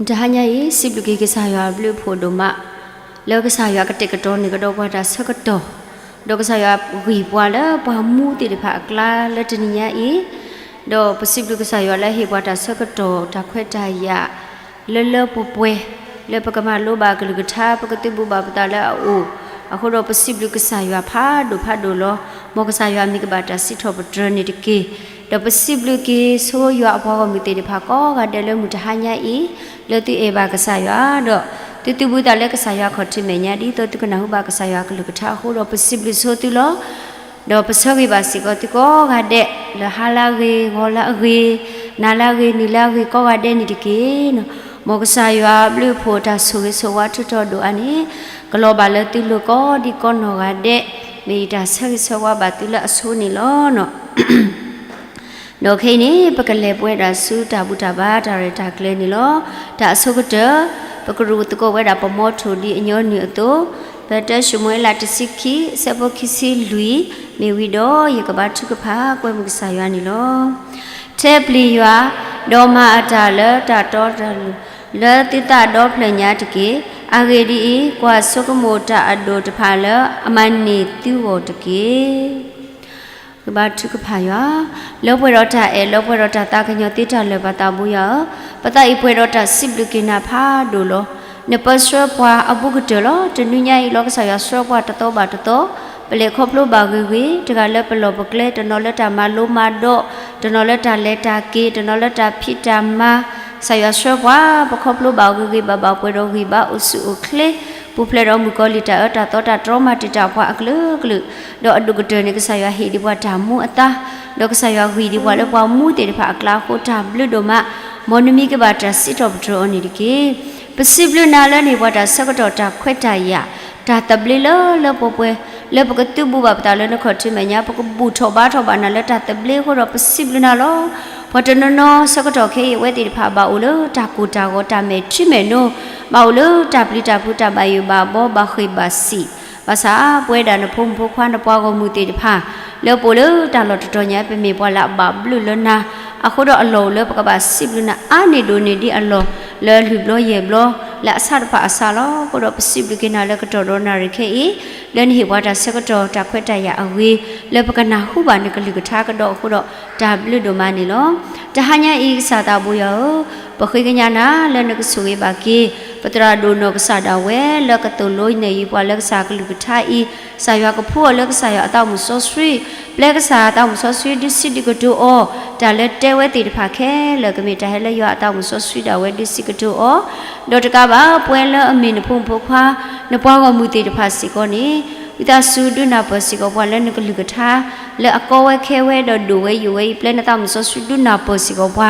တဟါညါအံၤ စံးဘျုးက့ၤကစၢ်ယွၤအဘျုးအဖှိၣ်ဒိၣ်မး, လၢကစၢ်ယွၤကတဲာ်ကတီၤန့ၢ်ကဒီးပှၤတၢ်ဆၢကတီၢ်, ဒီးကစၢ်ယွၤဂံၢ်ပှၤလၢပှၤမူသ့ၣ်တဖၣ်အကျါလၢတနံၤညါအံၤ, ဒီးပစံးဘျုးကစၢ်ယွၤလၢဟ့ၣ်ပှၤတၢ်ဆၢကတီၢ်တၢ်ခွဲးတၢ်ယာ် လၢလၢပှဲၤပှဲၤ, လၢပကမၤလိဘၣ်အကလုၢ်ကထါ ပကသုးဘူးဘၣ်ပသးလၢအအိၣ်, အဃိဒီးပစံးဘျုးကစၢ်ယွၤဖးဒိၣ်ဖးဒိၣ်လီၤ. မ်ကစၢ်ယွၤမံၤကဘၣ်တၢ်စံးထီၣ်ပတြၢၤန့ၣ်တက့ၢ်. ဒီးပစံးဘျုးက့ၤဆိယွၤအပှၤဂီၢ်မုၢ်သ့ၣ်တဖၣ်ကိးဂၤဒဲးလၢမုၢ်တဟါညါအံၤ, လၢသုအဲၣ်ဘၣ်ကစၢ်ယွၤ, ဒီးသုသုးဘူးသးလၢကစၢ်ယွၤခီၣ်ထံးမဲာ်ညါ ဒ်သိးသုကနၢ်ဟူဘၣ်ကစၢ်ယွၤအကလုၢ်ကထါအဃိဒီး ပစံးဘျုးဆိသုလီၤ. ဒီးပဆၢဂ့ၤဘၣ်စ့ၢ်ကီးသုကိးဂၤဒဲး လၢဟါလၢအဂ့ၤ, ဂီၤလၢအဂ့ၤ, နၤလၢအဂ့ၤ, နံၤလၢအဂ့ၤ ကိးဂၤဒဲးန့ၣ်တက့ၢ်. မ်ကစၢ်ယွၤအဘျုးအဖှိၣ်တၢ်ဆိၣ်ဂ့ၤဆိၣ်ဝါထုးထီၣ်ဒိၣ်အါန့ၣ် ကလီၤဘၣ်လၢသုလိၤကိးဒံကိးနီၢ်ဂၤဒဲး, မ့ၢ်ယတၢ်ဆၢဂ့ၤဆၢဝါဘၣ်သုလၢအဆိန့ၣ်လီၤ. ဒီးခဲအံၤန့ၣ် ပကလဲၤပဝဲဒၣ်ဆူတၢ်ဘူၣ်တၢ်ဘါတၢ်ရဲၣ်တၢ်ကျဲၤန့ၣ်လီၤ. တၢ်အဆိကတၢၢ် ပကရူၢ်သကိးဝဲဒၣ်ပမီထိၣ်ဒ်အညီနုၢ်အသိး, ဖဲတၢၡမူၤအ့လးတဆံခံ အဆၢဖိခံဆံလွံၢ်, မ့ၢ်ဝံၤဒီးယကဘါထုကဖၣ်ကွဲမုာ်ကစၢ်ယွၤန့ၣ်လီၤ. ထဲပျံၤယွၤ, ဒီးမၤအတၢ်လၢတၢ်တီတၢ်လိၤ လၢသုသးဒီဖျၢၣ်ညါတက့ၢ်. အဂ့ၢ်ဒ်အံၤ, ကွၢ်ဆိကမိၣ်တၢ်အဒိၣ်တဖၣ်လၢအမၤန့ၢ်သုဂီၢ်တက့ၢ်. ကဘါထုကဖၣ်ယွၤ, လၢပှဲၤဒီးတၢ်အဲၣ် လၢပှဲၤဒီးတၢ်သးကညီၤသ့တၢ်လၢာ်ပၢ်သးဘိယွၤဧၢ, ပသးအံၤပှဲၤဒီးတၢ်စံးဘျုးက့ၤနၤဖးဒိၣ်လီၤ. နပၢဆှၢပှၤအဘူးကတၢၢ်လီၤ. တနွံညါအံၤလီၤ ကစၢ်ယွၤဆှၢပှၤတသီဘၣ်တသီ, ပလဲၤခီဖျိဘၣ်ဂ့ၤဂ့ၤ, တဂၤလၢပလီၢ်ပကျဲ, တနီၤလၢတၢ်မၤလိမၤဒိး, တနီၤလၢတၢ်လဲၤတၢ်က့ၤ, တနီၤလၢတၢ်ဖံးတၢ်မၤ, ကစၢ်ယွၤဆှၢပှၤ ပခီဖျိဘၣ်ဂ့ၤဂ့ၤဘၣ်ဘၣ် ပှဲၤဒီးဂံၢ်ဘါအိၣ်ဆူၣ်အိၣ်ချ့, ပူၤဖျဲးဒီးမုၣ်ကီၤလံၢ်တၢ်အၢတၢ်သီတၢ်တြီမၤတံာ်တာ်ပှၤအကလုာ်ကလုာ်, ဒီးအဒိၣ်ကတၢၢ်န့ၣ် ကစၢ်ယွၤဟ့ၣ်ဒံးပှၤတၢ်မူအသါ, ဒီးကစၢ်ယွၤဂံၢ်ဒံးပှၤလၢပှၤမူသ့ၣ်တဖၣ်အကျါအဃိ တၢ်ဘျုးဒိၣ်မး, မ်နမံၤကဘၣ်တၢ်စံးထီၣ်ပတြၢၤအီၤန့ၣ်တက့ၢ်. ပစံးဘျုးနၤလၢနဟ့ၣ်ပှၤတၢ်ဆၢကတီၢ်တၢ်ခွဲးတၢ်ယာ်, တၢ်သဘျ့လၢလၢပှဲၤပှဲၤ, လၢပကသုးဘူးဘၣ်ပသးလၢနခီၣ်ထံးမဲာ်ညါ, ပကဘူၣ်ထီၣ်ဘါထီၣ်ဘၣ်နၤလၢတၢ်သဘျ့အဃိဒီး ပစံးဘျုးနၤလီၤ. ပှၤတနီၤနီၤဆၢကတီၢ်ခဲအံၤ အဝဲသ့ၣ်တဖၣ်ဘၣ်အိၣ်လၢတၢ်ကိၢ်တၢ်ဂီၤ တၢ်မဲာ်ထံမဲာ်နိ, ဘၣ်အိၣ်လၢတၢ်ပျံၤတၢ်ဖုး တၢ်ဘၣ်ယိၣ်ဘၣ်ဘီ ဘၣ်ဃ့ၢ်ဘၣ်စံး, ဘၣ်ဆၣ်ပဝဲဒၣ်နဖိမုၣ်ဖိခွါ နပှၤဂီၢ်မုၢ်သ့ၣ်တဖၣ် လၢပအိၣ်လၢတၢ်လီၢ်တတီၤညါ ပမ့ၢ်ပှၤလၢအဘၣ်ဘျုးလၢနၤ, အဃိဒီးအလီၢ်အိၣ်လၢပကဘၣ်စံးဘျုးနၤ အါန့ၢ်ဒိၣ်န့ၢ်ဒ်အလီၢ် လၢလွံၢ်ဘျီယဲၢ်ဘျီ လၢအဆၣ်တဖၣ်အစၢ်လီၤ. အဃိဒီးပစံးဘျုးက့ၤနၤလၢကတီၢ်ဒီးနၣ်ရံၣ်ခဲအံၤ လၢနဟ့ၣ်ပှၤတၢ်ဆၢကတီၢ်တၢ်ခွဲးတၢ်ယာ်အဂ့ၤ လၢပကနၢ်ဟူဘၣ်နကလုၢ်ကထါကဒီးအဃိဒီး တၢ်ဘျုးဒိၣ်မးန့ၣ်လီၤ. တဟါညါအံၤ ကစၢ်သးဘိယွၤဧၢ, ပဃ့ကညးနၤလၢနကဆိၣ်ဂ့ၤဘၣ်က့ၤ ပသရၣ်ဒိၣ်နီၢ်ကစၢ်ဒၣ်ဝဲ လၢကသိၣ်လိနဲၣ်ယုၤပှၤလၢကစၢ်ကလုၢ်ကထါအံၤ, ကစၢ်ယွၤကဖှူအီၤလၢကစၢ်ယွၤအသးမုၣ်စီဆှံ, ပျဲကစၢ်အသးမုၣ်စီဆှံ ဒုးစံးဒုးကတိၤအီၤ, တၢ်လၢတဲဝဲသ့ၣ်တဖၣ်ခဲလၢာ် ကမ့ၢ်တၢ်ဟဲလၢယွၤအသးမုၣ်စီဆှံဒၣ်ဝဲ ဒုးစံးကတိၤအီၤ, ဒီးတကးဘၣ် ပဝဲလၢအမ့ၢ်နဖိမုၣ်ဖိခွါ နပှၤဂီၢ်မုၢ်သ့ၣ်တဖၣ်စ့ၢ်ကီးန့ၣ် ဝံသးစူၤဒုးနၢ်ပၢၢ်စ့ၢ်ကီးပှၤလၢနကလုၢ်ကထါ လၢအကီဝဲခဲဝဲဒီးဒိၣ်ဝဲယိာ်ဝဲအံၤ ပျဲနသးမုၣ်စီဆှံဒုးနၢ်ပၢၢ်စ့ၢ်ကီးပှၤ,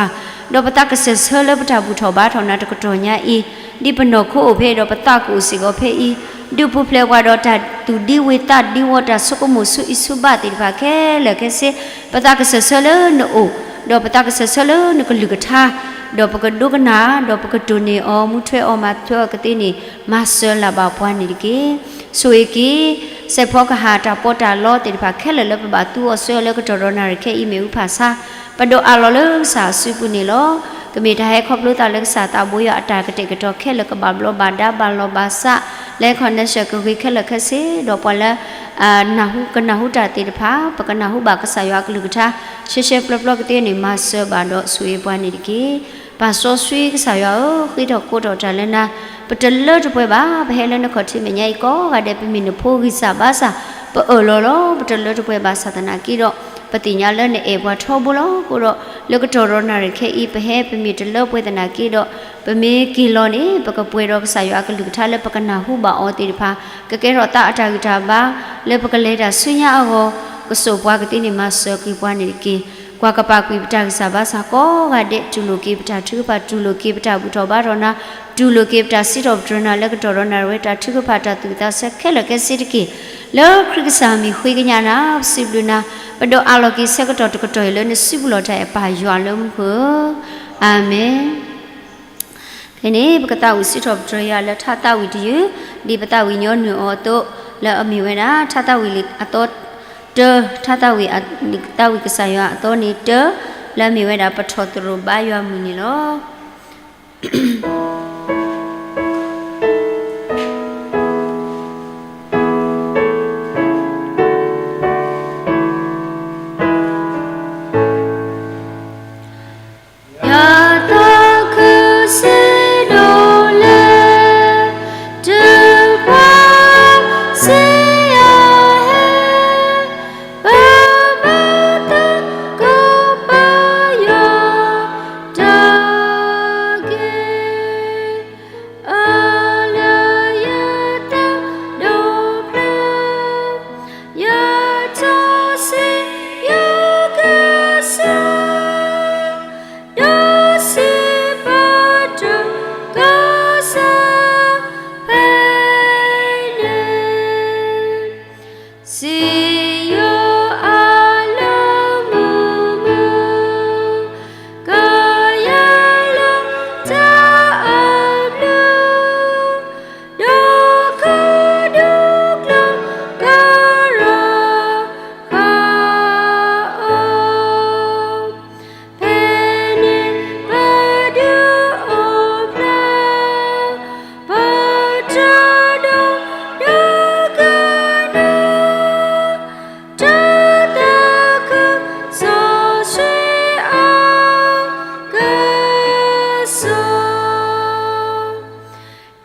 ဒီးပသးကစၢၢ်ဆၢလၢပတၢ်ဘူၣ်ထီၣ်ဘါထီၣ်နၤတကတီၢ်ညါအံၤ, ဒ်ပနီၢ်ခိအိၣ်ဖဲဒီးပသးကအိၣ်စ့ၢ်ကီးဖဲအံၤ, ဒုးပူၤဖျဲးပှၤဒီးတၢ်သူၣ်ဒံဝ့ၤသးဒံဝီၤ တၢ်ဆိကမိၣ်ဆူအံၤဆူဘၣ်သ့ၣ်တဖၣ်ခဲလၢာ်ခဲဆ့, ပသးကစၢၢ်ဆၢလၢနအိၣ်, ဒီးပသးကစၢၢ်ဆၢလၢနကလုၢ်ကထါ, ဒီးပကဒိကနၣ် ဒီးပကတိၢ်န့ၢ်အီၤ မူထွဲအီၤ မၤထွဲအီၤကသ့န့ၣ် မၤစၢၤလၢ်ဘၣ်ပှၤန့ၣ်တက့ၢ်. ဆိၣ်ဂ့ၤက့ၤ စဲးဖီကဟၣ် တၢ်ပီးတၢ်လီသ့ၣ်တဖၣ်ခဲလၢာ်လၢပဘၣ်သူအီၤစွဲအီၤလၢကတီၢ်ဒီးနၣ်ရံၣ်ခဲအံၤ မ့ၣ်အူဖးဆါ, ပဒိးအးလီၤလၢကစၢ်အစုပူၤန့ၣ်လီၤ. ကမ့ၢ်တၢ်ဟဲခီဖျိသးလၢကစၢ်သးဘိယွၤအတၢ်ကတဲာ်ကတီၤခဲလၢာ် ကဘၣ်ဘျီဘၣ်ဒါ ဘၣ်လီၤဘၣ်စး လၢ connection ကဂ့ၤခဲလၢာ်ခဲဆ့ ဒီးပှၤလၢ နၢ်ဟူ ကနၢ်ဟူတၢ်သ့ၣ်တဖၣ် ပကနၢ်ဟူဘၣ်ကစၢ်ယွၤအကလုၢ်ကထါ ရှဲရှဲပျီပျီကသ့န့ၣ် မၤစၢၤဘၣ်ဒီးဆိၣ်ဂ့ၤပှၤန့ၣ်တက့ၢ်. ပၢ်စီဆှံကစၢ်ယွၤဧၢ, ဃ့ထီၣ်ကိးထီၣ်တၢ်လၢနၤ, ပတလၢတပှဲၤဘၣ်. ပဟဲလၢနခီၣ်ထံးမဲာ်ညါအံၤကိးဂၤဒဲး ပမ့ၢ်နဖိဂံၢ်စၢ်ဘါစၢ်, ပအၢၣ်လီၤလီၤ. ပတလၢတပှဲၤဘၣ်ဆၣ်သနာ်က့ဒီး ပသ့ၣ်ညါလၢနအဲၣ်ပှၤထီဘိလီၤ. အဃိဒီး လၢကတီၢ်ဒီးနၣ်ရံၣ်ခဲအံၤ ပဟဲပမ့ၢ်တလၢပှဲၤသနာ်က့ဒီး ပမ့ၢ်က့ၤလီၤန့ၣ် ပကပှဲၤဒီးကစၢ်ယွၤအကလုၢ်ကထါလၢပကနၢ်ဟူဘၣ်အီၤသ့ၣ်တဖၣ်, ကကဲထီၣ်သးအတၢ်ဂံၢ်တၢ်ဘါ လၢပကလဲၤတၢ်ဆူညါအဂီၢ်, ကစိာ်ပှၤကသ့န့ၣ် မၤစၢၤက့ၤပှၤန့ၣ်တက့ၢ်. ကွၢ်ကပာ်ကွံာ်ပတၢ်ဂံၢ်စၢ်ဘါစၢ်ကိးဂၤဒဲး, တူၢ်လိာ်က့ၤပတၢ်ထုကဖၣ်, တူၢ်လိာ်က့ၤပတၢ်ဘူၣ်ထီၣ်ဘါထီၣ်နၤ, တူၢ်လိာ်က့ၤပတၢ်စံးထီၣ်ပတြၢၤနၤ လၢကတီၢ်ဒီးနၣ်ရံၣ်ဝဲ တၢ်ထုကဖၣ်တၢ်သူၣ်ဝံၣ်သးဆၢခဲလၢာ်ခဲဆ့တက့ၢ်. လၢခရံာ်ကစၢ်မံၤဃ့ကညးနၤ, ပစံးဘျုးနၤ, ပဒိးအးလီၤက့ၤဆၢကတီၢ်တကတီၢ်အံၤလၢနစုပူၤလီၤတၢ်အဲၣ်ပၢ်ယွၤလၢမူခိၣ်ဧၢ, အၤမ့ၣ်. ဖဲန့ၣ် ပကသးဝံၣ်စံးထီၣ်ပတြၢၤယွၤလၢထါသးဝံၣ်တယုၢ်, ဒ်ပသးဝံၣ်ညီနုၢ်အီၤအသိး, လၢအမ့ၢ်ဝဲဒၣ် ထါသးဝံၣ်လံာ်အသီတၢ, ထါသးဝံၣ်, သးဝံၣ်ကစၢ်ယွၤအသီန့ၣ်တၢ, လၢအမ့ၢ်ဝဲဒၣ် ပထီၣ်သရိာ်ဘါယွၤမုၢ်န့ၣ်လီၤ.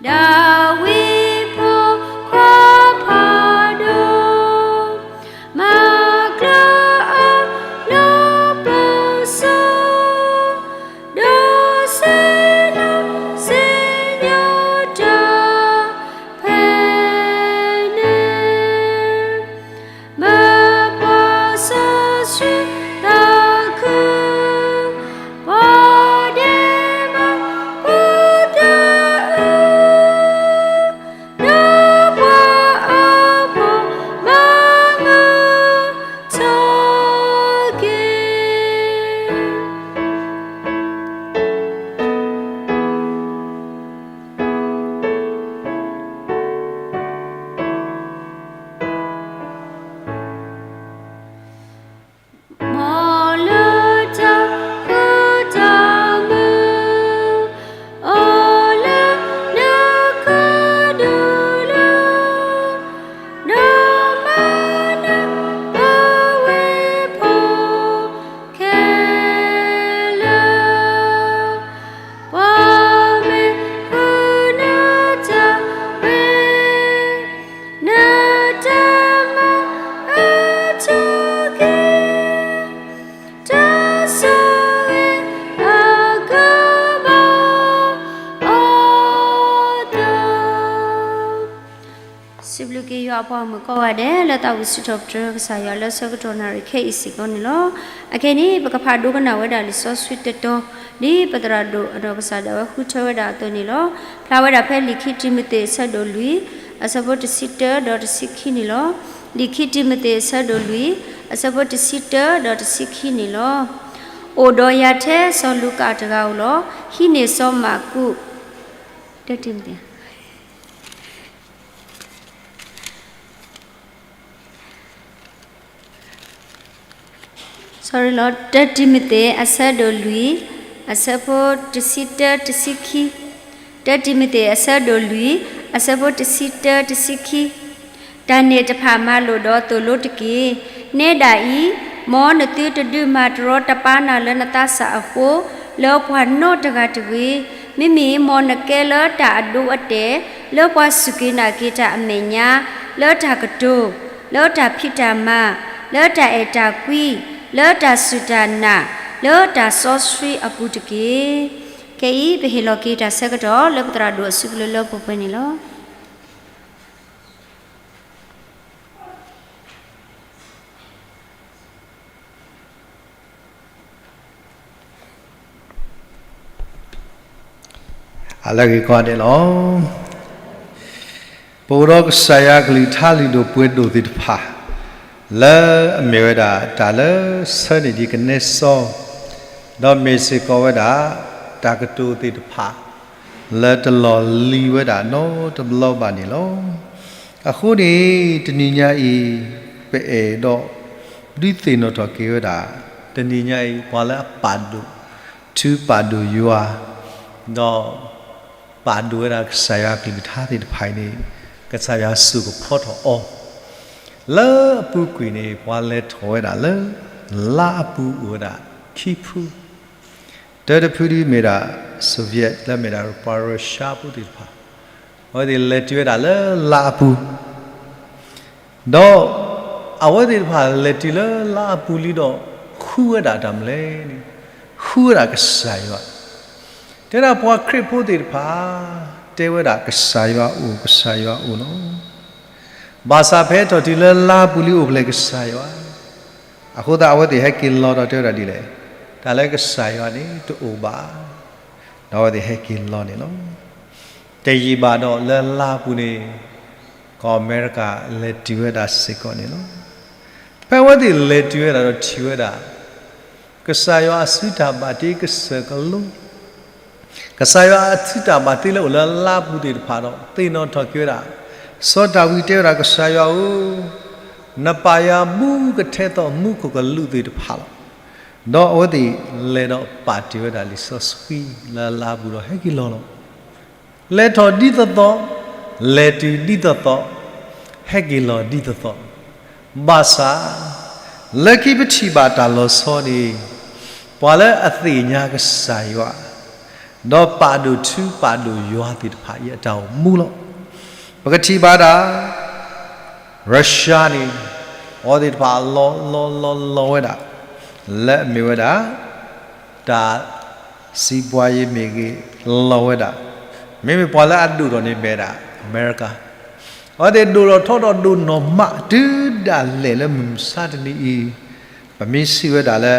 ဒၤဝံးဖိခွါဖးဒိၣ်, မၤကျၢၤအီၤလၢပၢၤစီ, ဒီးစံးလီၤစံၣ်ညီၣ်တၢ်ဖဲန့ၣ်, မၢပှၤစီဆှံသးခု, ပှၤဒဲးဘးဖိတၢ်အၢ ဒီးပှၤအဖှီၣ်မၤမုာ်ထီၣ်က့ၤ. မ်လၢတၢ်ဃူတၢ်မုာ် အိၣ်လၢနကဒုၣ်လၢ ဒီးမၤနၢၤပဝဲဖိ ခဲလၢာ်, ပှၤမ့ၢ်ဃုနတၢ်ဝဲ နတၢ်မၤအၢထီၣ်က့ၤ တၢ်ဆိၣ်ဂ့ၤအကဘီအသီ. စံးဘျုးက့ၤယွၤအပှၤဂီၢ်မုၢ်ကိးဂၤဒဲး လၢသးဝံၣ်စံးထီၣ်ပတြၢၤကစၢ်ယွၤလၢဆၢကတီၢ်နၣ်ရံၣ်ခဲအံၤစ့ၢ်ကီးန့ၣ်လီၤ. အခဲအံၤန့ၣ် ပကဖးဒိကနၣ်ဝဲဒၣ်လံာ်စီဆှံတတီၤ ဒ်ပသရၣ်ဒိၣ်အဒီးကစၢ်ဒၣ်ဝဲဃုထၢဝဲဒၣ်အသိးန့ၣ်လီၤ. ဖျါဝဲဒၣ်ဖဲလံာ်ခံတံၤမသ့းအဆၢဒိၣ်လွံၢ် အဆၢဖိတဆံတၢဒီးတဆံခံန့ၣ်လီၤ. လံာ်ခံတံၤမသ့းအဆၢဒိၣ်လွံၢ် အဆၢဖိတဆံတၢဒီးတဆံခံန့ၣ်လီၤ. အိၣ်ဒီးယၤထဲစီၤလူၤကၣ်တဂၤဧိၤလီၤ. ဟံးန့ၢ်စီၤမၢ်ကူး, တၢတံၤမသ့း တၢတံၤမသ့း အဆၢဒိၣ်လွံၢ် အဆၢဖိတဆံတၢ တဆံခံ, တၢတံၤမသ့း အဆၢဒိၣ်လွံၢ် အဆၢဖိတဆံတၢ တဆံခံ, တၢ်န့ၣ်တဖၣ်မၤလိာ်ဒီးသိၣ်လိတက့ၢ်. နဲဒၣ်အံၤ, မ်နသုတဒုးမၤတရီတပါနၤလၢနသးစၢ်အဃိ လၢပှၤနီတဂၤတဂ့ၤ. မ့မ့ၢ်မ်နကဲလၢတၢ်အဒိအတဲာ်, လၢပှၤစူၢ်က့ၤနာ်က့ၤတၢ်အမဲာ်ညါ, လၢတၢ်ကတိၤ, လၢတၢ်ဖံးတၢ်မၤ, လၢတၢ်အဲၣ်တၢ်ကွံ, လၢတၢ်စူၢ်တၢ်နာ်, လၢတၢ်စီဆှံအပူၤတက့ၢ်. ခဲအံၤ ပဟ့ၣ်လီၤက့ၤတၢ်ဆၢကတီၢ်လၢပသရၣ်ဒိၣ်အစုပူၤလၢလၢပှဲၤပှဲၤန့ၣ်လီၤ. အလၢဂ့ၤကိးဂၤဒဲးလီၤ. ပအိၣ်ဒီးကစၢ်ယွၤအကလုၢ်ကထါလုၢ်ဒိၣ်ပှ့ၤဒိၣ်သ့ၣ်တဖၣ် လၢအမ့ၢ်ဝဲဒၣ်တၢ်လၢဆၢန့ၢ်ဒံးကနဲစီ ဒီးမ့ၢ်စ့ၢ်ကီးဝဲဒၣ် တၢ်ကတိၤသ့ၣ်တဖၣ် လၢတလီၢ်လံၤဝဲဒၣ်နီတဘျီဘၣ်န့ၣ်လီၤ. အဃိန့ၣ် တနံၤညါအံၤ ပအဲၣ်ဒိးဒုးသ့ၣ်နီၣ်ထီၣ်က့ၤဝဲဒၣ် တနံၤညါအံၤ ပှၤလၢအပာ်ဒိၣ် ထုပာ်ဒိၣ်ယွၤ ဒီး ပာ်ဒိၣ်ဝဲဒၣ်ကစၢ်ယွၤအကလုၢ်ကထါသ့ၣ်တဖၣ်အံၤန့ၣ် ကစၢ်ယွၤစိာ်ကဖီထီၣ်အီၤ လၢအပူၤကွံာ်န့ၣ် ပှၤလဲၤထီၣ်ဝဲဒၣ်လၢ လါအပူၤအိၣ်ဝဲဒၣ်ခံဖု တၢတဖုဒ်မ့ၢ်ဒၣ် Soviet လၢမ့ၢ်ဒၣ်ပှၤရၢၡါဖိသ့ၣ်တဖၣ် အဝဲသ့ၣ်လဲၤတုၤဝဲဒၣ်လၢလါအပူၤ ဒီးအဝဲသ့ၣ်တဖၣ်လဲၤတုၤလၢလါအပူၤလံဒီး ဃုဝဲဒၣ်တၢ်မနုၤလဲၣ်န့ၣ် ဃုဝဲဒၣ်ကစၢ်ယွၤ တဲဒၣ်ပှၤခရံာ်ဖိသ့ၣ်တဖၣ် တဲဝဲဒၣ်ကစၢ်ယွၤအိၣ် ကစၢ်ယွၤအိၣ်လီၤ. ဘၣ်ဆၣ်ဖဲထီၣ်တုၤလၢလါပူၤလံအိၣ်ဖျဲၣ်ကစၢ်ယွၤ အဃိသတးအဝဲသ့ၣ်ဟဲက့ၤလီၤဒီးတဲဝဲဒၣ်ဒ်လဲၣ်, တၢ်လၢကစၢ်ယွၤန့ၣ်တအိၣ်ဘၣ်, ဒီးအဝဲသ့ၣ်ဟဲက့ၤလီၤန့ၣ်လီၤ. တယံာ်ဘၣ်ဒီးလၢလါပူၤန့ၣ် ကီၢ်အမဲရကၤလဲၤတုၤဝဲဒၣ်စ့ၢ်ကီးန့ၣ်လီၤ. ဖဲအဝဲသ့ၣ်လဲၤတုၤဝဲဒၣ်ဒီးထံၣ်ဝဲဒၣ် ကစၢ်ယွၤအစုတၢ်ဘၣ်တ့ကစၢၢ်ကလိ ကစၢ်ယွၤအစုတၢ်ဘၣ်တ့လၢအိၣ်လၢလါပူၤသ့ၣ်တဖၣ်ဒီး သ့ၣ်နီၣ်ထီၣ်က့ၤဝဲဒၣ်, စီၤဒၤဝံးတဲဝဲဒၣ် ကစၢ်ယွၤဧၢ, နပာ်ယၤဘူးကထဲသိးမူခိၣ်ကလူးသ့ၣ်တဖၣ်လီၤ. ဒီးအဝဲသ့ၣ်လဲၤဒီးပာ်တ့ၢ်ဝဲဒၣ်လံာ်စီဆှံလၢလါပူၤဒီးဟဲက့ၤလီၤလီၤ. လဲၤထီၣ်ဒ်သိးသိး, လဲၤတုၤဒ်သိးသိး, ဟဲက့ၤလီၤဒ်သိးသိး, ဘၣ်ဆၣ် လၢခံပထံၣ်ဘၣ်တၢ်လီၤဆီန့ၣ် ပှၤလၢအသ့ၣ်ညါကစၢ်ယွၤ ဒီးပာ်ဒိၣ်ထူပာ်ဒိၣ်ယွၤသ့ၣ်တဖၣ်အံၤအတၢ်အိၣ်မူလီၤ. ပကထံၣ်ဘၣ်ဒၣ် Russia န့ၣ် အဝဲသ့ၣ်တဖၣ်အလီၤလီၤလီၤလီၤဝဲဒၣ် လၢအမ့ၢ်ဝဲဒၣ် တၢ် စံးပှၤယံၤမ့ၢ်ဂ့ၤ လီၤဝဲဒၣ်, မ့မ့ၢ်ပှၤလၢအဒိၣ်ထီၣ်န့ၣ်မ့ၢ်ဒၣ် အမဲရကၤ, အဝဲသ့ၣ်ဒိၣ်ထီၣ်ထီထီၣ်ဒိၣ်နီၢ်မး တုၤဒၣ်လဲာ်လၢမုၢ်မဆါတနံၤအံၤ, ပမ့ၢ်စံးဝဲဒၣ်လၢ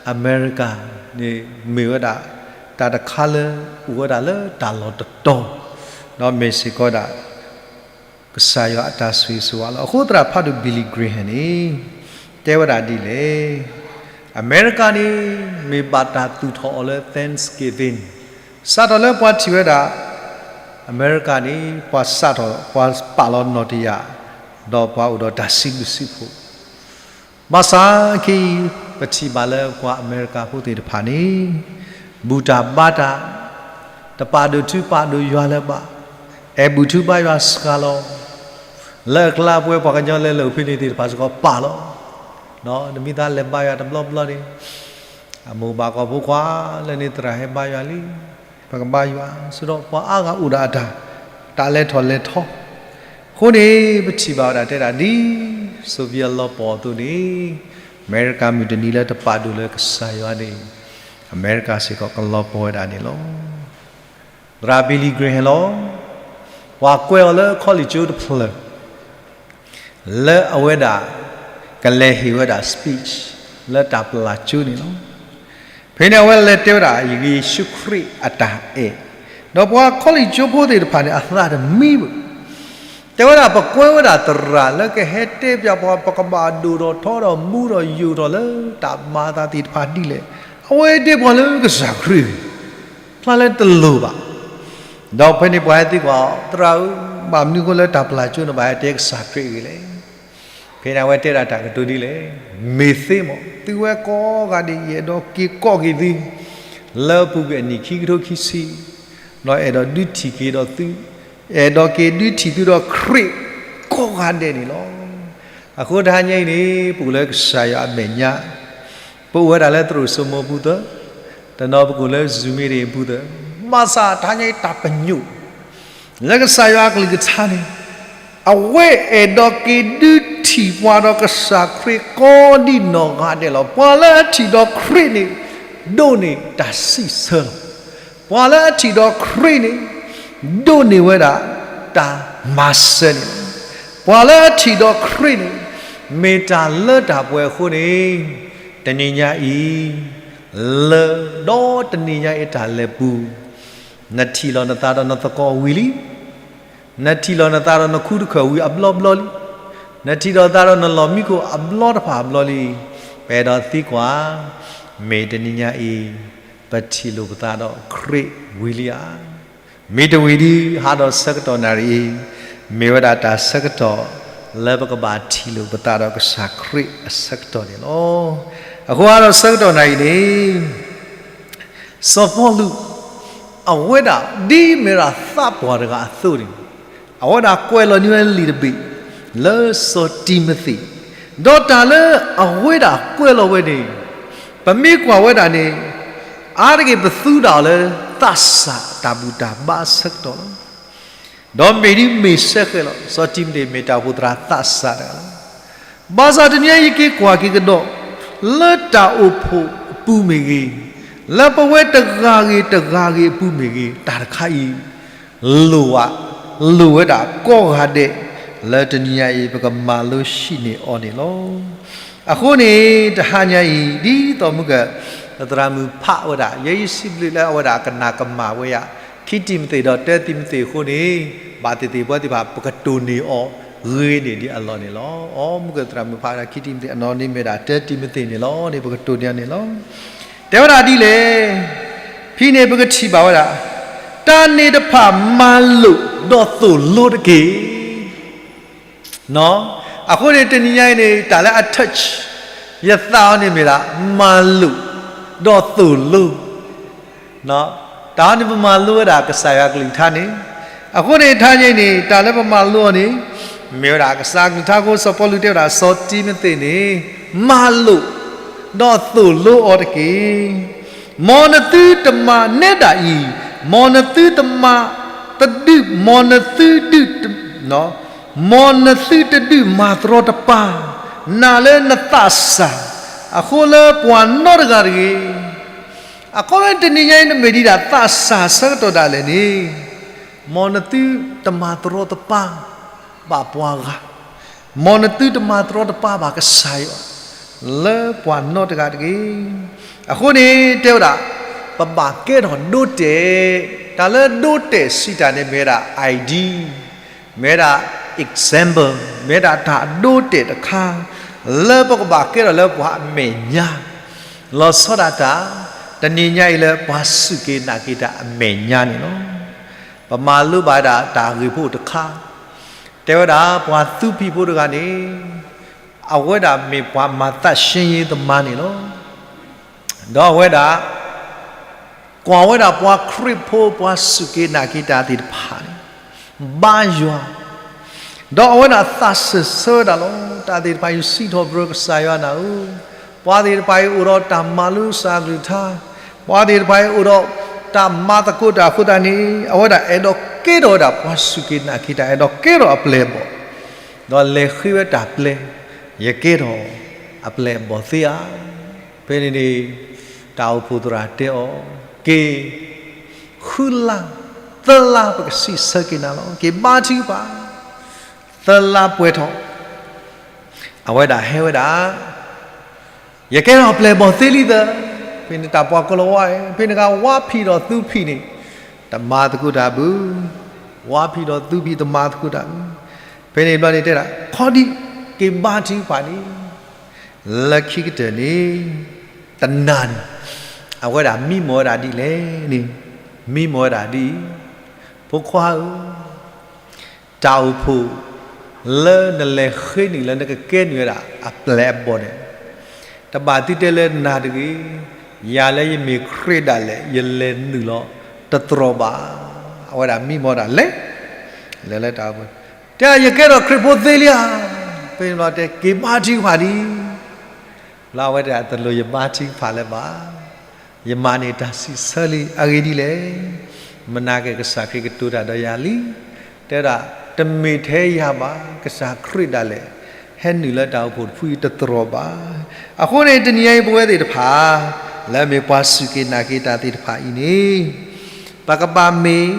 အမဲရကၤန့ၣ်မ့ၢ်ဝဲဒၣ် တၢ်တခါလၢအိၣ်ဝဲဒၣ်လၢတၢ်လီၢ်တတီၤ, ဒီးမ့ၢ်စ့ၢ်ကီးဒၣ် ကစၢ်ယွၤအတၢ်ဆိၣ်ဂ့ၤဆိၣ်ဝါလီၤ. အဃိသရၣ်ဖးဒိၣ် Billy Graham န့ၣ် တဲဝဲဒၣ်ဒ်လဲၣ်, အမဲရကၤန့ၣ် မ့ၢ်ဘၣ်တၢ်သူၣ်ထီၣ်အီၤလၢ Thanksgiving, စးထီၣ်လၢပှၤထံၣ်ဝဲဒၣ် အမဲရကၤန့ၣ် ပှၤစးထီၣ် ပှၤပာ်လီၤနီၣ်တယာ်, ဒီးပှၤအိၣ်ဒီးတၢ်စံးဘျုးစံးဖှိၣ် ဘၣ်ဆၣ်ခဲအံၤ ပထံၣ်ဘၣ်လၢပှၤအမဲရကၤဖိသ့ၣ်တဖၣ်န့ၣ် ဘူၣ်တၢ်ဘါတၢ်, တပာ်ဒိၣ်ထူပာ်ဒိၣ်ယွၤလၢၤဘၣ်, အဲၣ်ဘူၣ်ထူဘါယွၤစှၤလီၤ, လၢအကျါပဝဲပှၤကညီလၢလၢၢ်ဖဲန့ၣ်သ့ၣ်တဖၣ်စ့ၢ်ကီးပာ်လီၤ, ဒီးနမ့ၢ်သးလဲၤဘါယွၤတဘျီဘျီန့ၣ် အမိၢ်ဘၣ်ကီၢ်ဖိခွါလၢန့ၣ်သရၣ်ဟဲဘါယွၤလံ, ပကဘါယွၤ, စ့ၢ်ကီးပှၤအါဂၤအိၣ်ဒီးအတၢ် တၢ်လဲၤထီၣ်လဲၤထီ, အဃိန့ၣ် ပထံၣ်ဘၣ်ဝဲဒၣ်တဲဒၣ်ဒ် Soviet လီၤပှီၢ်အသိးန့ၣ် အမဲရကၤမုၢ်တနံၤလၢတပာ်ဒိၣ်လၢကစၢ်ယွၤန့ၣ် အမဲရကၤစ့ၢ်ကီးကလီၤပှီၢ်ဝဲဒၣ်န့ၣ်လီၤ. သရၣ် Billy Graham လီၤ. ပှၤကွဲးအီၤလၢ college ကၠိတဖျၢၣ် လၢအဝဲဒၣ် ကလဲၤဟ့ၣ်ဝဲဒၣ် speech လၢတၢ်ပျၢ်ကၠိန့ၣ်လီၤ. ဖဲန့ၣ်အဝဲလဲၤတဲဝဲဒၣ် ယ့ၣ်ၡူးခရံာ်အတၢ်အဲၣ်, ဒီးပှၤ college ကၠိဖိသ့ၣ်တဖၣ်န့ၣ် အသးတမံဘၣ်. တဲဝဲဒၣ် ပကွဲဝဲဒၣ်သရၣ်လၢကဟဲတဲပၠးပှၤ ပကဘၣ်ဒိၣ်ထီၣ်ထီထီၣ်မူထီၣ်ယိာ်ထီၣ်လၢတၢ်မၤအသးသ့ၣ်တဖၣ်ဒ်လဲၣ်. အဝဲတဲပှၤလၢကစၢ်ခရံာ် ဖျါလၢတလိၣ်ဘၣ်. ဒီးဖဲန့ၣ်ပှၤဟဲသံကွၢ်အီၤ, သရၣ်ဧၢ, ဘၣ်မနုၤအဃိလၢတၢ်ပျၢ်ကၠိန့ၣ်ဘၣ်ဟဲတဲကစၢ်ခရံာ်အဂ့ၢ်လဲၣ်. ဖဲန့ၣ်အဝဲတဲဒၣ်တၢ်ကတိၤဒ်လဲၣ်, မ့ၢ်သ့မး, သုဝဲကိးဂၤဒဲး ယအဲၣ်ဒိးက့ၤကိးက့ၤသု လၢအပူၤကွံာ်အနံၣ်ခံကထိခံဆံ, ဒီးအဲၣ်ဒိးဒုးထံၣ်က့ၤဒီးသု, အဲၣ်ဒိးက့ၤဒုးထံၣ်သုဒီးခရံာ်ကိးဂၤဒဲးန့ၣ်လီၤ. အဃိတဟါညါအံၤန့ၣ် ပအိၣ်လၢကစၢ်ယွၤအမဲာ်ညါ, ပအိၣ်ဝဲဒၣ်လၢသရိာ်စိမိၤအပူၤသၢ, တနီၤပကအိၣ်လၢ Zoom meeting အပူၤသၢ, ဘၣ်ဆၣ်တဟါညါအံၤတၢ်ပညိၣ် လၢကစၢ်ယွၤအကလုၢ်ကထါန့ၣ်, အဝဲအဲၣ်ဒိးက့ၤဒုးထံၣ်ပှၤဒီးကစၢ်ခရံာ်ကိးဒံနီၢ်ဂၤဒဲးလီၤ. ပှၤလၢအထံၣ်ဒီးခရံာ်န့ၣ် ဒိးန့ၢ်တၢ်စံးဆၢလီၤ. ပှၤလၢအထံၣ်ဒီးခရံာ်န့ၣ် ဒိးန့ၢ်ဝဲဒၣ်တၢ်မၤစၢၤန့ၣ်လီၤ. ပှၤလၢအထံၣ်ဒီးခရံာ်န့ၣ် မ့ၢ်တၢ်လၢတၢ်ပှဲၤအဃိန့ၣ်, တနံၤညါအံၤ လၢ ဒီးတနံၤညါအံၤတၢ်လဲၤပူၤ, နထံၣ်လီၤနသးဒီးနသကိးဝံၤလံ, နထံၣ်လီၤနသးဒီးနခူတခၢၣ်ဝံၤအဘျီဘျီလံ, နထံၣ်လီၤနသးဒီးနလီၢ်မံခိၣ်အဘျီတဖၣ်အဘျီလံ, ပအဲၣ်ဒိးသံကွၢ်, မ့ၢ်တနံၤညါအံၤ ပထံၣ်လိာ်ပသးဒီးခရံာ်ဝံၤလံဧါ. မ့ၢ်တဝံၤဒီး ဟးဒီးဆၢကတီၢ်နၣ်ရံၣ်အံၤ မ့ၢ်ဝဲဒၣ်တၢ်ဆၢကတီၢ် လၢပကဘၣ်ထံၣ်လိာ်ပသးဒီးကစၢ်ခရံာ်အဆၢကတီၢ်န့ၣ်လီၤ. အဃိဟးဒီးဆၢကတီၢ်နၣ်ရံၣ်န့ၣ် စီၤပီလူး အဝဲဒၣ်ဒ်မ့ၢ်ဒၣ်သးပှၢ်တဂၤအသိးန့ၣ် အဝဲဒၣ်ကွဲးလီၤန့ၢ်ဝဲလံာ်တဘ့ၣ် လၢစီၤတံၤမသ့း, ဒီးတၢ်လၢအဝဲဒၣ်ကွဲးလီၤဝဲန့ၣ် ပမ့ၢ်ကွၢ်ဝဲဒၣ်န့ၣ် အါတက့ၢ်ပသူဒၣ်အီၤလၢ သးစၢ်တၢ်ဘူၣ်တၢ်ဘါအဆၢကတီၢ်လီၤ. ဒီးမ့ၢ်ဒ်မ့ၢ်စဲဃဲးလီၤ. စီၤတံၤမသ့းမ့ၢ်တၢ်အိၣ်ဖှိၣ်သရၣ်သးစၢ်တဂၤလီၤ. ဘၣ်ဆၣ်တနံၤအံၤယက့ၤကွၢ်က့ၤကဒီး လၢတၢ်အိၣ်ဖှိၣ်အပူၤမ့ၢ်ဂ့ၤ, လၢပဝဲတဂၤဂ့ၤတဂၤဂ့ၤအပူၤမ့ၢ်ဂ့ၤ, တၢ်တခါအံၤ လိၣ်ဝဲ, လိၣ်ဝဲဒၣ်ကိးဂၤဒဲး လၢတနံၤညါအံၤ ပကမၤလိဆံးန့ၢ်အီၤန့ၣ်လီၤ. အဃိန့ၣ် တဟါညါအံၤ ဒ်သိးမုၢ်က သရၣ်မုၣ်ဖးဝဲဒၣ် ယဲယစံးဘျုးလၢအဝဲဒၣ်ကနၣ်ကမၣ်ဝဲယၤ ခံတံၤမသ့းဒီးတၢတံၤမသ့းအဃိန့ၣ် ဘၣ်သ့ၣ်သ့ၣ်ပဝဲသ့ၣ်တဖၣ် ပကတိၢ်န့ၢ်အီၤဂ့ၤန့ၢ်ဒံးအလီၢ်န့ၣ်လီၤ. အီ မုၢ်ကသရၣ်မုၣ်ဖးဝဲဒၣ်ခံတံၤမသ့းအနီၢ်န့ၣ်မ့ၢ်ဒၣ်တၢတံၤမသ့းန့ၣ်လီၤန့ၣ် ပကတိၢ်န့ၢ်အီၤန့ၣ်လီၤ. တဲဝဲဒၣ်ဒ်လဲၣ်, ဖဲန့ၣ်ပကထံၣ်ဘၣ်ဝဲဒၣ် တၢ်န့ၣ်တဖၣ်မၤလိာ်ဒီးသိၣ်လိတက့ၢ်. အဃိန့ၣ် တနံၤညါအံၤန့ၣ် တၢ်လၢအ touch ယသးအီၤန့ၣ်မ့ၢ်ဒၣ် မၤလိာ်ဒီးသိၣ်လိ တၢ်အီၤန့ၣ် ပမၤလိဝဲဒၣ်ကစၢ်ယွၤကလုၢ်ကထါန့ၣ်, အဃိန့ၣ် တဟါညါအံၤန့ၣ် တၢ်လၢပမၤလိအီၤန့ၣ် မ့ၢ်ဝဲဒၣ်ကစၢ်ကလုၢ်ကထါအဃိ စီၤပီလူးတဲဝဲဒၣ် စီၤတံၤမသ့းန့ၣ် မၤလိာ် ဒီးသိၣ်လိအီၤတက့ၢ်. မ်နသုတမၤနဲဒၣ်အံၤ, မ်နသုတမၤတဒုး, မ်နသုဒုး, မ်နသုတဒုးမၤတရီတပါနၤလၢနသးစၢ်, အဃိလၢပှၤနီတဂၤတဂ့ၤ. အခီပညီတနံၤညါအံၤ နမ့ၢ်ဒံးဒၣ်သးစၢ်ဆၢကတီၢ်ဒၣ်လဲာ်န့ၣ်, မ်နသုတမၤတရီတပါဘၣ်ပှၤဂၤ, မ်နသုတမၤတရီတပါဘၣ်ကစၢ်ယွၤ လၢပှၤနီတဂၤတဂ့ၤ. အဃိန့ၣ် တဲဝဲဒၣ် ပဘၣ်ကဲထီၣ်ဒိတဲာ်, တၢ်လၢဒိတဲာ်စံးတၢ်န့ၣ် မ့ၢ်ဝဲဒၣ် ID, မ့ၢ်ဝဲဒၣ် example, မ့ၢ်ဝဲဒၣ်တၢ်ဒိတဲာ်တခါ လၢပကဘၣ်ကဲထီၣ်လၢပှၤအမဲာ်ညါ, လီၤဆီဒၣ်တၢ် တနံၤညါအံၤလၢပှၤစူၢ်က့ၤနာ်က့ၤတၢ်အမဲာ်ညါန့ၣ်လီၤ. ပမၤလိဘၣ်ဝဲဒၣ်တၢ်ဂ့ၢ်ဖိတခါ, တဲဝဲဒၣ်ပှၤသူဖံးဖိတဂၤန့ၣ် အဝဲဒၣ်မ့ၢ်ပှၤမၤသးရှင်းရေးသမားန့ၣ်လီၤ. ဒီးအဝဲဒၣ် ကွၢ်ဝဲဒၣ်ပှၤခရံာ်ဖိ ပှၤစူၢ်က့ၤနာ်က့ၤတၢ်သ့ၣ်တဖၣ်န့ၣ် ဘါယွၤ, ဒီးအဝဲဒၣ်သးစၢၢ်ဆၢဝဲဒၣ်လီၤ. တၢ်သ့ၣ်တဖၣ်အံၤစံးထီၣ်ပတြၢၤကစၢ်ယွၤနၤဧၢ, ပှၤသ့ၣ်တဖၣ်အံၤအိၣ်ဒီးတၢ်မၤလိစၢ်အကလုၢ်ကထါ, ပှၤသ့ၣ်တဖၣ်အံၤအိၣ်ဒီးတၢ်မၤသကိးတၢ်အဃိသတးန့ၣ် အဝဲဒၣ်အဲၣ်ဒိးကဲထီၣ်ဝဲဒၣ်ပှၤစူၢ်က့ၤနာ်က့ၤတၢ်, အဲၣ်ဒိးကဲထီၣ်အပျဲၢ်အဘီၣ်, ဒီးလဲၤဃ့ဝဲတၢ်ပျဲ, ယကဲထီၣ်အပျဲၢ်အဘီၣ်သ့ဧါ. ဖဲန့ၣ်န့ၣ် တၢ်အိၣ်ဖှိၣ်သရၣ်တဲအီၤ, က့ၤ ဃုလါ သၢလါ ပကစံးဆၢက့ၤနၤလီၤ, က့ၤဘါထုကဖၣ်, သၢလါပှဲၤထီၣ်, အဝဲဒၣ်ဟဲဝဲဒၣ်, ယကဲထီၣ်ပျဲၢ်ဘီၣ်သ့လံသၢ, ဖဲန့ၣ်တၢ်ပှၤကိးလီၤဝါ, ဖဲန့ၣ်ကဝါဖံးဒီးသူဖံးန့ၣ် တမၤသကိးတၢ်ဘၣ်, ဝါဖံးဒီးသူဖံးတမၤသကိးတၢ်ဘၣ်. ဖဲန့ၣ်ဘျီန့ၣ်တဲဒၣ် ခီဒံး က့ၤဘါထုကဖၣ်န့ၣ် လၢခံကတၢၢ်န့ၣ် တနၤန့ၣ် အဝဲဒၣ်မံမီၢ်ဝဲဒၣ်ဒ်လဲၣ်န့ၣ်, မံမီၢ်ဝဲဒၣ်ဒ်အံၤ, ဖိခွါဧၢ, တၢ်အိၣ်ဖှိၣ် လၢနလဲၤဃ့နုာ်လၢနကကဲနုာ်ဝဲဒၣ်အပျဲၢ်အဘီၣ်န့ၣ် တဘၣ်သုတဲလၢနၤတဂ့ၤ, ယၤလၢယမ့ၢ်ခရံာ်ဒၣ်လဲာ် ယလဲၤနုာ်လီၤတတြီၤဘၣ်. အဝဲဒၣ်မံမီၢ်ဒၣ်လဲၤ, လဲၤလၢတၢ်အိၣ်ဖှိၣ်, တဲယကဲထီၣ်ခရံာ်ဖိသ့လံဧါ, ဖဲန့ၣ်ဘျီတဲက့ၤဘါထုကဖၣ်ဒံး လၢအဝဲတဲတလိၣ်ယဘါထုကဖၣ်လၢၤဘၣ်, ယမၤန့ၢ်တၢ်စံးဆၢလံ. အဂ့ၢ်ဒ်လဲၣ်, မနၤက့ၤကစၢ်ခရံာ်ကတိၤတၢ်ဒီးယၤလံ. တဲဒၣ် တမ့ၢ်ထဲယၤဘၣ်, ကစၢ်ခရံာ်ဒၣ်လဲာ် ဟဲနုာ်လၢတၢ်အိၣ်ဖှိၣ်တဖုအံၤတတြီၤဘၣ်. အဃိန့ၣ် တနံၤညါအံၤပဝဲသ့ၣ်တဖၣ် လၢအမ့ၢ်ပှၤစူၢ်က့ၤနာ်က့ၤတၢ်သ့ၣ်တဖၣ်အံၤန့ၣ် ပကဘၣ်မ့ၢ်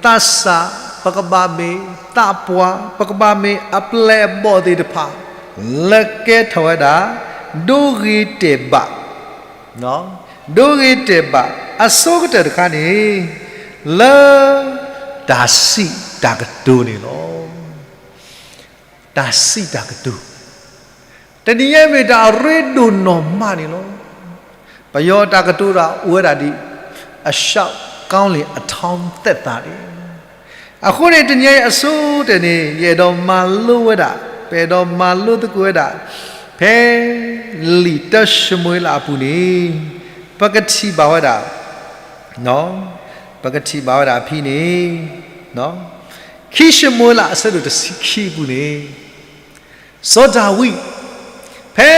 သးစၢ်, ပကဘၣ်မ့ၢ်သးပှၢ်, ပကဘၣ်မ့ၢ်အပျဲၢ်အဘီၣ်သ့ၣ်တဖၣ် လၢကဲထီၣ်ဝဲဒၣ် ဒိဂ့ၤတဲာ်ဘၣ်, ဒိဂ့ၤတဲာ်ဘၣ် အဆိကတၢၢ်တခါန့ၣ် လၢတၢ်စံးတၢ်ကတိၤန့ၣ်လီၤ. တၢ်စံးတၢ်ကတိၤ တနံၤညါမ့ၢ်တၢ်အရ့ဒိၣ်နီၢ်မးန့ၣ်လီၤ. ပယီၤတၢ်ကတိၤတၢ်အိၣ်ဝဲဒၣ်ဒ် အရှောက်ကောင်းလင် အထောင့်သက်သာန့ၣ်, အဃိန့ၣ် တနံၤညါအံၤအဆိကတၢၢ်န့ၣ် ယအဲၣ်ဒိးမၤလိဝဲဒၣ်, ပအဲၣ်ဒိးမၤလိသကိးဝဲဒၣ် ဖဲလံာ်တၢၡမူၤအ့လးအပူၤန့ၣ် ပကထံၣ်ဘၣ်ဝဲဒၣ်, ပကထံၣ်ဘၣ်ဝဲဒၣ်ဖဲန့ၣ် ခံၡမူၤအ့လးအဆၢဒိၣ်တဆံခံအပူၤန့ၣ် စီၤဒၤဝံး ဖဲ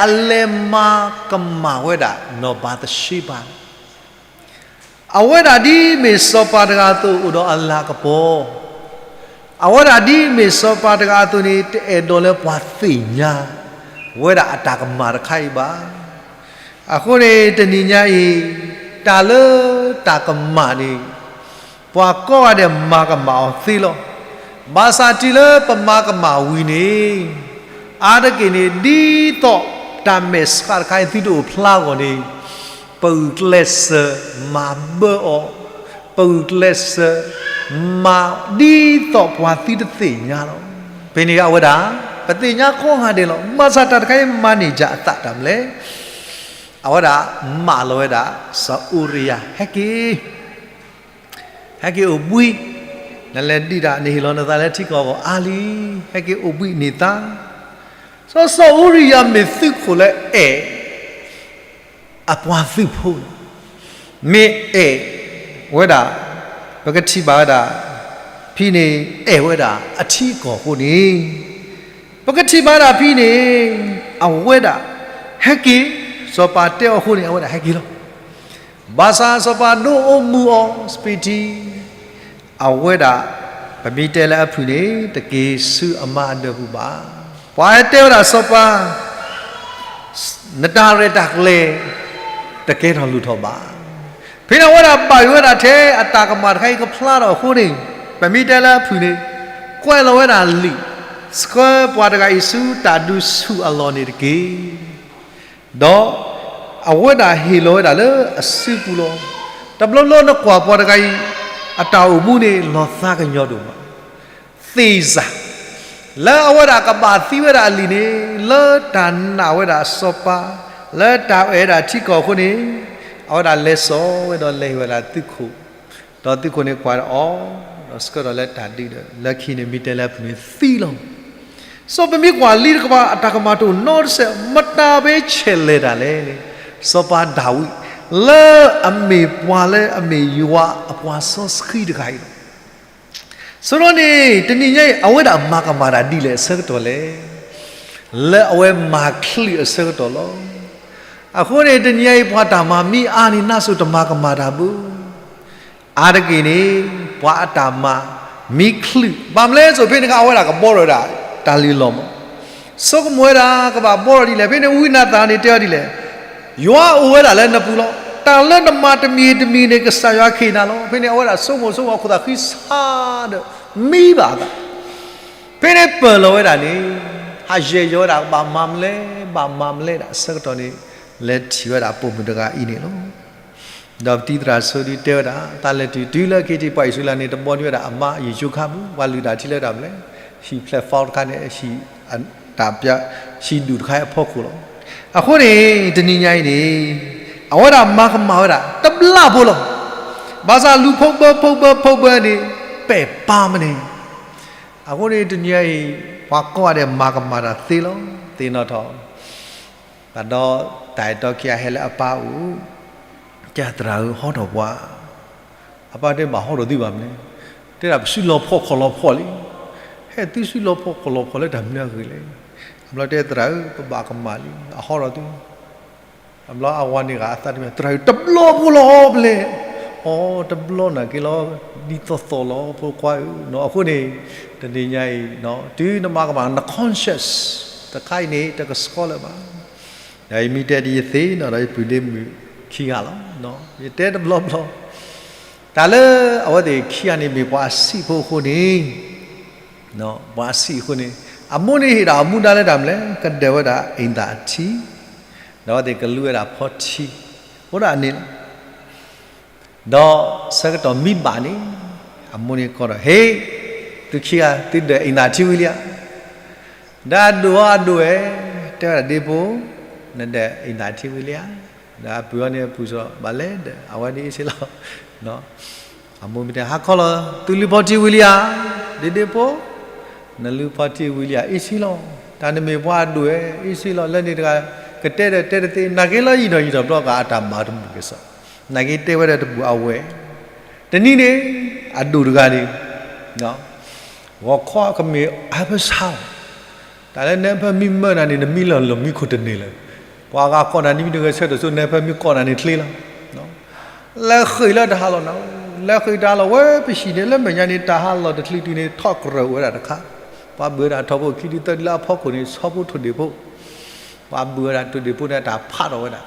အလဲၤမၤကမၣ်ဝဲဒၣ်နီၢ်ဘၤသရှ့ဘၤန့ၣ် အဝဲဒၣ်ဒ်မ့ၢ်စီၤပၤတဂၤအသိးအိၣ်ဒီးအလၤကပီၤ, အဝဲဒၣ်ဒ်မ့ၢ်စီၤပၤတဂၤအသိးန့ၣ် တအဲၣ်ဒိးလၢပှၤသ့ၣ်ညါဝဲဒၣ်အတၢ်ကမၣ်တခါအံၤဘၣ်. အဃိန့ၣ် တနံၤညါအံၤ တၢ်လၢတၢ်ကမၣ်န့ၣ် ပှၤကိးဂၤဒဲးမၤကမၣ်အီၤသ့လီၤ. ဘၣ်ဆၣ်တုၤလၢပမၤကမၣ်ဝံၤန့ၣ် အါတက့ၢ်န့ၣ် ဒ်သိးတၢ်မဲာ်ဆှးတခါအံၤသုတအိၣ်ဖျါအဂီၢ်န့ၣ် ပဂုာ်ကျဲးစၢးမၤဘၢအီၤ, ပဂုာ်ကျဲးစၢး မၤဒ်သိးပှၤသုတသ့ၣ်ညါလီၤ. ဖဲန့ၣ်အဝဲဒၣ် ပသ့ၣ်ညါကိးဂၤဒဲးလီၤ. ဘၣ်ဆၣ်တၢ်တခါအံၤမၤန့ၢ်ဒ်အသးတၢ်မနုၤလဲၣ်. အဝဲဒၣ်မၢလီၤဝဲဒၣ် စီၤအူရံယၤ ဟဲက့ၤ ဟဲက့ၤအိၣ်ဘှံး, နလဲၤဒုးတၢ် နဟ့ၣ်လီၤနသးလၢထံကီၢ်အဂီၢ်အါလံ, ဟဲက့ၤအိၣ်ဘှံးန့ၢ်သါ. စီၤ စီၤအူရံယၤမ့ၢ်သုးခိၣ်လၢအဲၣ် အပှၤသုးဖိန့ၣ် မ့ၢ်အဲၣ်ဝဲဒၣ်, ပကထံၣ်ဘၣ်ဝဲဒၣ် ဖဲန့ၣ် အဲၣ်ဝဲဒၣ်အထံအကီၢ်အဃိန့ၣ် ပကထံၣ်ဘၣ်ဒၣ်ဖဲန့ၣ် အဝဲဒၣ်ဟဲက့ၤ, စီၤပၤတဲအီၤအဃိန့ၣ် အဝဲဒၣ်ဟဲက့ၤလီၤ. ဘၣ်ဆၣ်စီၤပၤဒိၣ်အိၣ်မူအီၤ စပံးထံ, အဝဲဒၣ် ပမ့ၢ်တဲလၢအဖုၣ်န့ၣ် တက့ၤဆူအမါအဒၢးပူၤဘၣ်. ပှၤဟဲတဲဝဲဒၣ်စီၤပၤ နတၢ်ရဲၣ်တၢ်ကျဲၤ တကဲထီၣ်လိၣ်ထီၣ်ဘၣ်. ဖဲန့ၣ်အဝဲဒၣ်ဘၣ်ယိၣ်ဝဲဒၣ်ထဲအတၢ်ကမၣ်တခါအံၤကဖျါထီၣ်အဃိန့ၣ်, ပမ့ၢ်တဲလၢအဖုၣ်န့ၣ် ကွဲးလီၤဝဲဒၣ်လံာ် ဆှၢပှၤတဂၤအံၤဆူတၢ်ဒုးဆူၣ်အလီၢ်န့ၣ်တက့ၢ်. ဒီးအဝဲဒၣ်ဟ့ၣ်လီၤဝဲဒၣ်လၢအစုပူၤလီၤ. တဘျီဘျီနကွၢ်ပှၤတဂၤအံၤ အတၢ်အိၣ်မူန့ၣ် လီၤသးကညီၤဒိၣ်မး, သ့ၣ်စၢ်, လၢအဝဲဒၣ်ကဘၣ်သံဝဲဒၣ်အလံာ်န့ၣ် လၢတၢ်နာ်ဝဲဒၣ်စီၤပၤ, လၢတၢ်အဲၣ်ဒၣ်ထံကီၢ်အဃိန့ၣ်, အဝဲဒၣ်လဲၤစိာ်ဝဲဒီးလဲၤဟ့ၣ်ဝဲဒၣ်သုးခိၣ်, ဒီးသုးခိၣ်န့ၣ်ကွၢ်အီၤ, ဒီးဆှၢဒီးလၢတၢ်ဒုးဒီး လၢခံန့ၣ်မ့ၢ်တဲလၢအဖုၣ်န့ၣ်သံလီၤ. စီၤပၤမ့ၢ်ကွၢ်လံတကပၤ အတၢ်ကမၣ်တအိၣ်နီတစဲး, မတၤဖဲဆဲးလဲၤတၢ်လဲၣ်န့ၣ်, စီၤပၤဒၤဝံး, လၢအမ့ၢ်ပှၤလၢအမ့ၢ်ယွၤအပှၤစီဆှံတဂၤအံၤလီၤ. ဆိဒီးန့ၣ် တနံၤညါအံၤ အဝဲဒၣ်မၤကမၣ်တၢ်ဒ်လဲၣ်အဆၢကတီၢ်လဲၣ်, လၢအဝဲမၤချုးအဆၢကတီၢ်လီၤ. အဃိန့ၣ် တနံၤညါအံၤ ပှၤတၢ်မၤမ့ၢ်အါန့ၣ် နၢ်စိၤတမၤကမၣ်တၢ်ဘၣ်. အါတက့ၢ်န့ၣ် ပှၤအတၢ်မၤမ့ၢ်ချုး, ဘၣ်မနုၤလဲၣ်အသိးဖဲန့ၣ်အခါ အဝဲဒၣ်ကဘှီထီၣ်ဝဲဒၣ်တၢ်လုၢ်လီၢ်မး, ဆိကမိၣ်ဝဲဒၣ် ကဘၣ်ဘှီထီၣ်ဒ်လဲၣ်. ဖဲန့ၣ်ဝံနၤသၣ်န့ၣ်တဲအီၤဒ်လဲၣ်, ယွၤအိၣ်ဝဲဒၣ်လၢနပူၤလီၤ. တၢ်လၢနမၤတမံၤတမံၤန့ၣ် ကစၢ်ယွၤကဟ့ၣ်နၤလီၤ. ဖဲန့ၣ်အဝဲဒၣ်ဆိကမိၣ်ဆိကမိၣ်အခိၣ်သးဃံဆါဒီး မံဘၣ်အသး, ဖဲန့ၣ်ပၢၢ်လီၤဝဲဒၣ်န့ၣ်, ဟးယဲၢ်ယီၤဝဲဒၣ် ဘၣ်မၤမလဲၣ် ဘၣ်မၤမလဲၣ်ဒၣ်အဆၢကတီၢ်န့ၣ်, လဲၤထံၣ်ဝဲဒၣ်ပိာ်မုၣ်တဂၤအံၤန့ၣ်လီၤ. ဒီးပတံၤသရၣ်ဆိဒုတဲဝဲဒၣ် တၢ်လဲၤတုၤတုၤလၢခံထံး ပှၤအံၣ်စရ့လးန့ၣ် တဘှီန့ၢ်ဝဲဒၣ်အမါယံၤကၠိခါပူၤ, ပှၤလုၢ်တၢ်ထံလၢတၢ်မနုၤလဲၣ်, ဟံၣ် platform တခါန့ၣ်, ဟံၣ် တၢ်ပျၢ်, ဟံၣ်ဒူၣ်တခါအဖီခိၣ်လီၤ. အဃိန့ၣ် တနံၤညါအံၤန့ၣ်, အဝဲဒၣ်မၤကမၣ်ဝဲဒၣ် တဘျီဖိလီၤ. ဘၣ်ဆၣ်လူၤဖိးဘၢဖိးဘၢဖိးဘၢန့ၣ် ပဲာ်ပၢ်မနုၤန့ၣ်, အဃိန့ၣ် တနံၤညါအံၤ ပှၤကိးဂၤဒဲးမၤကမၣ်တၢ်သ့လီၤ, သ့ၣ်နီၣ်ထီၣ် ဘၣ်ဒီးတၢ်အဲၣ်တီခံဂၤဟဲလၢအပၢ်အိၣ်, တဲသရၣ်ဧၢ ဟီထီၣ်ပှၤ, အပၢ်တဲဘၣ်ဟီထီၣ်သုဘၣ်မနုၤ, တဲဒၣ်ပစုလီၤဖှီၣ်ခီၣ်လီၤဖှီၣ်လံ, ဟဲသုစုလီၤဖှီၣ်ခီၣ်လီၤဖှီၣ်လၢတၢ်မနုၤအဂ့ၢ်လဲၣ်, အဘျီတဲသရၣ်ဧၢ ပဘၣ်ကမၣ်လံ အဟီထီၣ်သု, အဘျီအဝၤန့ၣ်ဂၤအသးတမံၤ သရၣ်ဧၢ တဘျီဖိလီၤဘျဲၣ်, အိ တဘျီနာ်က့လီၤ, ဒ်သိးသိးလီၤ ဖိခွါဧၢ, အဃိန့ၣ် တနံၤညါအံၤ တုၤနမၤကမၣ် န conscience တခါအံၤန့ၣ် တကဆှီလၢၤဘၣ်. ဒီးယမ့ၢ်တဲဒ်ယသ့ၣ်နီၣ်ဒီးယပုၢ်ဒ့မုၣ်ခံဂၤလီၤ, ယတဲတဘျီဘျီ, တၢ်လၢအဝဲသ့ၣ်ခံဂၤန့ၣ်မ့ၢ်ပှၤအဆံးဖိအဃိန့ၣ်, ပှၤအဆံးအဃိန့ၣ်, အမိၢ်န့ၣ်ဟ့ၣ်ဒၣ်အမူဒါလၢတၢ်မနုၤလဲၣ်, ကဒၢးဝဲဒၣ်အ့ၣ်သၣ်ထံ, ဒီးအဝဲသ့ၣ်ကလူဝဲဒၣ်ဖီထံ, အိၣ်ဒၣ်န့ၣ်လီၤ. ဒီးဆၢကတီၢ်မံဘၣ်န့ၣ်, အမိၢ်န့ၣ်ကိးဒီး ဟ့ၣ်, သုခံဂၤ သုဒၢးအ့ၣ်သၣ်ထံဝံၤလံဧါ. ဒီးအဒိၣ်အီၤအဒိၣ်ဝဲ, တဲဝဲဒၣ်ဒ့ဖိ, နဒၢးအ့ၣ်သၣ်ထံဝံၤလံဧါ. ဒီးအပုၢ်အီၤန့ၣ်အပုၢ်စီၤ ဘၣ်လဲၤဒၢး အဝဲဒၣ်အ့ၣ်ဆ့လီၤ. အမိၢ်မ့ၢ်တဲ ဟါခီလီၤ သုလုၢ်ဖီထံဝံၤလံဧါ. ဒ့ဒ့ဖိ, နလုၢ်ဖီထံဝံၤလံဧါ အ့ၣ်ဆ့လီၤ. တၢ်နမ့ၢ်ပှၤအဒိၣ်ဝဲ အ့ၣ်ဆ့လီၤ လၢန့ၣ်တဂၤ, ကတဲဒီးတဲတသ့ နာ်က့လၢယံာ်ထီၣ်ယံာ်ထီၣ်ဘျီက့ၤ အတၢ်မၤတမုာ်က့ၤစ့ၢ်, နာ်က့တဲဝဲဒၣ်တဘူၣ်အဝဲၢ်, တနံၤန့ၣ်, အဒိၣ်တဂၤန့ၣ်, ဂီၤခီကမ့ၢ်အါဖၢဆါလီၤ. တၢ်လၢနဖၢမံမၢနၤန့ၣ် နမံလီၤလၢမံခိၣ်တန့ၢ်လၢၤ, ပှၤဂၤကိးနၤန့ၣ် မ့ၢ်တဂဲၤဆၢထၢၣ်စိ နဖၢမံကိးနၤန့ၣ်ချ့လီၤ. လဲၤဃ့ၢ်လၢတၢ်ဟးလီၢ်နၤ, လဲၤဃ့ၢ်တၢ်ဟးလီၢ်ဝဲပဟံၣ်န့ၣ် လၢမဲာ်ညါန့ၣ် တၢ်ဟးလီၢ်တချုးတုၤန့ၣ် ထီၣ်ကရၢၢ်ဝဲဒၣ်တခါ, ပှၤဘုးဝဲဒၣ်ထီဘိခံဒုသၢဒုလၢအဖီခိၣ်န့ၣ် ဆီဖိထိၣ်ဒ့ၣ်ဖိ, ပှၤဘုးဝဲဒၣ်ထိၣ်ဒ့ၣ်ဖိန့ၣ် တၢ်ဖးထီၣ်ဝဲဒၣ်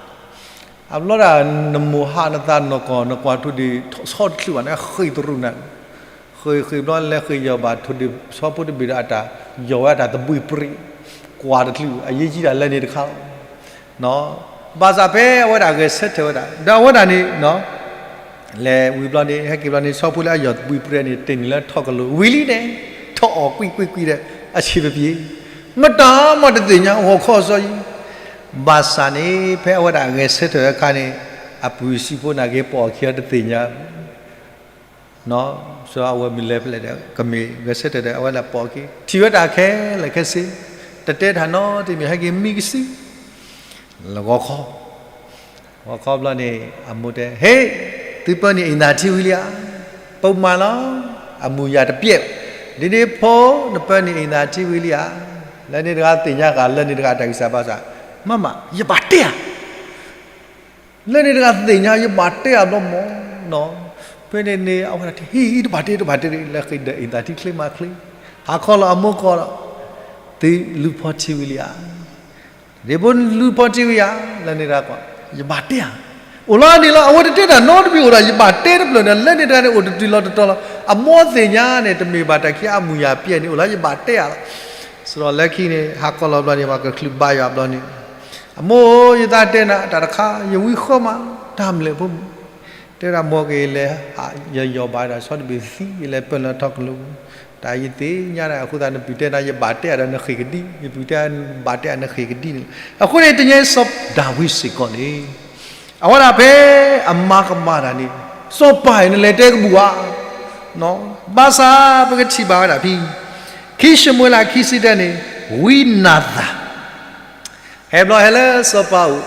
အဘျီဒၣ် နမိၢ်ဟးနသးနီၢ်ကီၢ် နကွၢ်ထိၣ်ဒ့ၣ်ဆီတချုးဘၣ်န့ၣ် ဃ့ၢ်တရူးနၤ, ဃ့ၢ်ဃ့ၢ်ဘျီလဲၤဃ့ၢ်ယီၤဘၣ်ထိၣ်ဒ့ၣ်ဆီဖိတဘ့ၣ်ဒီးအတၢ်, ယီၤဝဲအတၢ်သဘှံးပြံး, ကွၢ်တချုး အယံာ်ကံဒၣ်လၢန့ၣ်တခါလီၤ. ဘၣ်ဆၣ်ဖဲအဝဲဒၣ်ဂဲၤဆၢထၢၣ်ဝဲဒၣ် ဒီးအဝဲဒၣ်န့ၣ် လဲၤဝံၤဘျီန့ၣ် ဟဲက့ၤဘျီန့ၣ် ဆီဖိလၢအယီၤသဘှံးပြံးန့ၣ် တ့ၢ်နုာ်လၢထီၣ်ကလိၤဝံၤလံန့ၣ်, ထီၣ်အီၣ်ကွံာ်ကွံာ်ကွံာ်ဒီး အဆံးပပျ့ၤ, မတၤမးတသ့ၣ်ညါ ဂီၤခီစီအံၤ, ဘၣ်ဆၣ်န့ၣ် ဖဲအဝဲဒၣ်ဂဲၤဆၢထၢၣ်အခါန့ၣ်, အပုၢ်အဆံးဖိနာ်က့ ပိာ်အခံအီၤတသ့ၣ်ညါ စီၤအဝဲမ့ၢ်လဲၤဖဲလဲၣ်ဒီး ကမ့ၢ်ဂဲၤဆၢထၢၣ်ဒီး အဝဲဒၣ်ပိာ်အခံ ထံၣ်ဝဲတၢ်ခဲလၢာ်ခဲဆ့, တတဲတၢ်နီတမံၤ ဟဲက့ၤမံကစု, လၢဂီၤခီ, ဂီၤခီဘျီန့ၣ် အမိၢ်တဲ ဟ့ၣ်, သုပၢနုာ်အ့ၣ်သၣ်ထံဝံၤလံဧါ, ပမၤလီၤ, အမူးယၤတပျဲၢ်, ဒ့ဒ့ဖိ, နပၢနုာ်အ့ၣ်သၣ်ထံဝံၤလံဧါ, လၢန့ၣ်တဂၤသ့ၣ်ညါဃာ် လၢန့ၣ်တဂၤတၢ်ဂံၢ်စၢ်ဘါစၢ်, မ့ၢ်မး ယဘၣ်တဲဧါ လၢန့ၣ်တဂၤသ့ၣ်ညါ ယဘၣ်တဲအဘျီမးနီၤ. ဖဲန့ၣ်န့ၣ် အဝဲဒၣ်တဲ ဟ့ၣ် တဘၣ်တဲ တဘၣ်တဲ လၢဃ့ဒၢးအ့ၣ်သးထံချ့မးချ့, ဟးခီလီၤအမိၢ်ကီၢ်ဒီး သုလူၤဖီၣ်ထံဝံၤလံဧါ, ဒ့ဖိလူၤဖီၣ်ထံဝံၤဧါ, လၢန့ၣ်တဂၤ ယဘၣ်တဲဧါ, အိၣ်လီၤန့ၣ်လီၤ. အဝဲတတဲတၢ်နီတမံၤအိၣ်ဒီး ယဘၣ်တဲတဖျၢၣ်န့ၣ် လၢန့ၣ်တဂၤန့ၣ် အိၣ်တတုၤလီၤတတီၤလီၤ. အမိၢ်သ့ၣ်ညါန့ၣ် တမ့ၢ်ဘၣ်တၢ်ခံအမုၢ်ယၤပျဲန့ၣ် အိၣ်လီၤ ယဘၣ်တဲဧါလီၤ. စရီလၢခံန့ၣ် ဟးခီလီၤဘျီန့ၣ် ပှၤကချုးဘါယွၤဘျီန့ၣ်, အမိၢ်ဧၢ ယသးတဲနၤတၢ်တခါ ယဝံဃီမး တၢ်မျၢၢ်ဖိမုၣ်, တဲဝဲဒၣ် မိၢ်က့ၤ ယလဲၤ ယယီၤဘၣ်ဒီးဆီတဘ့ၣ်သံ ယလဲၤပၢၢ်လၢထီကလိၤ, တၢ်ယသ့ၣ်ညါဒၣ်အဃိသတး နပုၢ်တဲနၤ ယဘၣ်တဲအါဒီး နဃ့ၢ်ကဒံ, ယပုၢ်တဲ ဘၣ်တဲအါ နဃ့ၢ်ကဒံန့ၣ်လီၤ. အဃိန့ၣ် တနံၤအံၤ စီၤဒၤဝံးစ့ၢ်ကီးန့ၣ် အဝဲဒၣ်ဖဲအမၤကမၣ်တၢ်န့ၣ် စီၤပၤအံၤ နလဲၤတဲကဘူၣ်ဧါ, ဘၣ်ဆၣ်ပကထံၣ်ဘၣ်ဝဲဒၣ်ဖဲ ခံၡမူၤအ့လး ခံဆံတၢန့ၣ် ဝံနၤသၣ် ဟဲဘျီဟဲလၢစီၤပၤအိၣ်,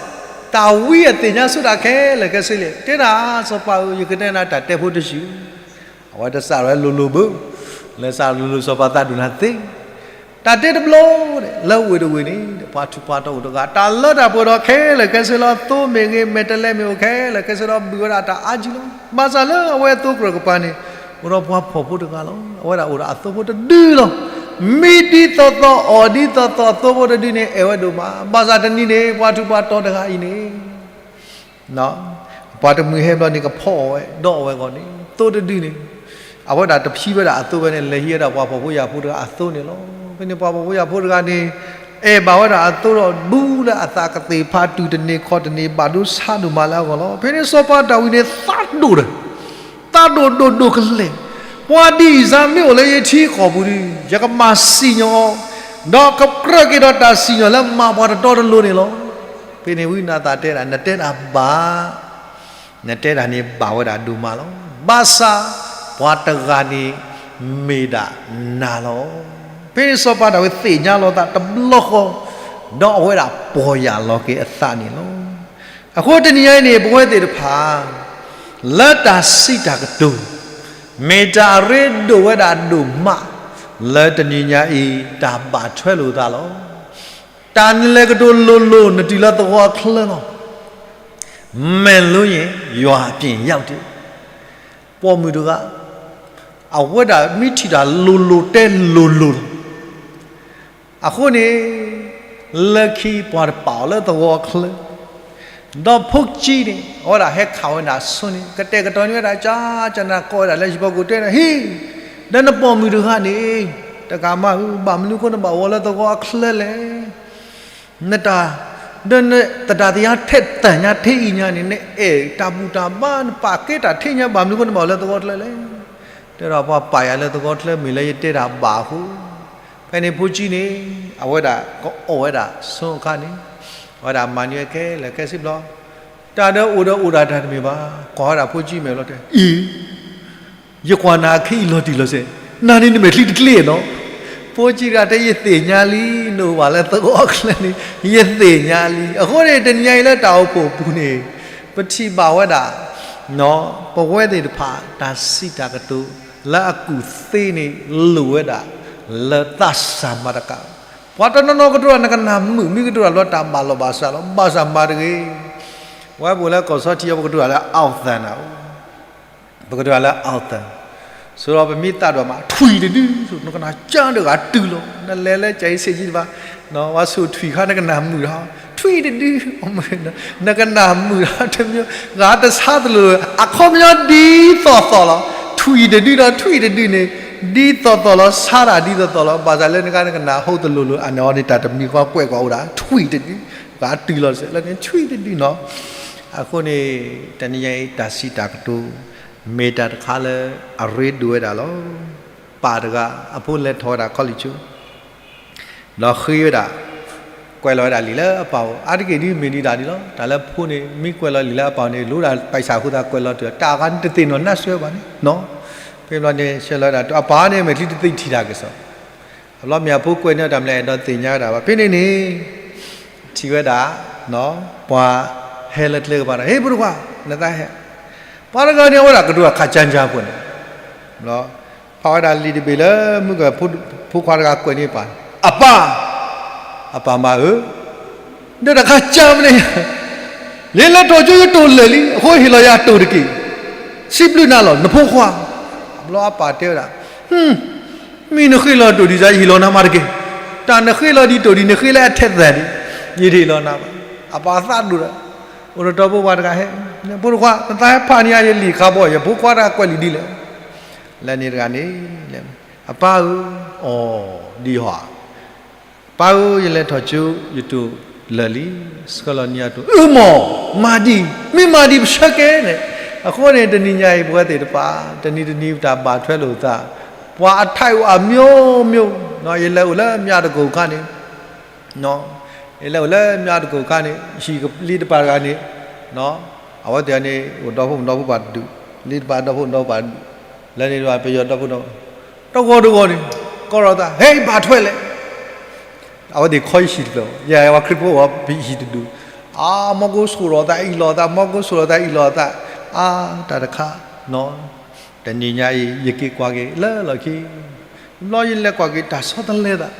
တၢ်ဝံအသ့ၣ်ညါဆူတၢ်ခဲလၢာ်ခဲဆ့လဲၣ်, တဲဒၣ်စီၤပၤဧၢ ယကတဲနၤတၢ်တဲဖိတယုၢ်, အဝဲတစးထီၣ်ဝဲလိၤလိၤဘၣ်, လၢစးထီၣ်လိၤလိၤ စီၤပၤသးဒိၣ်နၤသ့, တၢ်တဲတဘျီဒီး လၢဝ့ၢ်တဝ့ၢ်န့ၣ် ပှၤထူးပှၤတီၤအိၣ်တဂၤ, တၢ်လၢတၢ်ပှဲၤဒီးခဲလၢာ်ခဲဆ့လီၤ, သိမ့ၢ်ဂ့ၤ မဲာ်တဲးလဲးမ့ၢ်အိၣ်ခဲလၢာ်ခဲဆ့ဒီး ဘုၣ်ဝဲဒၣ်တၢ်အါကံလီၤ. ဘၣ်ဆၣ်လၢအဝဲအသိးကြၢးကပၤန့ၣ် အိၣ်ဒီးပှၤဖှီၣ်ဖိတဂၤလီၤ. အဝဲဒၣ်အိၣ်ဒီးအသိဖိတဒုလီၤ. မံဒ်သိးသိး အီၣ်ဒ်သိးသိး အသိဖိတဒုန့ၣ် အဲၣ်ဝဲဒိၣ်မး. ဘၣ်ဆၣ်တနံၤန့ၣ် ပှၤထူးပှၤတီၤတဂၤအံၤန့ၣ် ပှၤတမှံၤဟဲဘျီန့ၣ် ကဖီအီၣ်ဝဲ ဒီးအီၣ်ဝဲအဂီၢ်န့ၣ် သိတဒုန့ၣ် အဝဲဒၣ်တဖံးဝဲဒၣ်အသိဝဲန့ၣ် လဲၤဟံးဝဲဒၣ်ပှၤဖှီၣ်ဖိယာ်ဖိတဂၤအသိန့ၣ်လီၤ. ဖဲန့ၣ်ပှၤဖှီၣ်ဖိယာ်ဖိတဂၤန့ၣ် အဲၣ်ဘၣ်ဝဲဒၣ်အသိဒီး ဘူးလၢအသးကသ့ၣ်ဖးတုၤတန့ၢ်ခီတန့ၢ် ဘၣ်ဒိဆါဒိၣ်မးလၢအဂီၢ်လီၤ. ဖဲန့ၣ်စီၤပၤဒၤဝံးန့ၣ် သးဒိၣ်ဒီး သးဒိၣ်ဒိၣ်ဒိၣ်ကလဲာ်, ပှၤဒ်အံၤစ့ၢ်မ့ၢ်အိၣ်လၢယထံကီၢ်ပူၤဒီး ယကမၤစံၣ်ညီၣ်အီၤ, ဒီးကကြၢးက့ၤဒီးတၢ်စံၣ်ညီၣ်လၢမၤပှၤတတီတလိၤန့ၣ်လီၤ. ဖဲန့ၣ်ဝံနၤသၣ်တဲဒၣ် နတဲဒၣ်ဘၣ်, နတဲဒၣ်န့ၣ်ဘၣ်ဝဲဒၣ်ဒိၣ်မးလီၤ. ဘၣ်ဆၣ်ပှၤတဂၤန့ၣ်မ့ၢ်ဒၣ်နၤလီၤ. ဖဲန့ၣ်စီၤပၤဒၤဝံးသ့ၣ်ညါလီၤသးတဘျီဃီ, ဒီးအဝဲဒၣ်ပီၢ်ယၢ်လီၤက့ၤအသးန့ၣ်လီၤ. အဃိတနံၤအံၤန့ၣ် ပဝဲသ့ၣ်တဖၣ် လၢတၢ်စံးတၢ်ကတိၤ မ့ၢ်တၢ်အရ့ဒိၣ်ဝဲဒၣ်ဒိၣ်မး လၢတနံၤညါအံၤ တၢ်ဘၣ်ထွဲလိာ်သးလီၤ. တၢ်နလဲၤကတိၤလိၤလိၤ နတုၤလၢသဝီအချၢလီၤ. မဲာ်လိယိၤအပျ့ၤယၢ်တ့ၢ်, ပိာ်မုၣ်တဂၤ အဝဲဒၣ်မ့ၢ်ထံၣ်တၢ်လိၤလိၤတဲလိၤလိၤလီၤ. အဃိန့ၣ် လၢခံပှၤတပာ်အီၤလၢသဝီအချၢ, ဒီးဖိကၠံန့ၣ် အဝဲဒၣ်ဟဲခးဝဲဒၣ်ဆိန့ၣ် ကတဲာ်ကတီၤန့ၢ်ဝဲဒၣ် ကၠါကၠါနၤ ကိးဝဲဒၣ်လၢဟံၣ်ဖိကီၢ်ဖိတဲဒၣ် ဟံၣ်, ဒီးနပိာ်မုၣ်တဂၤန့ၣ် တဂၤမးဧၢ, ဘၣ်မနုၤအဃိနဘၣ်အိၣ်လၢသဝီအချၢလဲၣ်. နတၢ် ဒီးနသတၢ်သ့ၣ်ညါထဲတၢ်ညါ ထဲအံၤညါန့ၣ် နအဲၣ်တၢ်ဘူၣ်တၢ်ဘါ နပာ်ကဲတၢ်ထဲညါ ဘၣ်မနုၤအဃိနဘၣ်အိၣ်လၢသဝီအချၢလဲၣ်. တဲဒီးပှၤပာ်ယၤလၢသဝီအချၢ မ့ၢ်လၢယတဲတၢ်ဘၣ်အဃိ. ဖဲန့ၣ်ဖိကၠံန့ၣ် အဝဲဒၣ်ကအီၣ်ဝဲဒၣ်ဆိအခါန့ၣ် အဝဲဒၣ်မၤန့ၢ်ဝဲခဲလၢာ်ခဲဆ့ဘျီ, တၢ်ဒီးအိၣ်ဒီးအိၣ်ဒၣ်တၢ်တမ့ၢ်ဘၣ်, ကွၢ်ဝဲဒၣ်ဖိကၠံမဲာ်ဘျီတဲ အံၤ ယကွၢ်နၤခဲအံၤလီၤတံၢ်လီၤဆဲး, နၤန့ၣ်နမဲာ်ချံတကျ့ၣ်နီၤ. ဖိကၠံတဂၤတဲ ယသ့ၣ်ညါလံ, နအိၣ်ဘၣ်လၢသဝီအချၢန့ၣ် ယသ့ၣ်ညါလံ. အဃိန့ၣ် တနံၤညါအံၤလၢတၢ်အိၣ်ဖှိၣ်အပူၤန့ၣ် ပထံၣ်ဘၣ်ဝဲဒၣ် ပဝဲသ့ၣ်တဖၣ် တၢ်စံးတၢ်ကတိၤ လၢအကူၣ်သ့န့ၣ် လိၣ်ဝဲဒၣ် လၢသးစၢ်မၤတကး, ပှၤတနီၤနီၤကတိၤတၢ် နကနၣ်မုာ် မ့ၢ်ကတိၤတၢ်လၢတၢ်ဘၣ်လီၤဘၣ်စးလီၤ ဘၣ်ဆၣ်မၤတဂ့ၤ. ဝဲပအိၣ်လၢကီၢ်ဆီထံးအံၤ ပကတိၤတၢ်လၢ author နၤ, ပကတိၤတၢ်လၢ author, ဆိဒီးပမ့ၢ်သးဒိၣ်မး ထွံၣ်တဒု, နကနၣ်ကၠါဒီးဂၤတုၤလီၤ. နလဲၤလၢကၠၤအံၤဆ့ၣ်ကံတဘၣ်, ဝဲဆူၣ်ထွံၣ်ခါ နကနၣ်မုာ်ဒီး ထွံၣ်တဒု, နကနၣ်မုာ်ဒီးတမံၤ ဂၤတဆါတလိၤလိၤ အခီပညီဒ်သိးသိးလီၤ. ထွံၣ်တဒုဒီးထွံၣ်တဒုန့ၣ် ဒ်သိးသိးလီၤ ဆါတၢ်ဒ်သိးသိးလီၤ. ဘၣ်ဆၣ်လၢနကနၣ်ဟိတလိၤလိၤ အန့ၣ်အီၤန့ၣ် တၢ်တမံၤဃီကွဲးကွၢ်အိၣ်ဒၣ် ထွံၣ်တဒု, ဂၤတုၤလီၤစဲးလၢန့ၣ် ထွံၣ်တဒုနီၤ. အဃိန့ၣ် တနံၤညါအံၤ တၢ်စံးတၢ်ကတိၤ မ့ၢ်တၢ်တခါလၢအရ့ဒိၣ်ဝဲဒၣ်လီၤ. ပၢ်တဂၤ အဖိလဲၤထီၣ်ဝဲဒၣ် college ဒီးဃ့ဝဲဒၣ် ကွဲးလီၤဝဲဒၣ်လံာ်လၢအပၢ်အိၣ် အါတက့ၢ်ဒ်မ့ၢ်ဒ်ဒၣ်ဒ်လီၤ. တၢ်လၢဖိန့ၣ် မ့ၢ်ကွဲးလီၤလံာ်လၢအပၢ်န့ၣ် လိၣ်ဒၣ်ပၢ်ဆၣ်အဃိသတးကွဲးလီၤတုၤ တၢ်အဂၤန့ၣ်တသ့ၣ်နီၣ်နၢ်စွဲဘၣ်န့ၣ်နီၤ. ဖဲဘျီန့ၣ် ဆဲးလီၤဝဲဒၣ် အပၢ်န့ၣ် မဲာ်ချံတသ့ၣ်ထံၣ်တၢ်ကစီၣ် အဘျီမ့ၢ်အဖိကွဲးန့ၢ်တၢ်မနုၤလဲၣ် အဲၣ်ဒိးသ့ၣ်ညါဝဲဒၣ်ဘၣ်. ဖဲန့ၣ်န့ၣ် ထံၣ်ဝဲဒၣ် ပှၤဟဲလၢကျဲကပၤဒီး ဟ့ၣ် ဖိတခွါ နသးဟဲ ပှၤတဂၤန့ၣ် အဝဲဒၣ်ကတိၤတၢ်ခးကၠါကၠါပှဲၤန့ၣ် ဖးဝဲဒၣ်လံာ်တဘ့ၣ်လၢမုၢ်က ဖိခွါတဂၤကွဲးန့ၢ်ပၢ်, အပၢ်, အပၢ်မၤဧၢ, ဒီးတၢ်ခးကၠါမနုၤညါ ယလဲၤထီၣ်ကၠိယတိၢ်လၢာ်လံ, အဃိဟ့ၣ်လီၤယၤတိၢ်တက့ၢ်. စံးဘျုးနၤလီၤ နဖိခွါ. ဘျီအပၢ်တဲဝဲဒၣ်, မ့ၢ်နဃ့လီၤတိၢ်ဒ်ယဟ့ၣ်လီၤနၤမးတက့ၢ်. တၢ်နဃ့လီၤဒ်တိၢ်ဒ်န့ၣ် ဃ့လၢအထဲသိးဒံး, ယတဟ့ၣ်လီၤနၤဘၣ်. အပၢ်သးဒိၣ်ဒီး, အိၣ်ဒီးဒီဖိပှၢ်တဂၤဟဲ, ဖိတခွါ နသးဟဲဖးန့ၢ်ယၤယလံာ်ခါဘီ ယဖိခွါတၢ်ကွဲးလံာ်ဒ်လဲၣ်. လဲၤန့ၣ်တဂၤန့ၣ်, အပၢ်ဧၢ, အီၤ, ဒ်ယဟီဧါ ပၢ်ဧၢ, ယလဲၤထီၣ်ကၠိယတိၢ်လၢာ်လံ, ဆှၢလီၤန့ၢ်ယၤတိၢ်, အၢမး, မၤဒ်, မ့ၢ်မၤဒ်ပဆၢကဲန့ၣ်. အဃိန့ၣ် တနံၤညါအံၤ ပဝဲသ့ၣ်တဖၣ် တနံၤတနံၤပတၢ်ဘၣ်ထွဲလိာ်သး, ပှၤအထၢၣ်အိၣ်အမျိုးမျိုး, ယလဲၤအိၣ်လၢမၠးတကိၢ်ခါန့ၣ် ယလဲၤအိၣ်လၢမၠးတကိၢ်ခါန့ၣ် ဟံၣ်လံတပၤတဂၤန့ၣ်, အဝဲသ့ၣ်န့ၣ် အိၣ်ဒီဖိဒီဖိပၢ်တဒူၣ်, လံတပၤဒီဖိဒီဖိပၢ်တဒူၣ်, လဲၤန့ၣ်ဒီးပယီၤဒီဖိဒီ, တဂီၤတဂီၤန့ၣ်, ကိးထီၣ်သး ဟဲဘၣ်ထွဲလဲၣ်. အဝဲသ့ၣ်ခီယဟံၣ်တဖျၢၣ်, ယဲပှၤခရံာ်ဖိအီၤ ပဟံၣ်တဒူၣ်, အါ မီကိၣ်ဆိၣ်လီၤသးအံၣ်လီၤသး, မီကိၣ်ဆိၣ်လီၤသးအံၣ်လီၤသး, အါ တၢ်တခါ တနံၤညါအံၤ ယက့ၤကွၢ်က့ၤလၢလီၢ်ခံ, ဘျီယလဲၤကွၢ်က့ၤတၢ်ဆီတလဲသး,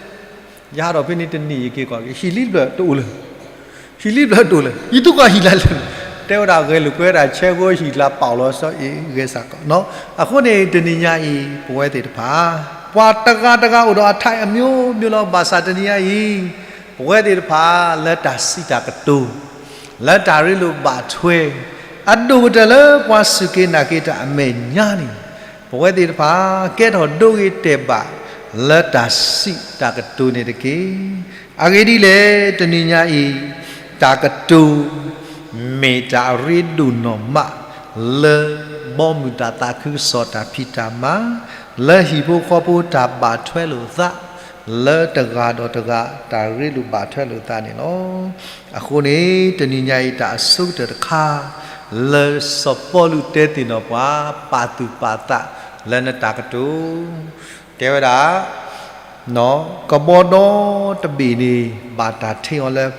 ယဟးထီၣ်ဖဲန့ၣ်တနံၤ ယက့ၤကွၢ်က့ၤ ဟံၣ်လံတဖျၢၣ်တအိၣ်လၢၤ, ဟံၣ်လံတဖျၢၣ်တအိၣ်လၢၤ, ယသူကွၢ်ဟံၣ်လၢလဲၣ်, တဲဝဲဒၣ်ဂဲၤလိာ်ကွဲဒၣ် ဆဲးဂီၤဟံၣ်လၢပာ်လီၤစီအံၤ ဂဲၤစးကီးနီၤ. အဃိန့ၣ် တနံၤညါအံၤ ပဝဲသ့ၣ်တဖၣ် ပှၤတဂၤတဂၤအိၣ်ဒီးအထၢၣ်အမျိုးမျိုးလီၤ. ဘၣ်ဆၣ်တနံၤညါအံၤ ပဝဲသ့ၣ်တဖၣ်လၢတၢ်စံးတၢ်ကတိၤ လၢတၢ်ရ့လိာ်ဘၣ်ထွဲ အဒိၣ်ကတၢၢ်လၢပှၤစူၢ်က့ၤနာ်က့ၤတၢ်အမဲာ်ညါန့ၣ်, ပဝဲသ့ၣ်တဖၣ် ကဲထီၣ်ဒိဂ့ၤတဲာ်ဘၣ် လၢတၢ်စံးတၢ်ကတိၤန့ၣ်တက့ၢ်. အဂ့ၢ်ဒ်လဲၣ် တနံၤညါအံၤ တၢ်ကတိၤ မ့ၢ်တၢ်အရ့ဒိၣ်နီၢ်မး လၢဘီမုၢ်တၢ်သးခုကစီၣ်တၢ်ဖံးတၢ်မၤ, လၢဟံၣ်ဖိဃီဖိတၢ်ဘၣ်ထွဲလိာ်သး, လၢတဂၤဒီးတဂၤတၢ်ရ့လိာ်ဘၣ်ထွဲလိာ်သးန့ၣ်လီၤ. အဃိန့ၣ် တနံၤညါအံၤ တၢ်အဆိကတၢၢ်တခါ လၢစီၤပီလူးတဲသ့ၣ်နီၣ်ပှၤ ပာ်သူၣ်ပာ်သးလၢနတၢ်ကတိၤ တဲဝဲဒၣ် ကဘီဒီတဘ့ၣ်န့ၣ် ဘၣ်တၢ်ထ့အီၤလၢ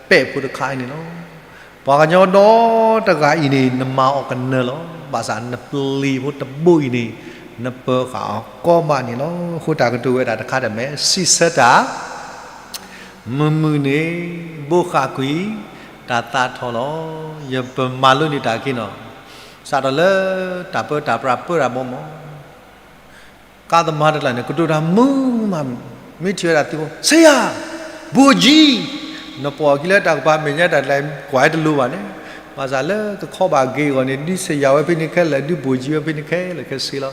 ပဲာ်ဖိတခါအံၤန့ၣ်လီၤ. ပှၤကညီဒီတဂၤအံၤန့ၣ် နမၤအီၤကနၢၤလီၤ. ဘၣ်ဆၣ်နပျံၤဖိတဘိအံၤန့ၣ် နပၢၤဃာ်အီၤကီမးန့ၣ်လီၤ. အဃိတၢ်ကတိၤဝဲဒၣ်တခါတၢၢ်မ့ၢ် စံးဆၢတၢ် မုာ်မုာ်န့ၣ် ဘိးဃာ်ကွံာ် တၢ်သးထီၣ်လီၤ. ယပမၤလိန့ၢ်တၢ်က့ၤနီၤ, စးထီၣ်လၢတၢ်ပၢတၢ်ပြးပၢတၢ်ဘီမး ကါသမားတကျါန့ၣ် ကတိၤတၢ်မုာ်မး, မ့ၢ်ထံၣ်ဝဲဒၣ်သုးဖိ ဆရာ, ဘိၣ်ကၠံ, နပိာ်အခံလၢတၢ်ကပၤမဲာ်ညါတၢ်ကျါ ကွၢ်တလိၤဘၣ်န့ၣ်, ဘၣ်ဆၣ်လၢကခီဘၣ်က့ၤအဂီၢ်န့ၣ် ဒုးဆရာဝဲဖဲန့ၣ်ခဲလၢာ် ဒုးဘိၣ်ကၠံဝဲဖဲန့ၣ်ခဲလၢာ်ခဲဆ့လီၤ.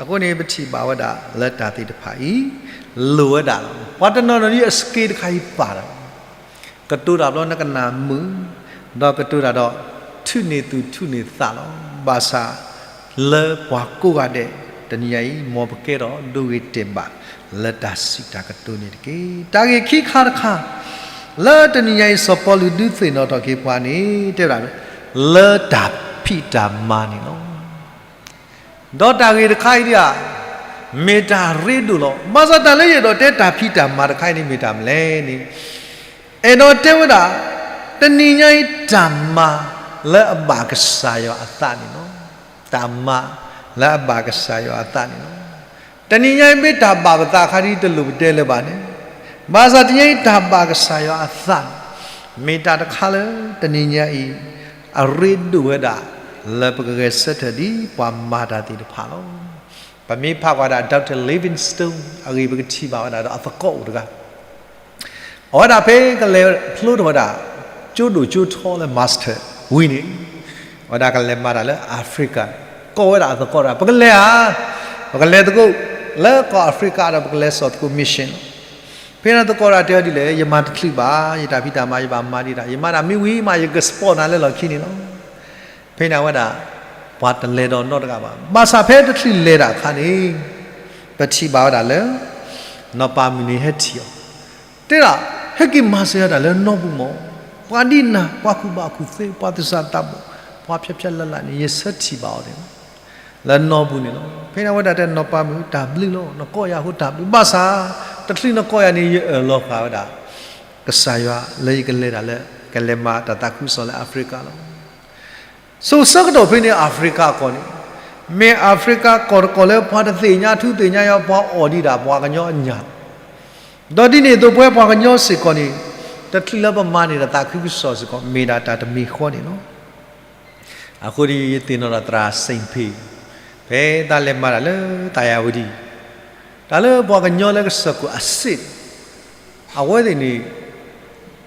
အဃိန့ၣ် ပထံၣ်ဘၣ်ဝဲဒၣ်လၢတၢ်သ့ၣ်တဖၣ်အံၤ လိၣ်ဝဲဒၣ်လီၤ. ပှၤတနီၤနီၤဒ်အ skill တခါအံၤပာ်ဒီး ကတိၤတၢ်ဘျီနကနၢ်မုာ်, ဒီးကတိၤတၢ်ဒီး ထုးန့ၢ်သူၣ်ထုးန့ၢ်သးလီၤ. ဘၣ်ဆၣ်လၢပှၤကိးဂၤဒဲး တနံၤညါအံၤ မ်ပကဲထီၣ်ဒိဂ့ၤတဲာ်ဘၣ် လၢတၢ်စံးတၢ်ကတိၤန့ၣ်တက့ၢ်. တၢ်ဂ့ၢ်ခံခါတခါ လၢတနံၤညါအံၤ စီၤပီလူးဒုးသ့ၣ်နီၣ်ထီၣ်က့ၤပှၤန့ၣ် တဲဝဲဒၣ် လၢတၢ်ဖံးတၢ်မၤန့ၣ်လီၤ. ဒီးတၢ်ဂ့ၢ်တခါအံၤဒ်အံၤ မ့ၢ်တၢ်ရ့ဒိၣ်လီၤ. ဘၣ်ဆၣ်တၢ်လၢယအဲၣ်ဒိးတဲတၢ်ဖံးတၢ်မၤတခါအံၤန့ၣ် မ့ၢ်တၢ်မနုၤလဲၣ်န့ၣ်, အဲၣ်ဒိးတဲဝဲဒၣ် တနံၤညါအံၤတၢ်မၤလၢအဘၣ်ကစၢ်ယွၤအသးန့ၣ်လီၤ. တၢ်မၤလၢအဘၣ်ကစၢ်ယွၤအသးန့ၣ်လီၤ. တနံၤညါအံၤမ့ၢ်တၢ်ဘၣ်ပသးအခါဒ်တလိၣ်ပတဲလၢၤဘၣ်န့ၣ်, ဘၣ်ဆၣ်တနံၤညါအံၤတၢ်ဘၣ်ကစၢ်ယွၤအသးန့ၣ် မ့ၢ်တၢ်တခါလၢတနံၤညါအံၤ အရ့ဒိၣ်ဝဲဒၣ် လၢပကဂဲၤဆၢထၢၣ်ဒ်ပှၤမၤတၢ်သ့ၣ်တဖၣ်လီၤ. ပမ့ၢ်ဖးကွၢ်ဒၣ် Doctor Livingstone အဂ့ၢ် ပကထံၣ်ဘၣ်ဝဲဒၣ်ဒီးအသကိးအိၣ်တဂၤ, အဝဲဒၣ်ဖဲကလဲၤဖျိထီၣ်ဝဲဒၣ် ကၠိဒိၣ်ကၠိထီလၢ Master ဝံၤန့ၣ်, အဝဲဒၣ်ကလဲၤမၤတၢ်လၢ Africa, ကိးဝဲဒၣ်အသကိးတဂၤ ပကလဲၤဧါ, ပကလဲၤသကိး လၢကီၢ် Africa ဒီးပကလဲၤစိာ်သကိး mission လီၤ. ဖဲန့ၣ်သကိးတဂၤတဲအီၤဒ်လဲၣ်, ယမၤတချုးဘၣ်, ယတၢ်ဖံးတၢ်မၤယဘၣ်မၤဒံးတၢ်, ယမၤတၢ်မ့ၢ်ဝံၤမး ယက sponsor နၤလၢလီၢ်ခံန့ၣ်လီၤ. ဖဲန့ၣ်အဝဲဒၣ် ပှၤတလဲၤဒီးနီတဂၤဘၣ်. ဘၣ်ဆၣ်ဖဲတချုးလဲၤတၢ်အခါန့ၣ် ပထံၣ်ဘၣ်ဝဲဒၣ်လၢ နီၢ်ပၤမုၣ်န့ၣ်ဟဲထံၣ်အီၤ, တဲဒၣ် ဟဲက့ၤမၤစၢၤယၤတၢ်လၢနီၢ်ပူၤမး, ပှၤဒ်နၤ ပှၤကူၣ်ဘၣ်ကူၣ်သ့ ပှၤသဆၣ်သးဘီၣ်, ပှၤဖျါဖျါလၢ်လၢ်န့ၣ် ယဆၢထံၣ်ဘၣ်အီၤန့ၣ်လီၤ. လၢနီၢ်ပူၤန့ၣ်လီၤ. ဖဲန့ၣ်အဝဲဒၣ်တဲနီၢ်ပၤမုၣ် တၢ်ဘျုးလီၤ, နကိးယၤအဃိတၢ်ဘျုး, ဘၣ်ဆၣ် တချုးနကိးယၤန့ၣ် ယအၢၣ်လီၤဃာ်ဝဲဒၣ် ကစၢ်ယွၤလၢယကလဲၤတၢ်လၢ ကလဲၤမၤတၢ်သးခုကစီၣ်လၢ Africa လီၤ. ဆိဆၢကတီၢ်ဖဲန့ၣ် Africa ကီၢ်န့ၣ် မ့ၢ် Africa ကီၢ်တကီၢ်လၢပှၤတသ့ၣ်ညါထူသ့ၣ်ညါယွၤ ပှၤအီၣ်ဒံးဒၣ်ပှၤကညီအညၣ်, ဒီးဒ်န့ၣ်အသိးပဝဲပှၤကညီစ့ၢ်ကီးန့ၣ် တချုးလၢပမၤန့ၢ်ဒီးသးခုကစီၣ်စ့ၢ်ကီး မ့ၢ်ဒၣ်တၢ်တမံၤဃီန့ၣ်လီၤ. အဃိဒီး ယသ့ၣ်နီၣ်ဒီးသရၣ်စ့ၣ်ဖ့ၣ် ဖဲတၢ်လဲၤမၤတၢ်လၢသးယၤဝတံၣ်, တၢ်လၢပှၤကညီလၢကစၢၢ်ခိၣ်အစ့ၣ်န့ၣ် အဝဲသ့ၣ်န့ၣ်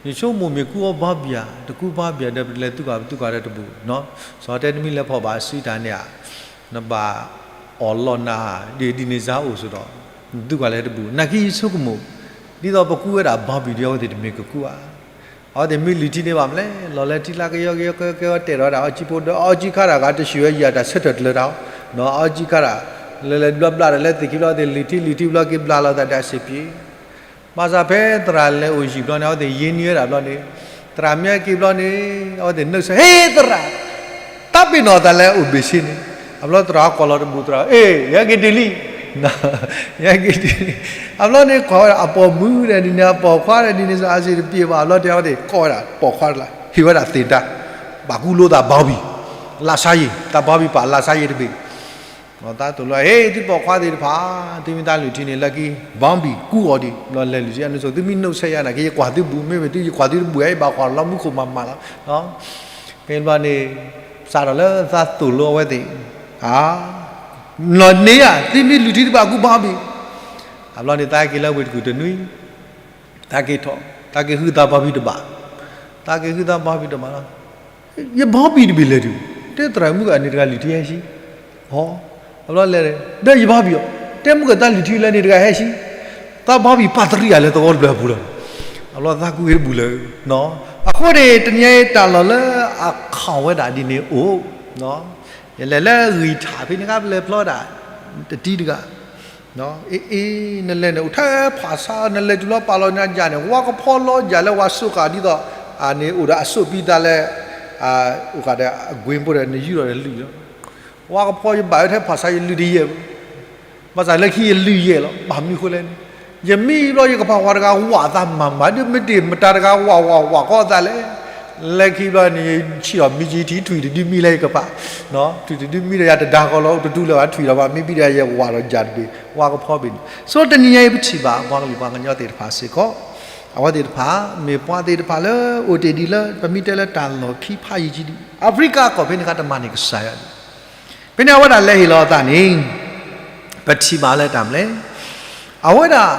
ယဆိကမိၣ်မ့ၢ်ကူအီၤဘီဘံၣ်ဧါ, တကူဘီဘံၣ်ဧါဒီး ပလဲၤသုးကီၣ်ပသုးကီၣ်ဒီးတဘူၣ်နီၤ, စီၤတဲတမံၤလဲၤဖီၣ်ဘၣ်အစုတၢ်န့ၣ်ဧါ, နဘၣ်အီၣ်လီၢ်နၤ ဒ်ဒ်န့ၣ်စၢ်အိၣ်ဆိးဒီး နသုးကီၣ်လဲၤတဘူၣ်, နာ်က့ယဆိကမိၣ် ဒ်သိးပကူဝဲဒၣ်ဘီဘံၣ်ဒီး အဝဲသ့ၣ်တမ့ၢ်ကကူဧါ. အဝဲသ့ၣ်မ့ၢ်လုၢ်ထံန့ၣ်ဘၣ်မလဲၣ်, လီၤလၢထံလၢကယီကယီကယီကယီတဲာ်ဒီးဝဲဒၣ်အီကၠံဖိဒီး အီကၠံခါတၢ်ဂၤတဆူၣ်ဝဲယၤတၢ်ဆၢထၢၣ်ကျၢၤတၢ်, အီကၠံခါတၢ် လၢလဲၤဘျီဘျီဒီးလၢသ့ၣ်ခံဘျီ အဝဲသ့ၣ်လုၢ်ထံလုၢ်ထံဘျီက့ၤဘျးလီၤသးဒီးအစ့ၢ်ကီး ဘၣ်ဆၣ်ဖဲသရၣ်လဲၤအိၣ်ယံာ်ဘျီန့ၣ် အဝဲသ့ၣ်ယ့ၢ်နံၤဝဲဒၣ်ဘျီန့ၣ်, သရၣ်မ့ၢ်က့ၤဘျီန့ၣ် အဝဲသ့ၣ်နုာ်ဆၢ ဟ့သရၣ်, တၢ်ပ့ၤနီၣ်သးလၢအအိၣ်ဘ့ၣ်ဆ့န့ၣ်, အဘျီသရၣ်ကိးလီၤတဘူၣ်သရၣ်, အ့ၣ် ယဟဲက့ၤတုၤလံ, ယဟဲက့ၤတုၤလံ, အဘျီန့ၣ်ကွၢ်ဝဲဒၣ်အပိာ်မုၣ်ဒီးဒ်န့ၣ် အပိာ်ခွါဒီးဒ်န့ၣ် အစ့ၢ်တပျ့ၤဘၣ် အဘျီတဲအဝဲသ့ၣ်ကိးဝဲဒၣ်ပိာ်ခွါတလၢ ဟ့ၣ်ဝဲဒၣ်သ့ၣ်တၢ်, ဘၣ်ကူလိာ်သးဘီဘံၣ်, လၢ်ဆါယံၤ တၢ်ဘီဘံၣ်ပာ်လၢ်ဆါယံၤတဘ့ၣ် သးသိၣ်လိ ဟ့ၣ်သုပိာ်ခွါသ့ၣ်တဖၣ်, သုမ့ၢ်တၢ်လုၢ်ထံန့ၣ် လၢခံ ဘီဘံၣ်ကူအီၤဒံး ဘျီလဲၤလုၢ်ထံအနုစိ သုမ့ၢ်နုာ်ဆၢယၤနာ်က့ ယကွၢ်သုဘူၣ် မ့မ့ၢ်သုယကွၢ်သုတဘူၣ်ဧါ ယဘၣ်ကွၢ်လီၤမူခိၣ်မးမးလီၤ. ဖဲဘျီန့ၣ် စးထီၣ်လၢသးသိၣ်လိအဝဲသ့ၣ်, နီၢ်န့ၢ်ဧါ သုမ့ၢ်လုၢ်ထံတဘၣ်ကူဘီဘံၣ်, အဘျီန့ၣ် သးက့ၤလၢဝ့ၢ်တကူၣ်တနွံ, သးက့ၤထီၣ် သးက့ၤဟုသးဘီဘံၣ်တဘၣ်, သးက့ၤဟုသးဘီဘံၣ်တဘၣ်လီၤ. ယဘီဘံၣ်တဘ့ၣ်လဲၤတုၤ, တဲသရၣ်မုၣ်ဂၤန့ၣ်တဂၤလုၢ်ထံဟဲဆံ, အဘျီလဲၤ ဒီးယဘီဘံၣ်အီၤ, တဲမုၢ်ကတၢ်လုၢ်ထံလၢန့ၣ်တဂၤဟဲဆံ, သးဘီဘံၣ်ပာ်တရံးယၤလၢသဝီတဘျီပူၤလီၤ. အဘျီသးကူဟ့ၣ်တဘူၣ်လၢ, အဃိန့ၣ် တနံၤအံၤတၢ်လီၢ်လၢအခီၣ်ဝဲဒၣ်ဒ်န့ၣ်အိၣ်, ယလဲၤလၢဂံၢ်ထၣ်ဖဲန့ၣ်ခါ ပလဲၤဖျီဒၣ် တတံၤတဂၤ အ့ အ့ နလဲၤန့ၣ် အိၣ်ထဲဖးဆါ နလဲၤတုၤလီၤပာ်လီၤနၤယၤန့ၣ် ဝါကဖီလီၤယၤလၢဝါစိဃာ်ဒ်သိး အန့ၣ်အိၣ်ဒီးအစိၣ်ပံသးလဲၣ်, အိၣ်ဃာ်ဒီးအကွ့ဖိဒီး နယူၢ်ဒီးနလုၢ်လီၤ. ဝါကဖီယဘၣ်ဝဲထဲဖးဆါ ယလုၢ်တယဲၢ်ဘၣ်, ဘၣ်ဆၣ်လၢခံယလုၢ်ယဲၢ်လီၤ. ဘၣ်မနုၤဃိလဲၣ်န့ၣ် ယမံဘျီယကပာ်ဝၤတဂၤဝးသးမၤမၤ ဒ်မ့ၢ်တ့ၢ်မတၤတဂၤဝးဝးဝးကီသးလဲၣ်. လၢခံဘျီန့ၣ် ယဆံၣ်ထီၣ်မံကၠံထံထွံၣ်တဒုမံလၢယကပၤ ထွံၣ်တဒုမံဒီးယၤတဒါဃီလီၤ အိၣ်တဒူလၢၤဘၣ်ထွံၣ်လီၤဘၣ် မ့ၢ်ဘံဒီးယဲၢ်ဝးဒီးယၤတဘ့ၣ် ဝါကဖီဘ့ၣ်န့ၣ် ဆိတနံၤညါအံၤပထံၣ်ဘၣ် ပှၤကလုာ်ပှၤကညီသ့ၣ်တဖၣ်စ့ၢ်ကီး အဝဲသ့ၣ်တဖၣ် မ့ၢ်ပှၤသ့ၣ်တဖၣ်လၢ အိၣ်တ့ၢ်ဒံးလၢ ပမ့ၢ်တဲလၢတၢ်လီၢ်ခံဖးယံၤကံဒံး အဖရံကၤကီၢ်ဖဲန့ၣ်အခါတမၤန့ၢ်ကစၢ်ယွၤဒံး ဖဲန့ၣ်အဝဲဒၣ်လဲၤဟ့ၣ်လီၤအသးန့ၣ် ပထံၣ်ဘၣ်လၢတၢ်မနုၤလဲၣ် အဝဲဒၣ်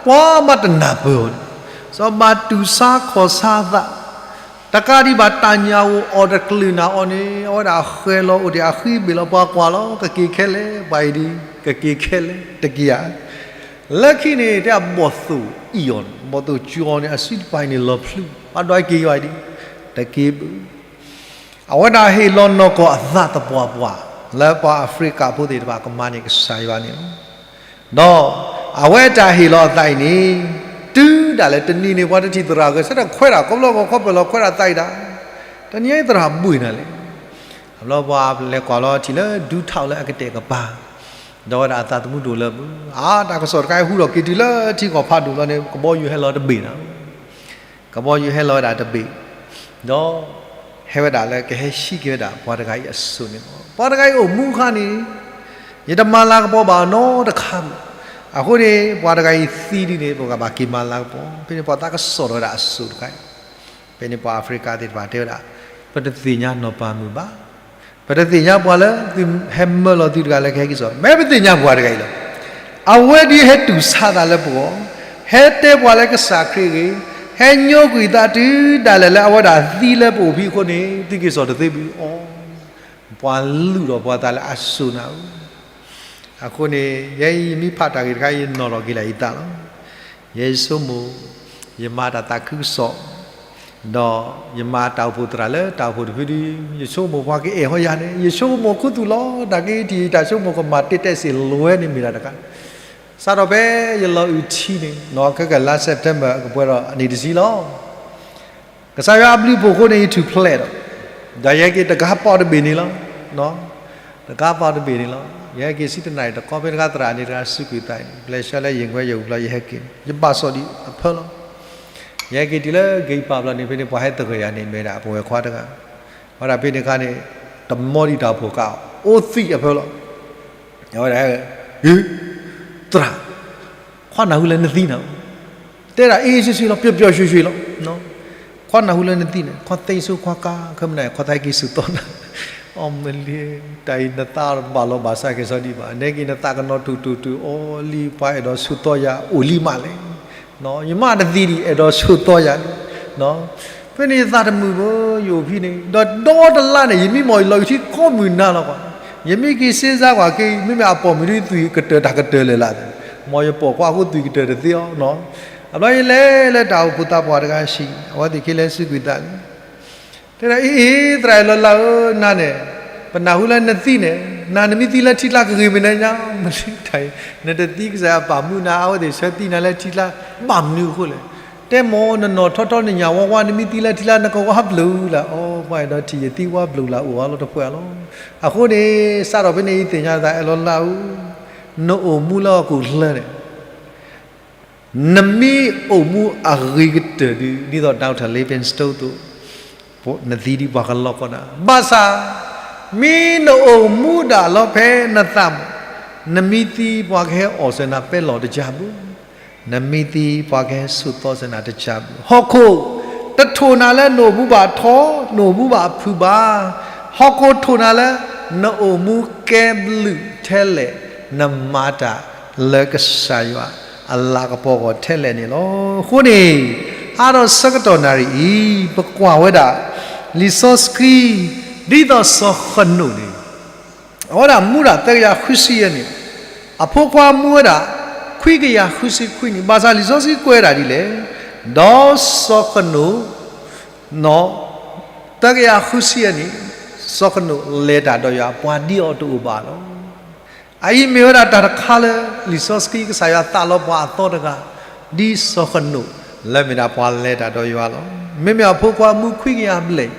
ပှၤမၤတနၢ်ပၢၢ်အီၤန့ၣ် စီၤဘၣ်တူၢ်ဆါခီၣ်ဆါအသး တကးဒံးဘၣ်တၢ်ညၣ်ဧိၤအီၣ်တကျၢၤနၤအီၤန့ၣ် အဝဲဒၣ်ဃဲၤလီၤအိၣ်တ့ၢ်အဃံဘ့ၣ်လီၤ ပှၤကွၢ်လီၤ ကက့ၤခဲလၢာ် ပှၤအံၤဒ် ကက့ၤခဲလၢာ် တက့ၢ်ဧါ လၢခံန့ၣ် တဲအဘီၣ်သိၣ်အံၣ်အီၤန့ၣ် ဘီၣ်သိၣ်စူၤအီၤန့ၣ် အစုတပၤအံၤန့ၣ်လီၤဖျူ ပှၤဒွးက့ၤယွၤအံၤဒ် တက့ၢ်ဘၣ် အဝဲဒၣ်ဟ့ၣ်လီၤနီၢ်ကီၢ်အသးသပှၢ်ပှၢ် လၢပှၤအဖရံကၤဖိသ့ၣ်တဖၣ်ကမၤန့ၢ်ကစၢ်ယွၤန့ၣ်လီၤ. ဒီးအဝဲတၢ်ဟ့ၣ်လီၤအသးအံၤန့ၣ် တုၤဒၣ်လဲာ်တနံၤန့ၣ် ပှၤတထံၣ်သရၣ်ဂဲၤဆၢထၢၣ်ခွဲးတၢ် ခီဖျိဂီၤခီဖျိလီၤခွဲးတၢ်သးအံၤဒၣ် တနံၤအံၤသရၣ်ဘှ့ၣ်နၤလဲၣ်. အဘျီပှၤလဲၤကွၢ်လီၤထံၣ်လၢဒူထီၣ်လၢအကတဲာ်ကပၤ ဒီးဝဲဒၣ်အသးသမူဒိၣ်လၢပူၤ အါ တၢ်ကစီၣ်တခါအံၤဟူထီၣ်က့ၤတုၤလၢထံကီၢ်ဖးဒိၣ်လီၤန့ၣ် ကဘီယူၤဟဲလီၤတဘ့ၣ်နၤ ကဘီယူၤဟဲလီၤဝဲဒၣ်တဘ့ၣ် ဒီး ဟဲဝဲဒၣ်လၢကဟဲဟံးက့ၤဝဲဒၣ်ပှၤတဂၤအံၤအစိၣ်န့ၣ်လီၤ. ပှၤတဂၤအံၤအိၣ်မူအခါန့ၣ် ယတမၤလၤကပီၤဘၣ်နီတခါဘၣ်. အဃိန့ၣ် ပှၤတဂၤအံၤသံဒ်န့ၣ် ပကဘၣ်က့ၤမၤလၤကပီၤ. ဖဲန့ၣ်ပှၤသးကစီၣ်ထီၣ်ဝဲဒၣ်အစိၣ်တခါအံၤ ဖဲန့ၣ်ပှၤအဖရံကၤသ့ၣ်တဖၣ်တဲဝဲဒၣ် ပတသ့ၣ်ညါနီၢ်ပၤမုၣ်ဘၣ်. ပတသ့ၣ်ညါပှၤလၢသုဟဲမၢလီၤသုတဂၤလၢကဟဲက့ၤစိာ်, မ့ၢ်ပသ့ၣ်ညါပှၤတဂၤအံၤလီၤ. အဝဲဒ်ဟဲတူၢ်ဆါသးလၢပဂီၢ်, ဟဲတဲပှၤလၢကစၢ်ခရံာ်ဂ့ၤ, ဟဲညိကွံာ်သးတုၤဒၣ်လဲာ်လၢအဝဲဒၣ်သံလၢပအိၣ်ဖဲအဃိန့ၣ် သုက့ၤစိာ်တသ့ဘၣ်အီၤ, ပှၤလုၢ်ထီၣ်ပှၤသးလၢအစိၣ်နၤဧၢ အဃိန့ၣ် ယဲအံၤမ့ၢ်ဖးတၢ်ဂ့ၢ်တခါ ယနီၣ်ထီၣ်က့ၤလၢယသးလီၤ. ယဲယဆိကမိၣ် ယမၤတၢ်သးခုကစီၣ်, ဒီးယမၤတၢ်အိၣ်ဖှိၣ်သရၣ်လၢတၢ်အိၣ်ဖှိၣ်တဖုဒု, ယဆိကမိၣ်ပှၤကအဲၣ်ဟီယၤန့ၣ် ယဆိကမိၣ်ခူသူၣ်လီၤ. တၢ်က့ၤထံၣ်တၢ်ဆိကမိၣ်ကမၤတ့တဲစ့ၢ်လွဲန့ၣ်မ့ၢ်တၢ်တခါ, စးထီၣ်ဖဲယလီၤအုၣ်ထံန့ၣ် နီၢ်ခဲကလါ September ကပှဲၤဒီးအနံၣ်တဆံလီၤ. ကစၢ်ယွၤအဘျုးအဖှိၣ်အဃိန့ၣ် ယထူၣ်ဖျဲးဒီး, ဒီးယဟဲက့ၤတကးပီၣ်တဘ့ၣ်န့ၣ်လီၤ. တကးပီၣ်တဘ့ၣ်န့ၣ်လီၤ. ယဟဲက့ၤဆံတနၣ်ရံၣ်တခီ ဖဲတခါသရၣ်န့ၣ်တခါစူးကွံာ်သးအံၤ ပျဲၢ်ဆှၢလၢယံာ်ဝဲယအိၣ်ဘျီ ယဟဲက့ၤ ယဘၣ်စီၣ်ဒံးအဖၢလီၤ. ယဟဲက့ၤတုၤလၢဂ့ၤပာ်ဘျီန့ၣ် ဖဲန့ၣ်ပှၤဟဲသဂၢၢ်ယၤန့ၣ် မ့ၢ်ဒၣ်ပဝဲခွါတဂၤ, ဝဲဒၣ်ဖဲန့ၣ်အခါန့ၣ် တမီဒံးတၢ်အိၣ်ဖှိၣ်ကး အိၣ်သံးအဖၢလီၤ. အဝဲဒၣ်, သရၣ်, ခွါနၢ်ဟူလၢနသံနၤ, တဲဒၣ်အ့ၣ်ဆ့ဆ့လီၤ ပျီပျီဆှ့ဆှ့လီၤ ခွါနၢ်ဟူလၢနသံန့ၣ် ခွါသ့ဆိခွါကါ ခဲမုၢ်နၤ ခွါသးဟဲက့ၤဆူၣ်သီနၤ, အီၣ်မ့ၢ်လံ, တၢ်အံၤနသးဘၣ်လီၤဘၣ်စးက့ၤစီၤဒံးဘၣ်, နဲက့ၤနသးကနီၤထူၣ်ထူၣ်ထူၣ် အီၣ်လံပှၤအဲၣ်ဒိးဆူၣ်သီယၤ အိၣ်လံမးလဲၣ်, ယမ့ၢ်တသံဒံး အဲၣ်ဒိးဆူၣ်သီယၤလံ ဖဲန့ၣ်ယသးတမုာ်ဘၣ် ယအိၣ်ဖဲန့ၣ် ဒီးဒီတလါန့ၣ် ယမံမီၢ်ယလီၤယထံကိးမုၢ်နၤလီၤကွၢ်, ယမ့ၢ်က့ၤစ့စါကွၢ်က့ၤ မ့မ့ၢ်အပိာ်မုၣ်ဒ်သွံၣ်ကတၢၢ်တၢ်ကတၢၢ်လၢာ်လၢ်, မ်ယပိာ်ခွါအဃိသွံၣ်ကတၢၢ်တသ့အီၤ, အဘျီယလဲၤလၢတၢ်အိၣ်ဖှိၣ်သးပှၢ်တဂၤဆံး အဝဲသ့ၣ်ခံလဲၤစံးကွံာ်သးလံ တဲဒၣ်အံၤ သရၣ်အဲၣ်လီၤလးဧၢ နၤန့ၣ် ပနၢ်ဟူလၢနသံန့ၣ် နၤနမ့ၢ်သံလၢထံကျါကဂ့ၤမနုၤညါ မ့ၢ်လံတၢ်အံၤ နတသံကစၢ်ယွၤပာ်မူနၤ အဝဲသ့ၣ်ဆၢသံနၤလၢထံကျါ ဘၣ်မနုၤအဃိလဲၣ်, တဲမ့ၢ်နနီၢ်ထီထီနညၣ်ဝါဝါ နမ့ၢ်သံလၢထံကျါ နကဝါဘျုးလၢ် အီ ပှၤအဲၣ်ဒိးထံၣ်ယသံဝါဘျုးလၢ်အိၣ်အါလီၤတပှဲၤလီၤ, အဃိန့ၣ် စးထီၣ်ဖဲန့ၣ် ယသ့ၣ်ညါသးအဲၣ်လီၤလးဧၢ နအိၣ်မူလၢဟီၣ်ခိၣ်ချၢန့ၣ် နမ့ၢ်အိၣ်မူအဂ့ၤကတၢၢ်ဒုး ဒ်သိး Doctor Livingstone အသိး နသံဒ်ပှၤကလီကီနၤ, ဘၣ်ဆၣ် မ့ၢ်နအိၣ်မူဒၣ်လီၤဖဲနသးမး, နမ့ၢ်သံပှၤကဟဲအီၣ်စၢၤနၤပဲလီၢ်တကၢ်ဘၣ်, နမ့ၢ်သံပှၤကဟဲဆိၣ်သီစၢၤနၤတကၢ်ဘၣ်, ဟီၣ်ခိၣ် တထိၣ်နၤလၢနအိၣ်မူဘၣ်ထီ နအိၣ်မူဘၣ်ဖုးဘၣ်, ဟီၣ်ခိၣ်ထိၣ်နၤလၢ နအိၣ်မူကဲဘျုးထဲလဲၣ်, နမၤတၢ်လၢကစၢ်ယွၤ အလၤကပီၤအဂီၢ်ထဲလဲၣ်န့ၣ်လီၤ. အဃိန့ၣ် အါထီၣ်ဆၢကတီၢ်နၣ်ရံၣ်အံၤ ပကွၢ်ဝဲဒၣ် လံာ်စီဆှံ ဒ်သိးစီၤဃနိာ်န့ၣ် အဝဲဒၣ်မူဒၣ်သၢကယၤဃုဆံယဲၢ်နံၣ်, အဖိခွါမူဝဲဒၣ် ခွံကယၤဃုဆံခွံနံၣ်, ဘၣ်ဆၣ်လံာ်စီဆှံကွဲးဒၣ်ဒ်လဲၣ်, ဒီးစီၤဃနိာ် သၢကယၤဃုဆံယဲၢ်နံၣ်, စီၤဃနိာ်လဲၤတၢ်ဒီးယွၤ ပှၤဒ်အီၤတအိၣ်ဘၣ်လီၤ. အအံၤမ့ၢ်ဝဲဒၣ်တၢ်တခါလၢ လံာ်စီဆှံကစၢ်ယွၤသးလီပှၤအသီတဂၤ ဒ်စီၤဃနိာ် လၢမ့ၢ်ဒၣ်ပှၤလဲၤတၢ်ဒီးယွၤလီၤ. မ့မ့ၢ်အဖိခွါမူခွံကယၤဘျဲၣ်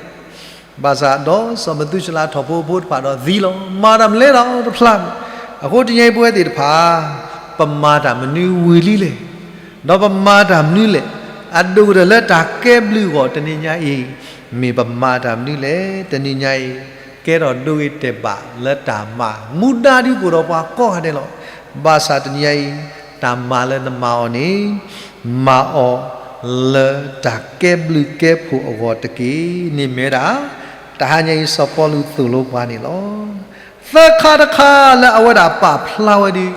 ဘၣ်ဆၣ်ဒီးစီၤမသူၤရှလါထီၣ်ဖိအဖိတဖၣ်ဒီးသံလီၤ. မၤတၢ်မလဲလီၤတဖျါ, အဃိတနံၤအံၤပဝဲသ့ၣ်တဖၣ် ပမၤတၢ်မနုၤဝံၤလံလဲၣ်, ဒီးပမၤတၢ်မနုၤလဲၣ်, အဒိၣ်ကတၢၢ်လၢတၢ်ကဲဘျုးအဂီၢ်တနံၤညါအံၤ မ့ၢ်ပမၤတၢ်မနုၤလဲၣ်, တနံၤညါအံၤ ကဲထီၣ်ဒိဂ့ၤတဲာ်ဘၣ်လၢတၢ်မၤ မူဒါဒုးကအိၣ်ဒီးပှၤကိးဂၤဒဲးလီၤ. ဘၣ်ဆၣ်တနံၤညါအံၤ တၢ်မၤလၢနမၤအီၤန့ၣ် မၤအီၤလၢတၢ်ကဲဘျုးကဲဖှိၣ်အဂီၢ်တက့ၢ်. န့ၣ်မ့ၢ်ဝဲဒၣ် တဟါညါအံၤစီၤပီလူးသိၣ်လိပှၤန့ၣ်လီၤ. သၢခါတခါလၢအဝဲဒၣ်ပာ်ဖျါဝဲဒၣ်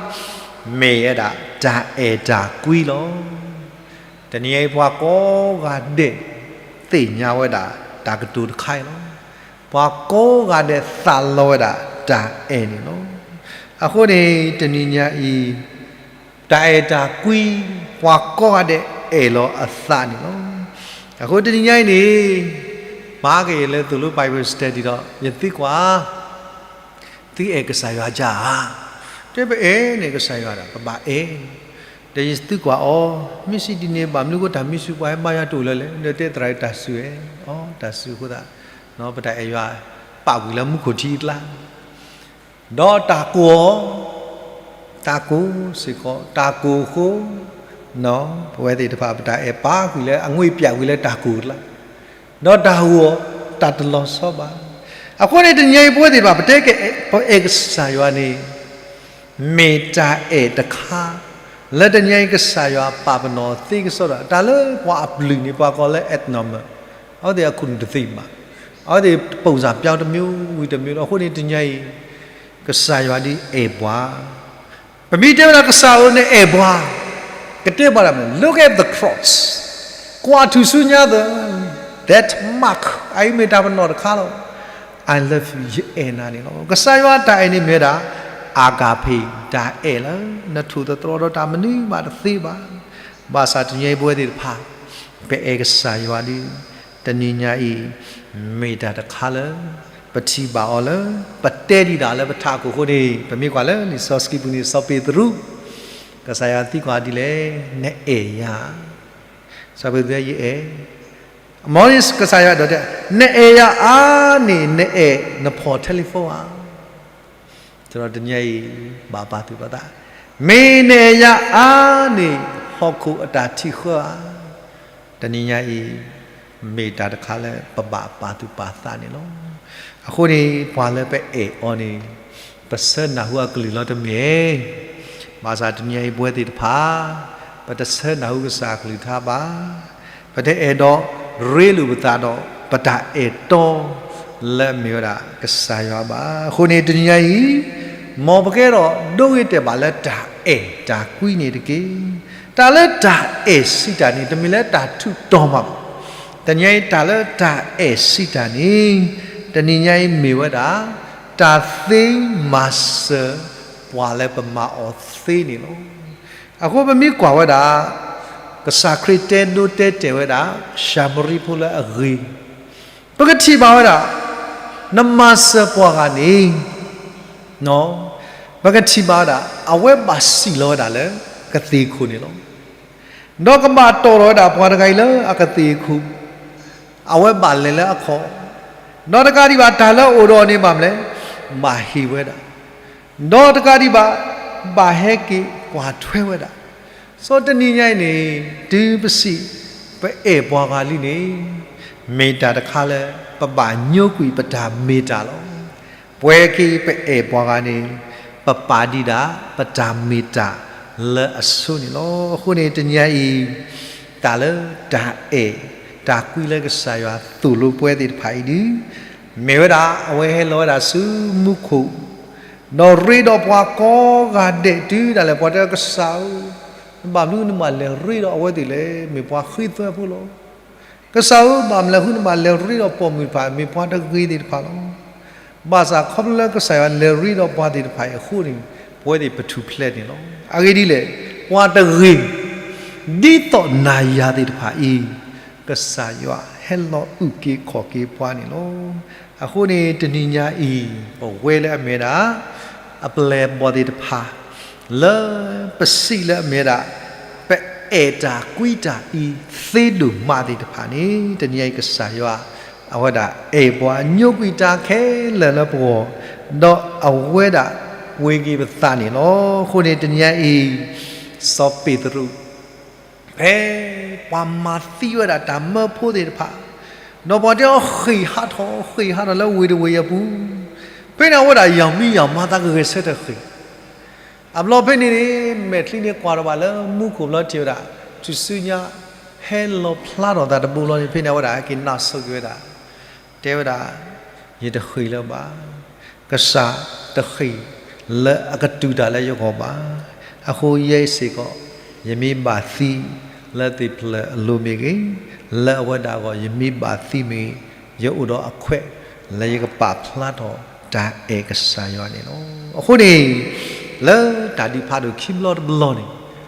မ့ၢ်ဝဲဒၣ်တၢ်အဲၣ်တၢ်ကွံလီၤ. တနံၤအံၤပှၤကိးဂၤဒဲး သ့ၣ်ညါဝဲဒၣ်တၢ်ကတိၤတခါအံၤလီၤ. ပှၤကိးဂၤဒဲးသးလီဝဲဒၣ်တၢ်အဲၣ်န့ၣ်လီၤ. အဃိန့ၣ် တနံၤညါအံၤ တၢ်အဲၣ်တၢ်ကွံ ပှၤကိးဂၤဒဲးအဲၣ်လီၤအသးန့ၣ်လီၤ. အဃိတနံၤညါအံၤန့ၣ် မၤက့ၤလၢသိၣ်လိ Bible study ဒီး ယသံကွၢ် သုအဲၣ်ကစၢ်ယွၤဧါ. တဲပအဲၣ်န့ၣ်ကစၢ်ယွၤဒီး ပဘၣ်အဲၣ်. ဒီးယသံကွၢ်အီၤ မ့ၢ်စံးဒ်န့ၣ် ဘၣ်မနုၤဃိတၢ်မံဆူၣ်ပှၤဟဲဘါယွၤတအိၣ်လၢၤလဲၣ်. ဒီးတဲသရၣ်တၢ်စူၢ်ဧါ. အီ တၢ်စူၢ်အဃိသတး ပတၢ်အဲၣ်ယွၤ ပာ်ကွံာ်လၢမူခိၣ်ထံအကျါ ဒီးတၢ်ကိၢ်အီၤ, တၢ်ကိၢ်စ့ၢ်ကီး, တၢ်ကိၢ်အဃိ ပဝဲသ့ၣ်တဖၣ် ပတၢ်အဲၣ်ပာ်ကွံာ်လၢ အငွေ့ပျးကွံာ်လၢတၢ်ကိၢ်အကျါ, ဒီးတၢ်ဂီၤ တၢ်တလီၤဆီဘၣ်. အဃိန့ၣ် တနံၤအံၤပဝဲသ့ၣ်တဖၣ် ပတဲကဲ ပအဲၣ်ကစၢ်ယွၤန့ၣ် မ့ၢ်တၢ်အဲၣ်တခါ လၢတနံၤအံၤကစၢ်ယွၤပာ်ပနီၣ်သ့ကစီဒီ တၢ်လၢပှၤအပျုၢ်န့ၣ် ပှၤကိးလၢ abnormal, အဝဲသ့ၣ်အခိၣ်နူာ်တသ့ဘၣ်, အဝဲသ့ၣ် ပုံစံပြောင်း တမျိုးဝံၤတမျိုးဒီး အဃိန့ၣ်တနံၤအံၤ ကစၢ်ယွၤဒ်အဲၣ်ပှၤ ပမ့ၢ်တဲဝဲဒၣ်ကစၢ်ဧၢ နအဲၣ်ပှၤ, ကတဲပှၤဒၣ်မနုၤ look at the cross, ကွၢ်ထူၣ်ဆူညါသၢ, that mark အအံၤမ့ၢ်တၢ်ပနီၣ်တခါလီၤ. I love you ယအဲၣ်နၤန့ၣ်လီၤ. ကစၢ်ယွၤတၢ်အဲၣ်န့ၣ်မ့ၢ်ဝဲဒၣ် agape တၢ်အဲၣ်လၢ နထိၣ်သတြီၤဒီးတၢ်မနုၤမးတသ့ဘၣ်. ဘၣ်ဆၣ်တနံၤအံၤပဝဲသ့ၣ်တဖၣ် ပအဲၣ်ကစၢ်ယွၤဒီး တနံၤညါအံၤ မ့ၢ်တၢ်တခါလၢ ပထံၣ်ဘၣ်အီၤလၢ ပတဲဒံးဒၣ်လၢပထးခိၣ်အဃိန့ၣ် ပမ့ၢ်ကွၢ်လၢလံာ်စီဆှံပူၤန့ၣ် စီၤပ့းတရူး ကစၢ်ယွၤသံကွၢ်ဒ်လဲၣ်, နအဲၣ်ယၤဧါ. စီၤပ့းတရူး ယအဲၣ်. မ်ကစၢ်ယွၤအဲၣ်ဒိးတဲ နအဲၣ်ယၤဧါန့ၣ် နအဲၣ်နဖီၣ် telephone ဧါ. တနံၤညါအံၤ ဘၣ်ပာ်သူၣ်ပာ်သး, မ့ၢ်နအဲၣ်ယၤဧါန့ၣ် ဟီၣ်ခိၣ်အတၢ်ထံၣ်ဃၢဧါ. တနံၤညါအံၤ မ့ၢ်တၢ်တခါလၢပဘၣ်ပာ်သူၣ်ပာ်သးန့ၣ်လီၤ. အဃိန့ၣ် ပှၤလၢပအဲၣ်အီၤန့ၣ် ပဆၢနၢ်ဟူအကလုၢ်လီၤတမ့ၢ်. ဘၣ်ဆၣ်တနံၤညါအံၤပဝဲသ့ၣ်တဖၣ် ပတဆၢနၢ်ဟူကစၢ်အကလုၢ်ကထါဘၣ်. ပ ပတအဲၣ်ဒိးရ့လိာ်ပသးဒီး ပတၢ်အဲၣ်တီလၢအမ့ၢ်ဝဲဒၣ်ကစၢ်ယွၤဘၣ်. အဃိန့ၣ်တနံၤညါအံၤ, မ်ပကအဲၣ်ဒိးဒိဂ့ၤတဲာ်ဘၣ်လၢတၢ်အဲၣ်တၢ်ကွံန့ၣ်တက့ၢ်. တၢ်လၢတၢ်အဲၣ်စံးတၢ်န့ၣ် တမ့ၢ်လၢတၢ်ထူးတီၤမးဘၣ်. တနံၤညါအံၤတၢ်လၢတၢ်အဲၣ်စံးတၢ်န့ၣ်, တနံၤညါအံၤမ့ၢ်ဝဲဒၣ် တၢ်သ့မၤစၢၤပှၤလၢပမၤအီၤသ့န့ၣ်လီၤ. အဃိပမ့ၢ်ကွၢ်ဝဲဒၣ် ကစၢ်ခရံာ်တဲဒိတဲတဲာ်ဝဲဒၣ် ၡၤမရံဖိလၢအဂ့ၤ, ပကထံၣ်ဘၣ်ဝဲဒၣ် နမၤစၢၤပှၤဂၤန့ၣ် ပကထံၣ်ဘၣ်ဝဲဒၣ် အဝဲဘၣ်စံၣ်လီၤဝဲဒၣ်လၢကသ့ၣ်ခိၣ်န့ၣ်လီၤ. ဒီးကဘၣ်တီၣ်ထီၣ်ဝဲဒၣ်ပှၤတဂၤအံၤလၢအကသ့ၣ်ခိၣ်, အဝဲဘၣ်လဲၤလၢအခီၣ်, ဒီးတကးဒံးဘၣ်တၢ်လၢအအိၣ်ဒီးအီၤန့ၣ်ဘၣ်မနုၤလဲၣ်, ဘၣ်ဟ့ၣ်ဝဲဒၣ်, ဒီးတကးဒံးဘၣ် ဘၣ်ဟဲက့ၤကွၢ်ထွဲဝဲဒၣ်. စီၤတနံၤညါအံၤန့ၣ် တုၤပစံး ပအဲၣ်ပှၤဂၤလံန့ၣ် မ့ၢ်တၢ်တခါလၢ ပဘၣ်ညိကွံာ်ပတၢ်မ့ၢ်တၢ်လီၤ. ပှဲၤက့ၤပအဲၣ်ပှၤဂၤန့ၣ် ပပာ်ဒံးဒၣ် ပတၢ်မ့ၢ်တၢ်လၢအဆိန့ၣ်လီၤ. အဃိန့ၣ်တနံၤညါအံၤ တၢ်လၢတၢ်အဲၣ် တၢ်ကွံလၢကစၢ်ယွၤသိၣ်လိပှဲၤသ့ၣ်တဖၣ်အံၤဒုး မ့ၢ်ဝဲဒၣ် အဝဲဟဲလီၤဝဲဒၣ်ဆူမူခိၣ်, ဒီးရ့ဒီးပှၤကိးဂၤဒဲးတုၤဒၣ်လဲာ် ပှၤတဲကစၢ်ဧၢ, နဘၣ်မနုၤနဘၣ်လဲၤရ့ဒီးအဝဲသ့ၣ်လဲၣ်, မ့ၢ်ပှၤဃ့သွဲဖိလီၤ. ကစၢ်ဧၢ, ဘၣ်မနုၤဃိနဘၣ်လဲၤရ့ဒီးပိာ်မုၣ်တဖၣ် မ့ၢ်ပှၤတဂ့ၤသ့ၣ်တဖၣ်လီၤ. ဘၣ်ဆၣ်ခီဖျိလၢကစၢ်ယွၤလဲၤရ့ဒီးပှၤသ့ၣ်တဖၣ်အံၤအဃိန့ၣ် ပဝဲသ့ၣ်ပထူၣ်ဖျဲးန့ၣ်လီၤ. အဂ့ၢ်ဒ်လဲၣ်, ပှၤတဂ့ၤ ဒ်သိးနၤယၤသ့ၣ်တဖၣ်အံၤ ကစၢ်ယွၤဟဲလီၤအုၣ်က့ၤခီၣ်က့ၤပှၤန့ၣ်လီၤ. အဃိန့ၣ်တနံၤညါအံၤ ပဝဲလၢအမ့ၢ်ဒၣ် အပျဲၢ်အဘီၣ်သ့ၣ်တဖၣ် လၢပစံးလၢအမ့ၢ်ဒၣ် ပအဲၣ်တၢ်ကွံတၢ်အံၤသ့ဒိၣ်မးသ့ၣ်တဖၣ်န့ၣ် တနံၤညါအံၤကစၢ်ယွၤ အဝဲဒၣ်အဲၣ်ပှၤညိကွံာ်တၢ်ခဲလၢာ်လၢပဂီၢ်, ဒီးအဝဲဒၣ်ပှ့ၤက့ၤပသးန့ၣ်လီၤ. အဃိန့ၣ်တနံၤညါအံၤ စီၤပ့းတရူး ဖဲပှၤမၤသံဝဲဒၣ်တၢ်မၢဖိသ့ၣ်တဖၣ်, ဒီးပှၤတဲအီၤဃ့ၢ်ဟးထီၣ် ဃ့ၢ်ဟးထီၣ်လၢဝ့ၢ်တဝ့ၢ်အပူၤ, ဖဲန့ၣ်အဝဲဒၣ်ယၤမံယၤမါသးကဂဲၤဆၢထၢၣ်ဃ့ၢ်, အဘျီဖဲန့ၣ်န့ၣ် မဲာ်ချံန့ၣ်ကွၢ်ထီၣ်ဘၣ်လၢမူခိၣ်ဘျီထံၣ်ဝဲဒၣ် ထူၣ်စုညါ ဟဲလီၤဖျါထီၣ်သးတဘိလီၤန့ၣ် ဖဲန့ၣ်အဝဲဒၣ်ဟဲက့ၤနးဆိးက့ၤဝဲဒၣ် တဲဝဲဒၣ်, ယတဃ့ၢ်လၢၤဘၣ်, ကစၢ်တဃ့ၢ်လၢအကတူၢ်တၢ်လၢယဂီၢ်ဘၣ်. အဃိယဲစ့ၢ်ကီး ယမ့ၢ်ဘၣ်သံလၢသ့ၣ်ဖျၢၣ်အလိၤမ့ၢ်ဂ့ၤ, လၢအဝဲဒၣ်အဂီၢ် ယမ့ၢ်ဘၣ်သံမ့ၢ်ဂ့ၤ, ယအိၣ်ဒီးအခွဲးလၢယကပာ်ဖျါထီၣ်တၢ်အဲၣ်ကစၢ်ယွၤန့ၣ်လီၤ. အဃိန့ၣ် လၢတၢ်ဒုးဖးဒိၣ်ခံဘျီတဘျီန့ၣ်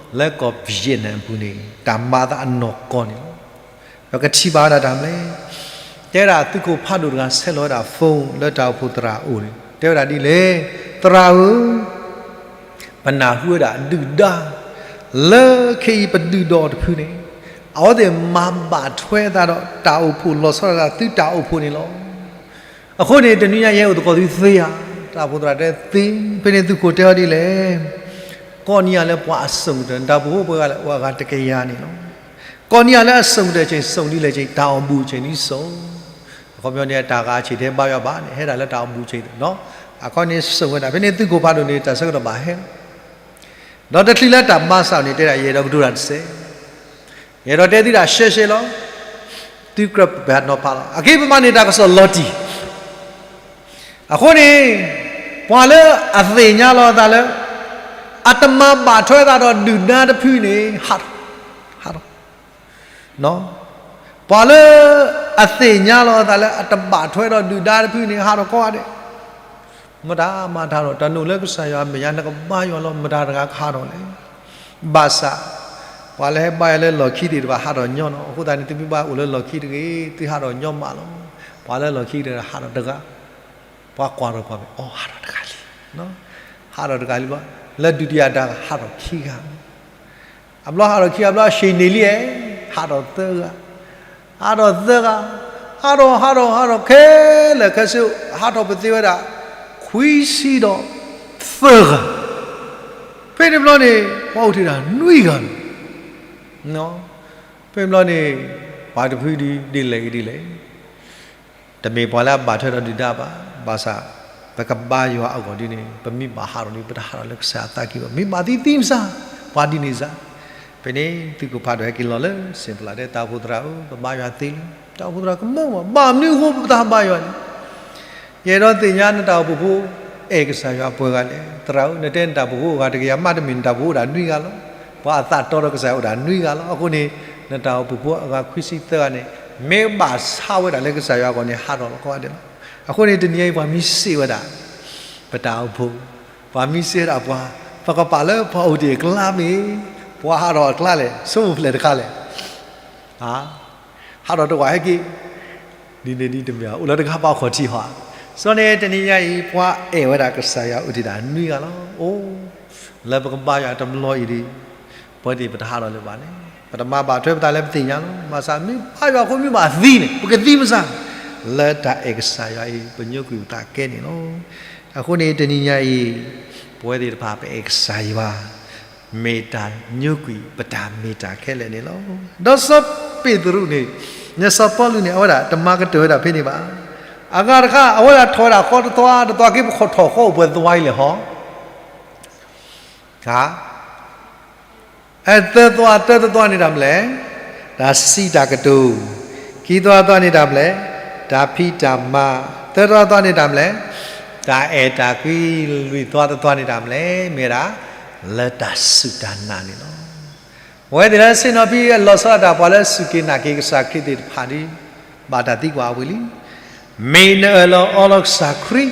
လၢကီၢ် Vietnam အပူၤန့ၣ် တၢ်မၤသးအနီၢ်ကီၢ်န့ၣ်လီၤ. ပကထံၣ်ဘၣ်ဝဲဒၣ်တၢ်မနုၤလဲၣ်, တဲဝဲဒၣ်သုးခိၣ်ဖးဒိၣ်တဂၤဆဲးလီၤဝဲဒၣ် phone လၢတၢ်အိၣ်ဖှိၣ်သရၣ်အအိၣ်န့ၣ် တဲဝဲဒၣ်ဒ်လဲၣ်, သရၣ်ဧၢ, ပနၢ်ဟူဝဲဒၣ်ဒုၣ်ဒါ လၢခဲအံၤပဒုၣ်ဒီးတဖုန့ၣ် အဝဲသ့ၣ်မၤဘၣ်ထွဲသးဒီးတၢ်အိၣ်ဖှိၣ်လီၤဆီဒၣ်တၢ်သုတၢ်အိၣ်ဖှိၣ်န့ၣ်လီၤ. အဃိန့ၣ် တနံၤညါယဟဲအိၣ်သကိးသုသ့ဧါ, တၢ်အိၣ်ဖှိၣ်သရၣ်တဲသ့, ဖဲန့ၣ်သုးခိၣ်တဲအီၤဒ်လဲၣ်, ကိးနံၤအံၤလၢပှၤအစိာ်ကတၢၢ် နတၢ်အိၣ်ဖှိၣ်ဖိပှဲၤဂၤလဲၣ်, အိၣ်အဂၤတကယၤန့ၣ်လီၤ. ကိးနံၤအံၤလၢအစိာ်ကတၢၢ်ဆ့ၣ် စိာ်ဒ်လဲၣ်ဆ့ၣ် တၢ်အိၣ်ဘူးဆ့ၣ်ဒ်စိာ်, အခီပညီန့ၣ် တၢ်ဂၤဆ့ၣ်ထဲဘါယွၤဘၣ်န့ၣ် ဟဲဒၣ်လၢတၢ်အိၣ်ဘူးဆ့ၣ်နီၤ, အခီန့ၣ်စိာ်ဝဲဒၣ် ဖဲန့ၣ်သုးခိၣ်ဖးဒိၣ်န့ၣ် တၢ်ဆၢကတီၢ်ဘၣ်ဟဲလီၤ. ဒီးတချုးလၢတၢ်ဘါစၢ်န့ၣ် တဲဒၣ်ယအဲၣ်ဒိးကတိၤတၢ်တစဲး, ယအဲၣ်ဒိးတဲသုတၢ်ရှဲရှဲလီၤ. သုကြၢးပာ်နီၤဖးလီၤ. အက့ၤပမၤန့ၢ်တၢ်ကစီၣ်လီၤတံၢ်, အဃိန့ၣ် ပှၤလၢအသ့ၣ်ညါလီၤအသးလၢ အတမၤဘၣ်ထွဲသးဒီးဒုၣ်ဒါတဖုန့ၣ် ဟးထီၣ်, ဟးထီၣ် ပှၤလၢအသ့ၣ်ညါလီၤအသးလၢအတဘၣ်ထွဲဒီးဒုၣ်ဒါတဖုန့ၣ် ဟးထီၣ်ကိးဂၤဒဲး, မတၤမၤတၢ်ဒီး တၢ်နုာ်လၢကစၢ်ယွၤအမဲာ်ညါ နကဘါယွၤလီၤ မတၤတဂၤကဟးထီၣ်လဲၣ်. ဘၣ်ဆၣ် ပှၤလၢဟဲဘါယွၤလၢလီၢ်ခံသ့ၣ်တဖၣ် ဟးထီၣ်ညီနီၤ, အဃိသတးန့ၣ် သုမ့ၢ်ဘၣ်အိၣ်လၢလီၢ်ခံတဂ့ၤ သုဟးထီၣ်ညီမးလီၤ. ပှၤလၢလီၢ်ခံတဂၤဟးထီၣ်တဂၤ, ပှၤကွၢ်ထီၣ်ပှၤမ့ၢ် အိ ဟးထီၣ်တဂၤလံ, ဟးထီၣ်တဂၤလံဘၣ်, လၢဒုတိယတၢ်ဟးထီၣ်ခံဂၤ အဘျီဟးထီၣ်ခံဂၤ အဘျီအဆ့ၣ်န့ၣ်လံ, ဟးထီၣ်သၢဂၤ, ဟးထီၣ်သၢဂၤ, ဟးထီၣ် ဟးထီၣ် ဟးထီၣ်ခဲလၢာ်ခဲဆ့ ဟးထီၣ်ပသ့ဝဲဒၣ် ခွံဆံဒီးသၢဂၤ, ဖဲန့ၣ်ဘျီန့ၣ် ပှၤအိၣ်ထဲဒၣ်နွံဂၤလီၤ. ဖဲန့ၣ်ဘျီန့ၣ် ပှၤတဖုဒုး ဒ်လဲၣ်ဂ့ၤဒ်လဲၣ် တမ့ၢ်ပှၤလၢအဘၣ်ထွဲဒီးဒုၣ်ဒါဘၣ်, ဘၣ်ဆၣ် ပကဘါယွၤအဂီၢ်ဒ်န့ၣ် ပမ့ၢ်ဘၣ်ဟးထီၣ်ဒ် ပတဟးထီၣ်လၢကစၢ်အသးကံၢ်ဘၣ်, မ့ၢ်ဘၣ်သံသံမစၢ်, ပှၤဒ်န့ၣ်စၢ်, ဖဲန့ၣ်သုးခိၣ်ဖးဒိၣ်ဟဲက့ၤလီၤလၢစဲးပလးတဲ တၢ်အိၣ်ဖှိၣ်သရၣ်ဧၢ, ပဘါယွၤသ့လံ. တၢ်အိၣ်ဖှိၣ်သရၣ်ကမၢဝဲ, ဘၣ်မနုၤအဃိပတၢ်ဘါယွၤန့ၣ်, ယအဲၣ်ဒိးသ့ၣ်ညါနတၢ်အိၣ်ဖှိၣ်ဖိ အဲၣ်ကစၢ်ယွၤပှဲၤဂၤလဲၣ်. သရၣ်ဧၢ, နတဲနတၢ်အိၣ်ဖှိၣ်ဖိအဂၤတကယၤမး တမ့ၢ်နတၢ်အိၣ်ဖှိၣ်ဖိအိၣ်ဒၣ်နွံဂၤလီၤ. ပှၤအသးတီဒီးကစၢ်ယွၤအိၣ်ဒၣ်နွံဂၤလီၤ. အဃိန့ၣ် နတၢ်အိၣ်ဖှိၣ်ဖိအဂၤခွံဆံသၢဂၤန့ၣ် မ့ၢ်ဘၣ်ဆါဝဲဒၣ်လၢကစၢ်ယွၤအဂီၢ်န့ၣ် ဟးထီၣ်လီၤကိးဂၤဒဲးလီၤ. အဃိန့ၣ် တနံၤအံၤပှၤမ့ၢ်စံးဝဲဒၣ် ပတၢ်အိၣ်ဖှိၣ်, ပှၤမ့ၢ်စံးဝဲဒၣ်ပှၤ, ပကပာ်လၢပှၤအိၣ်တ့ၢ်အကျါမ့ၢ်, ပှၤဟးထီၣ်အကျါလဲၣ်, ဆိကမိၣ်ဖျဲၣ်တခါလဲၣ်, ဟးထီၣ်တဝာ်ဟဲက့ၤ, ဒ်န့ၣ်ဒ်တမ့ၢ် အိၣ်လၢတဂၤဘၣ်ခီၣ်ထံးဟီဧါ. စီၤန့ၣ်တနံၤညါအံၤ ပှၤအဲၣ်ဝဲဒၣ်ကစၢ်ယွၤအိၣ်တ့ၢ်ဒၣ်နွံဂၤလီၤ. အိၣ် လၢပကဘါယွၤတဘျီအံၤဒီး ပဝဲသ့ၣ်ပတဟးထီၣ်လၢၤဘၣ်န့ၣ် ပတမၤဘၣ်ထွဲပသးလၢပသ့ၣ်ညါလီၤ. ဘၣ်ဆၣ်မ့ၢ်ဘါယွၤအဃိမ့ၢ်ဘၣ်သံန့ၣ် ပကသံမစၢ်, လၢတၢ်အဲၣ်ကစၢ်ယွၤအံၤ ပညိကွံာ်ပသးကဲန့ၣ်လီၤ. အဃိန့ၣ်တနံၤညါအံၤ ပဝဲသ့ၣ်တဖၣ်ပအဲၣ်ကစၢ်ယွၤ မ့ၢ်တၢ်ညိကွံာ်ပတၢ်မ့ၢ်တၢ်ခဲလၢာ်န့ၣ်လီၤ. ဒီးစီၤပ့းတရူးန့ၣ်, စီၤပီလူးန့ၣ် အဝဲဒၣ်တမၤကတၢၢ်ဝဲဒၣ်ဖဲန့ၣ်ဘၣ်. အဂၤတခါ အဝဲဒၣ်ထီၣ်ဝဲဒၣ်ဃီတသွါ, တသွါက့ၤပခိၣ်ထီၣ်ဃီအိၣ်ပှဲၤသွါအံၤလဲၣ်ဟီ သၢသွါ, တၢတသွါန့ၣ်တၢ်မနုၤလဲၣ်, တၢ်စံးတၢ်ကတိၤ, ခံသွါသွါန့ၣ်တၢ်မနုၤလဲၣ်, တၢ်ဖံးတၢ်မၤ, သၢသွါသွါန့ၣ်တၢ်မနုၤလဲၣ်, တၢ်အဲၣ်တၢ်ကွံ, လွံၢ်သွါတသွါန့ၣ်တၢ်မနုၤလဲၣ်, မ့ၢ်ဝဲဒၣ် လၢတၢ်စူၢ်တၢ်နာ်န့ၣ်လီၤ. ပဝဲသ့ၣ်လၢဆ့ၣ်နီၤဖံးအလီၤဆီဒၣ်တၢ် ပှၤလၢစူၢ်က့ၤနာ်က့ၤကစၢ်ခရံာ်သ့ၣ်တဖၣ်ဒီး ဘၣ်တၢ်သံကွၢ်ဝဲလံ. မ့ၢ်နအၢၣ်လီၤအီလီၤကစၢ်ခရံာ်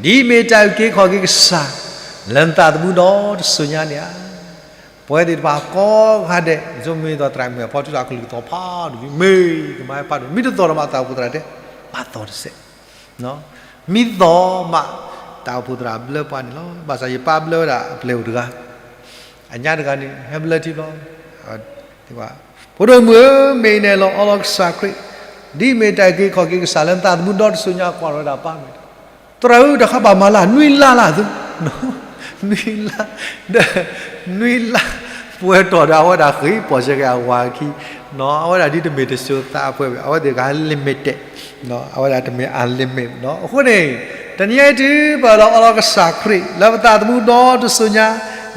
ဒ်မ့ၢ်တၢ်အုၣ်က့ၤခီၣ်က့ၤကစၢ် လၢနသးသမူဒီတစိၤညါန့ၣ်ဧါ. ပဝဲသ့ၣ်တဖၣ်ကိးဂၤဒဲး ယဆိကမိၣ်သီသရၣ်မုၣ်အဖီထူတၢ်ကလုၢ်ကသီဖးဒိၣ် မ့ၢ်ကမၤဖးဒိၣ် မ့ၢ်တသီၣ်ဒီးမး တၢ်အိၣ်ဖှိၣ်သရၣ်တဲ ဘၣ်သီၣ်တစဲး, မ့ၢ်သီၣ်မး တၢ်အိၣ်ဖှိၣ်သရၣ်ဘျၢပှၤန့ၣ်လီၤ. ဘၣ်ဆၣ်ယပၢ်ဘျၢဝဲဒၣ်အပျဲၢ်အိၣ်တဂၤ အညါတဂၤန့ၣ် ဟဲဘျၢထံဘျီ ဖိဒိၣ်မုၣ်ဧၢ, မ့ၢ်နအၢၣ်လီၤအီလီၤကစၢ်ခရံာ် ဒ်မ့ၢ်တၢ်အုၣ်က့ၤခီၣ်က့ၤကစၢ်လၢနသးသမူဒီတစိၤညါ ကွၢ်ထီၣ်ဝဲဒၣ်ပၢ်မ့ၢ် သရၣ်ဧၢ, တၢ်ဃးဘၣ်မၤလၢ နွံလါလၢ်သု, နွံလါ, ဒီး နွံလါ ပှဲၤထီၣ်ဒီး အဝဲဒၣ်ဃ့ပီၢ်ဆၢက့ၤအဝၤအခံ, အဝဲဒၣ်ဒ်တမ့ၢ်တစိၤသးအပှဲၤဘၣ်, အဝဲသ့ၣ်တဂၤ limited, အဝဲဒၣ်တမ့ၢ် unlimited အဃိန့ၣ် တနံၤအံၤတုၤပအၢၣ်လီၤအီလီၤကစၢ်ခရံာ် လၢပသးသမူဒီတစိၤညါ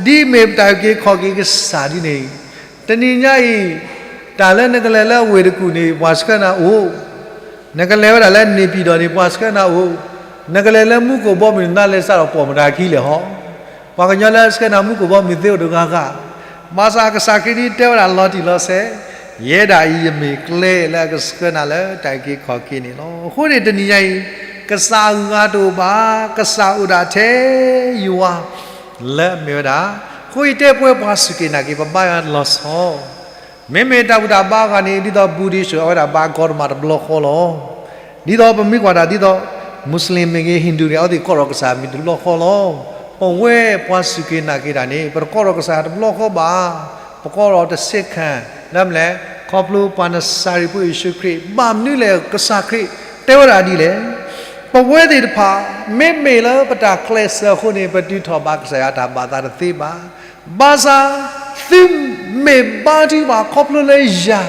ဒ်မ့ၢ်ပတၢ်အုၣ်က့ၤခီၣ်က့ၤကစၢ်ဒ်န့ၣ်, တနံၤညါအံၤ တၢ်လၢနကလဲၤလၢဝ့ၢ်တကူၣ်န့ၣ် ပှၤဆှၢနၤအိၣ်, နကလဲၤဝဲဒၣ်လၢန့ၣ်ပံၤဒီးန့ၣ် ပှၤဆှၢနၤအိၣ်, နကလဲၤလၢမူခိၣ်ဘီမုၢ် နနါလဲၤစးထီၣ်ပိာ်မတၤခံလဲၣ်ဟီ, ပှၤကညီလၢဆှၢနၤမူခိၣ်ဘီမုၢ်သ့အိၣ်တဂၤဂၤ, ဘၣ်ဆၣ်ကစၢ်ခရံာ်ဒ်တဲဝဲဒၣ်လီၤတံၢ်လီၤဆဲး, ယဲဒၣ်အံၤယမ့ၢ်ကျဲလၢအကဆှၢနၤလၢတၢ်အုၣ်က့ၤခီၣ်က့ၤန့ၣ်လီၤ. အဃိန့ၣ်တနံၤညါအံၤ ကစၢ်အဂၤတအိၣ်ဘၣ်, ကစၢ်အိၣ်ဒၣ်ထဲယွၤ လၢအမ့ၢ်ဝဲဒၣ်, အဃိယတဲပဝဲပှၤစူၢ်က့ၤနာ်က့ၤ ပဘါယွၤလီၤဆီ, မ့မ့ၢ်တၢ်ဘူၣ်တၢ်ဘါအဂၤန့ၣ် ဒ်သိး Buddhist အဝဲဒၣ်ဘါကီတမးတဘျီဃီလီၤ. ဒ်သိးပမ့ၢ်ကွၢ်တၢ်ဒ်သိး Muslim မ့ၢ်ဂ့ၤ Hindu န့ၣ် အဝဲသ့ၣ်ကိးထီၣ်ကစၢ်မံၤတဘျီဃီလီၤ. ပဝဲပှၤစူၢ်က့ၤနာ်က့ၤတၢ်န့ၣ် ပတကိးထီၣ်ကစၢ်တဘျီဃီဘၣ်, ပကိးထီၣ်တဆ့ၣ်ခၣ်, ဒ်မလဲၣ်, ခီဖျိပှၤနစၤရ့းဖိယ့ၣ်ၡူးခရံာ်, ဘၣ်မနုၤလဲၣ် ကစၢ်ခရံာ်တဲဝဲဒၣ်ဒ်လဲၣ် ပဝဲသ့ၣ်တဖၣ် မ့မ့ၢ်လၢပတၢ်ကျဲးစၢးအဃိန့ၣ် ပတုၤထီၣ်ဘၣ်ကစၢ်ယွၤတၢ်ဘၣ်သးတသ့ဘၣ်. ဘၣ်ဆၣ် သုမ့ၢ်ဘါထုကဖၣ်ခီဖျိလၢယၤ,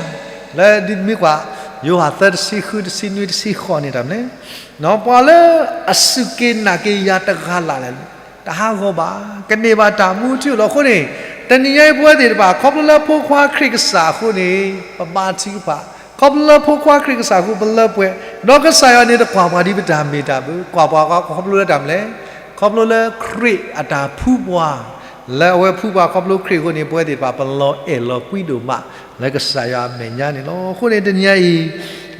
လၢဒ်မ့ၢ်ကွၢ် ယိၤဟၣ်သၢတဆံဃု တဆံနွံ တဆံဃိးန့ၣ်တၢ်မနုၤလဲၣ်, ပှၤလၢအစူၢ်က့ၤနာ်က့ၤယၤတဂၤလၢ်လၢ်န့ၣ် တဟးဂီၤဘၣ်, ကန့ၢ်ဘၣ်တၢ်မူထူလီၤ. အဃိန့ၣ် တနံၤညါအံၤပဝဲသ့ၣ်တဖၣ် ခီဖျိလၢဖိခွါခရံာ်ကစၢ်အဃိန့ၣ် ပဘါထုကဖၣ်, ခီဖျိလၢဖိခွါခရံာ်ကစၢ်အဃိပလၢပှဲၤ, ဒီးကစၢ်ယွၤန့ၣ်တကွၢ်ပှၤဒ်ပတၢ်မ့ၢ်တၢ်ဘၣ်, ကွၢ်ပှၤခီဖျိလၢတၢ်မနုၤလဲၣ်, ခီဖျိလၢခရံာ်အတၢ်ဖှူပှၤ, လၢအဝဲဖှူပှၤခီဖျိခရံာ်အဃိန့ၣ် ပဝဲသ့ၣ်တဖၣ် ပလီၤအဲၣ်လီၤကွံဒိၣ်မး လၢကစၢ်ယွၤအမဲာ်ညါန့ၣ်လီၤ. အဃိန့ၣ်တနံၤညါအံၤ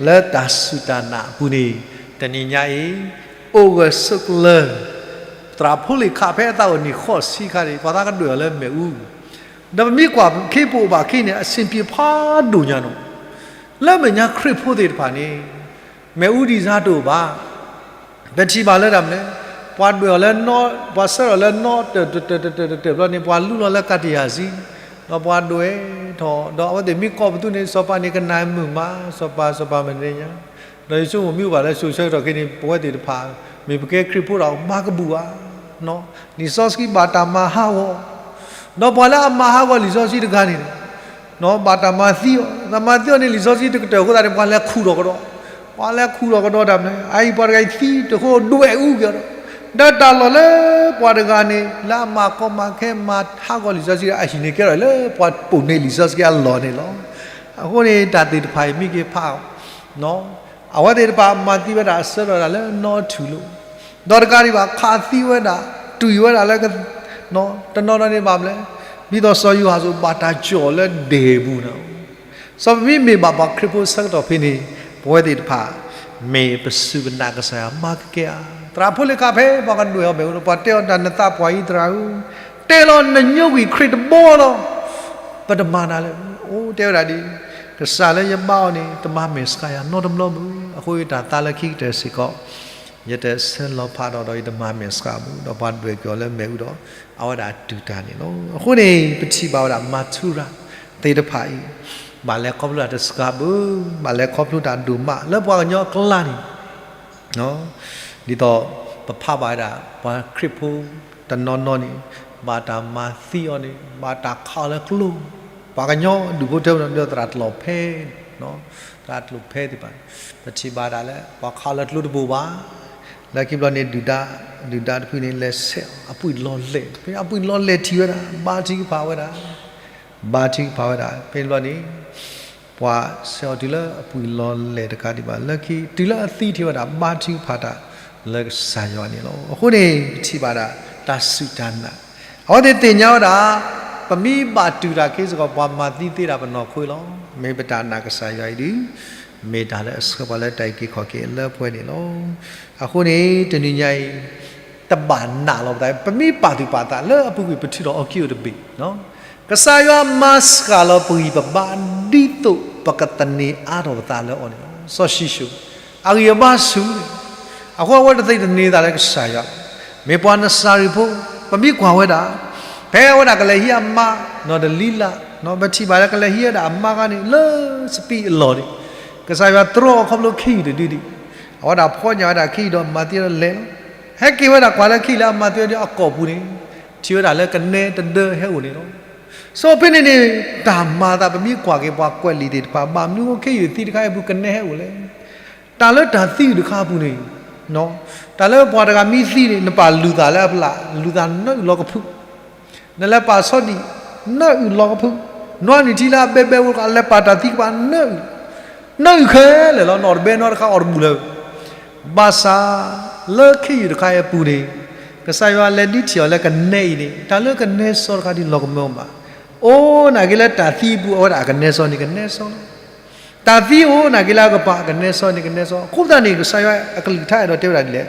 လၢတၢ်စူၢ်တၢ်နာ်အပူၤန့ၣ် တနံၤညါအံၤ အိၣ်ဂၢၢ်ဆိးကျၢၤ သရၣ်ဖိလ့ၣ်ခးဖဲအသးအိၣ်နံၣ်ဃိးဆံခါန့ၣ် ပှၤသးကဒွဲၣ်အီၤလၢမ့ၣ်အူ, ဒီးပမ့ၢ်ကွၢ်ခ့ပအိၣ်ဘၣ်ခ့န့ၣ် အဆင်ပြေဖးဒိၣ်ညါနီၤ, လၢမဲာ်ညါခရံာ်ဖိသ့ၣ်တဖၣ်န့ၣ် မ့ၣ်အူဒံးစါတအိၣ်ဘၣ်, ပထံၣ်ဘၣ်လၢတၢ်မနုၤလဲၣ်, ပှၤဒွဲၣ်အီၤလၢနီ ပှၤဆှၢအီၤလၢနီတၢၢ်တၢၢ်တၢၢ်တၢၢ်တၢၢ်ဘျီန့ၣ် ပှၤလူလီၤလၢကးတံာ်ယၤစံ, ဒီးပှၤဒွဲၣ်ထီၣ် ဒီးအဝဲသ့ၣ်မ့ၢ်ကိးပသူန့ၣ် စီၤပၤန့ၣ်ကနၣ်မုာ်မး, စီၤပၤ စီၤပၤမနုၤညါ ဒီးယဆိကမိၣ်မ့ၢ်အိၣ်ဘၣ်လၢစိၤဆၢကတီၢ်ခဲအံၤန့ၣ် ပဝဲသ့ၣ်တဖၣ် မ့ၢ်ပကဲခရံာ်ဖိဒီးဘၣ်ကဘူၣ်ဘၣ်, လံာ်စီဆှံဘၣ်တၢ်မၤဟးဂီၤ, ဒီးပှၤလၢအမၤဟးဂီၤလံာ်စီဆှံတဂၤန့ၣ် ဘၣ်တၢ်မၤသံအီၤ, တၢ်မၤသံအီၤန့ၣ် လံာ်စီဆှံတကတၢၢ်အဃိသတးန့ၣ် ပှၤလဲၤခူၣ်ထီၣ်ကဒီး, ပှၤလဲၤခူၣ်ထီၣ်ကဒီးတၢ်မနုၤ, အအံၤပှၤတဂၤအံၤသံတဃိဒွဲၣ်အူက့ၤဒီး ဒီးတၢ်လီၢ်လၢပှၤတဂၤန့ၣ် လၢအမၤကီမၤခဲမၤဟးဂီၤလံာ်စီဆှံအဟံၣ်န့ၣ် ကဲထီၣ်လၢပှၤပိာ်န့ၢ်လံာ်စီဆှံအလီၢ်န့ၣ်လီၤ. အဃိန့ၣ် တၢ်သ့ၣ်တဖၣ်အံၤမ့ၢ်က့ၤဖးအီၤ အဝဲသ့ၣ်တဖၣ်မၤသံဝဲဒၣ်အဆၢထီၣ်ဒၣ်လၢနီထူၣ်လိၤ, ဒီးတကးဒံးဘၣ် ခးသံဝဲဒၣ် တွံၢ်ဝဲဒၣ်လၢ တနီၤနီၤန့ၣ်ဘၣ်မနုၤလဲၣ်, ဒ်သိးစီၤယိၤဟၣ်အသိး ဘၣ်တၢ်ကၠီၣ်လၢဒဲၣ်ပူၤန့ၣ်လီၤ. စီၤပမ့မ့ၢ်ဘၣ်ပှၤခရံာ်ဖိဆၢကတီၢ်ဖဲန့ၣ် ပဝဲသ့ၣ်တဖၣ် မ့ၢ်ပစူၢ်ကနာ်ကစၢ်ယွၤမၤကကဲဧါ. သရၣ်ဖိလ့ၣ်ခၣ်ဖဲ ပှၤကဒွဲၣ်အီၤမ့ၢ်အိၣ်ဒီး ပှၤတဲအီၤတၢ် နသးပှၢ်အံၤသရၣ်ဧၢ, တဲလီၤနညိကွံာ်ခရံာ်တဘီလီၤ. ပတမၤနၤလၢၤ. အိၣ်တဲဝဲဒၣ်ဒ်အံၤ, ကစၢ်လၢယဘါအီၤန့ၣ် တမၤမဲာ်ဆှးယၤနီတဘျီဘၣ်. အဃိယတၢ်သးလၢခံကတၢၢ်စ့ၢ်ကီး ယတဆၢလီၤဖးဒီး ဒီးယတမၤမဲာ်ဆှးဘၣ်, ဒီးပှၤဒွဲၣ်က့ၤအီၤလၢမဲာ်အူဒီး အဝဲဒၣ်တူၢ်တၢ်န့ၣ်လီၤ. အဃိန့ၣ် ပထံၣ်ဘၣ်ဝဲဒၣ် မၤထူရၤသ့ၣ်တဖၣ်အံၤ ဘၣ်လဲၤခီဖျိတၢ်တစှၤဘၣ်, ဘၣ်လဲၤခီဖျိတၢ်ဒိၣ်မးလၢပှၤကညီအကျါန့ၣ် ဒ်သိးပဖးဘၣ်ဝဲဒၣ် ပှၤခရံာ်ဖိတနီၤနီၤန့ၣ် ဘၣ်တၢ်မၤသံအီၤန့ၣ် ဘၣ်တၢ်ခးအီၤလၢကျိ, ပှၤကညီဒူၣ်ဖိထၢဖိဒီးသရၣ်တလိၣ်ဖဲန့ၣ်, သရၣ်တလိၣ်ဖဲသ့ၣ်တဖၣ်န့ၣ် ပထံၣ်ဘၣ်ဒၣ်လၢ ပှၤခးအီၤလၢကျိတဘိးဘၣ်. လၢခံဘျီန့ၣ် ဒုၣ်ဒါတဖုန့ၣ် လဲၤဆဲးအီၤ အပုၢ်လီၤလဲၢ်, ဖဲအပုၢ်လီၤလဲၢ်ထံၣ်ဝဲဒၣ် ဘါထုကဖၣ်ဝဲဒၣ် ဘါထုကဖၣ်ဝဲဒၣ် ဖဲန့ၣ်ဘျီန့ၣ် ပှၤဆဲးအီၤတုၤလၢအပုၢ်လီၤလဲၢ်တကးဒံးဘၣ် လၢခံ တုၤလၢအသံထံၣ်ဝဲဒၣ် ဘါထုကဖၣ်တၢ်လၢကစၢ်ယွၤန့ၣ်လီၤ. အဃိန့ၣ် ပထံၣ်ဘၣ်ဒၣ် တၢ်စူၢ်တၢ်နာ်, အဝဲသ့ၣ်သ့ၣ်ညါဝဲဒၣ် ပမ့ၢ်ဘၣ်တူၢ်တၢ်က့ၤစ့ၢ်ကီး ပှၤမၤသံသ့ဒၣ်ပနီၢ်ခိလီၤ. မ့ၢ်ပတၢ်နာ်ကစၢ်ယွၤအံၤဒုး မ့ၢ်တၢ်လၢအဆှၢပှၤလၢတၢ်အုၣ်က့ၤခီၣ်က့ၤအလၢပှဲၤန့ၣ်လီၤ. အဃိန့ၣ် တနံၤညါအံၤ တဘၣ်နာ်လီၤပသး, ပမ့ၢ်ပာ်သူၣ်ပာ်သးလၢအပူၤကွံာ် ပထုးထီၣ်အီၤက့ၤအိၣ်တဘ့ၣ်, ကစၢ်ယွၤမၤစှၤလီၤပဂံၢ်ပဘါ ဒ်သိးပကသန့ၤအါထီၣ်ပသးလၢအီၤန့ၣ်လီၤ. စီၤၡံၣ်ၡိၣ် အဂံၢ်အဘါဆူၣ်န့ၣ်, အဃိအဝဲတသ့ၣ်တန့ၤသးလၢကစၢ်ယွၤ, မ့ၢ်ပှၤနစၤရ့းဖိ, ပမ့ၢ်ကွၢ်ဝဲဒၣ် ဖဲအဝဲဒၣ်ကလဲၤဟံးအမါ နီၢ်ဒလံလး, ပထံၣ်ဘၣ်လၢကလဲၤဟံးဝဲဒၣ်အမါခါန့ၣ် လၢစပံးအလီၢ်န့ၣ်, ကစၢ်ယွၤတြီအီၤခီဖျိခ့ယုၢ်တဒုဒံး, အဝဲဒၣ်ဖီညၣ်ဝဲဒၣ်ခ့ယုၢ်ဒီးမၤသံဒီးလဲၤလီၤ. ဟဲက့ၤဝဲဒၣ်ကွၢ်လၢခ့ယုၢ်လၢအမၤသံဝဲဒၣ်အကိာ်ပူၤန့ၣ်, ထံၣ်ဝဲဒၣ်လၢကနဲတဒၢဟဲအိၣ်န့ၣ်လီၤ. စီၤဖဲန့ၣ်န့ၣ် တၢ်မၤသးပမ့ၢ်ကွၢ်က့ၤပှၤကွဲးလံာ်သ့ၣ်တဖၣ် ဘၣ်မနုၤအဃိခ့ယုၢ်သံတခါအံၤအပူၤကနဲဟဲအိၣ်လဲၣ်. တၢ်လၢတၢ်သံအုးတခါအပူၤန့ၣ်, တၢ်လၢပှၤတဂၤမ့ၢ်သံန့ၣ် နပာ်လုၢ်သးလၢအပျၢ် လုၢ်သးနၢအုၣ်လီၤကဖုး, နလဲၤပာ်ဆီဒံၣ် နၢအုၣ်လီၤကဖုး, နွံနံၣ်ထံလၢအဘဲဘဲဝဲတခီ လဲၤပာ်တၢ်သံကပၤနၢအုၣ်, နၢအုၣ်ခဲလၢာ်လီၤ. နအီၣ်တဘဲနီတခါအီၣ်တဘူၣ်လၢၤ ဘၣ်ဆၣ် လၢခ့ယုၢ်တခါအံၤအပူၤန့ၣ်, ကစၢ်ယွၤလဲၤဒုးထံၣ်အီၤလၢကနဲအံၤန့ၣ် တၢ်လၢကနဲစီတခါဒ်လီၤကမၢအီၤဘၣ်. အိၣ်နာ်က့လၢတၢ်သံအပူၤ အဝဲဒၣ်အကနဲစီန့ၣ်ကနဲစီလီၤ. တၢ်သံအိၣ်နာ်က့လၢအကပၤ အကနဲစီန့ၣ်ကနဲစီ. အဃိသတးန့ၣ် ကစၢ်ယွၤအကလုၢ်ကထါအဲၣ်ဒိးတဲဝဲဒၣ်ဒ်လဲၣ်,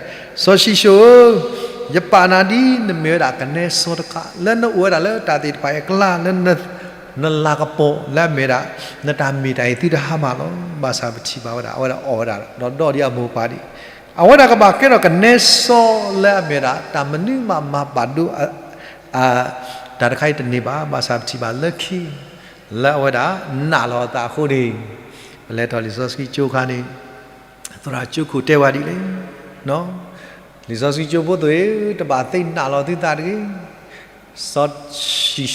စီၤၡံၣ်ၡိၣ်ဧၢ, ယပာ်နၤဒ်နမ့ၢ်ဝဲဒၣ်ကနဲစီတခါ လၢနအိၣ်ဝဲဒၣ်လၢတၢ်သ့ၣ်တဖၣ်အံၤအကျါ လၢ နလၤကပီၤလၢအမ့ၢ်ဒၣ် နတၢ်မ့ၢ်တၢ်အံၤသုတဟါမၢ်လီၤ. ဘၣ်ဆၣ်ပထံၣ်ဘၣ်ဝဲဒၣ် အဝဲဒၣ်အီၣ်ဝဲဒၣ်ဒီးဒီးဒ်အမိၢ်ပၢ်ဒံး, အဝဲဒၣ်ကဘၣ်ကဲထီၣ်ကနဲစီလၢအမ့ၢ်ဒၣ် တၢ်မနုၤမးမၤဘၣ်ဒိ တၢ်တခါအံၤတန့ၢ်ဘၣ်. ဘၣ်ဆၣ်ပထံၣ်ဘၣ်လၢခံ လၢအဝဲဒၣ်နာ်လီၤအသးအဃိန့ၣ်, ပလဲၤထီၣ်လံာ်စီဆှံကၠိခါန့ၣ် သရၣ်ကၠိခိၣ်တဲဝဲဒ်လဲၣ် လံာ်စီဆှံကၠိဖိသိးအံၤ တဘၣ်သ့ၣ်နာ်လီၤသုသးတဂ့ၤ. စီၤၡံၣ်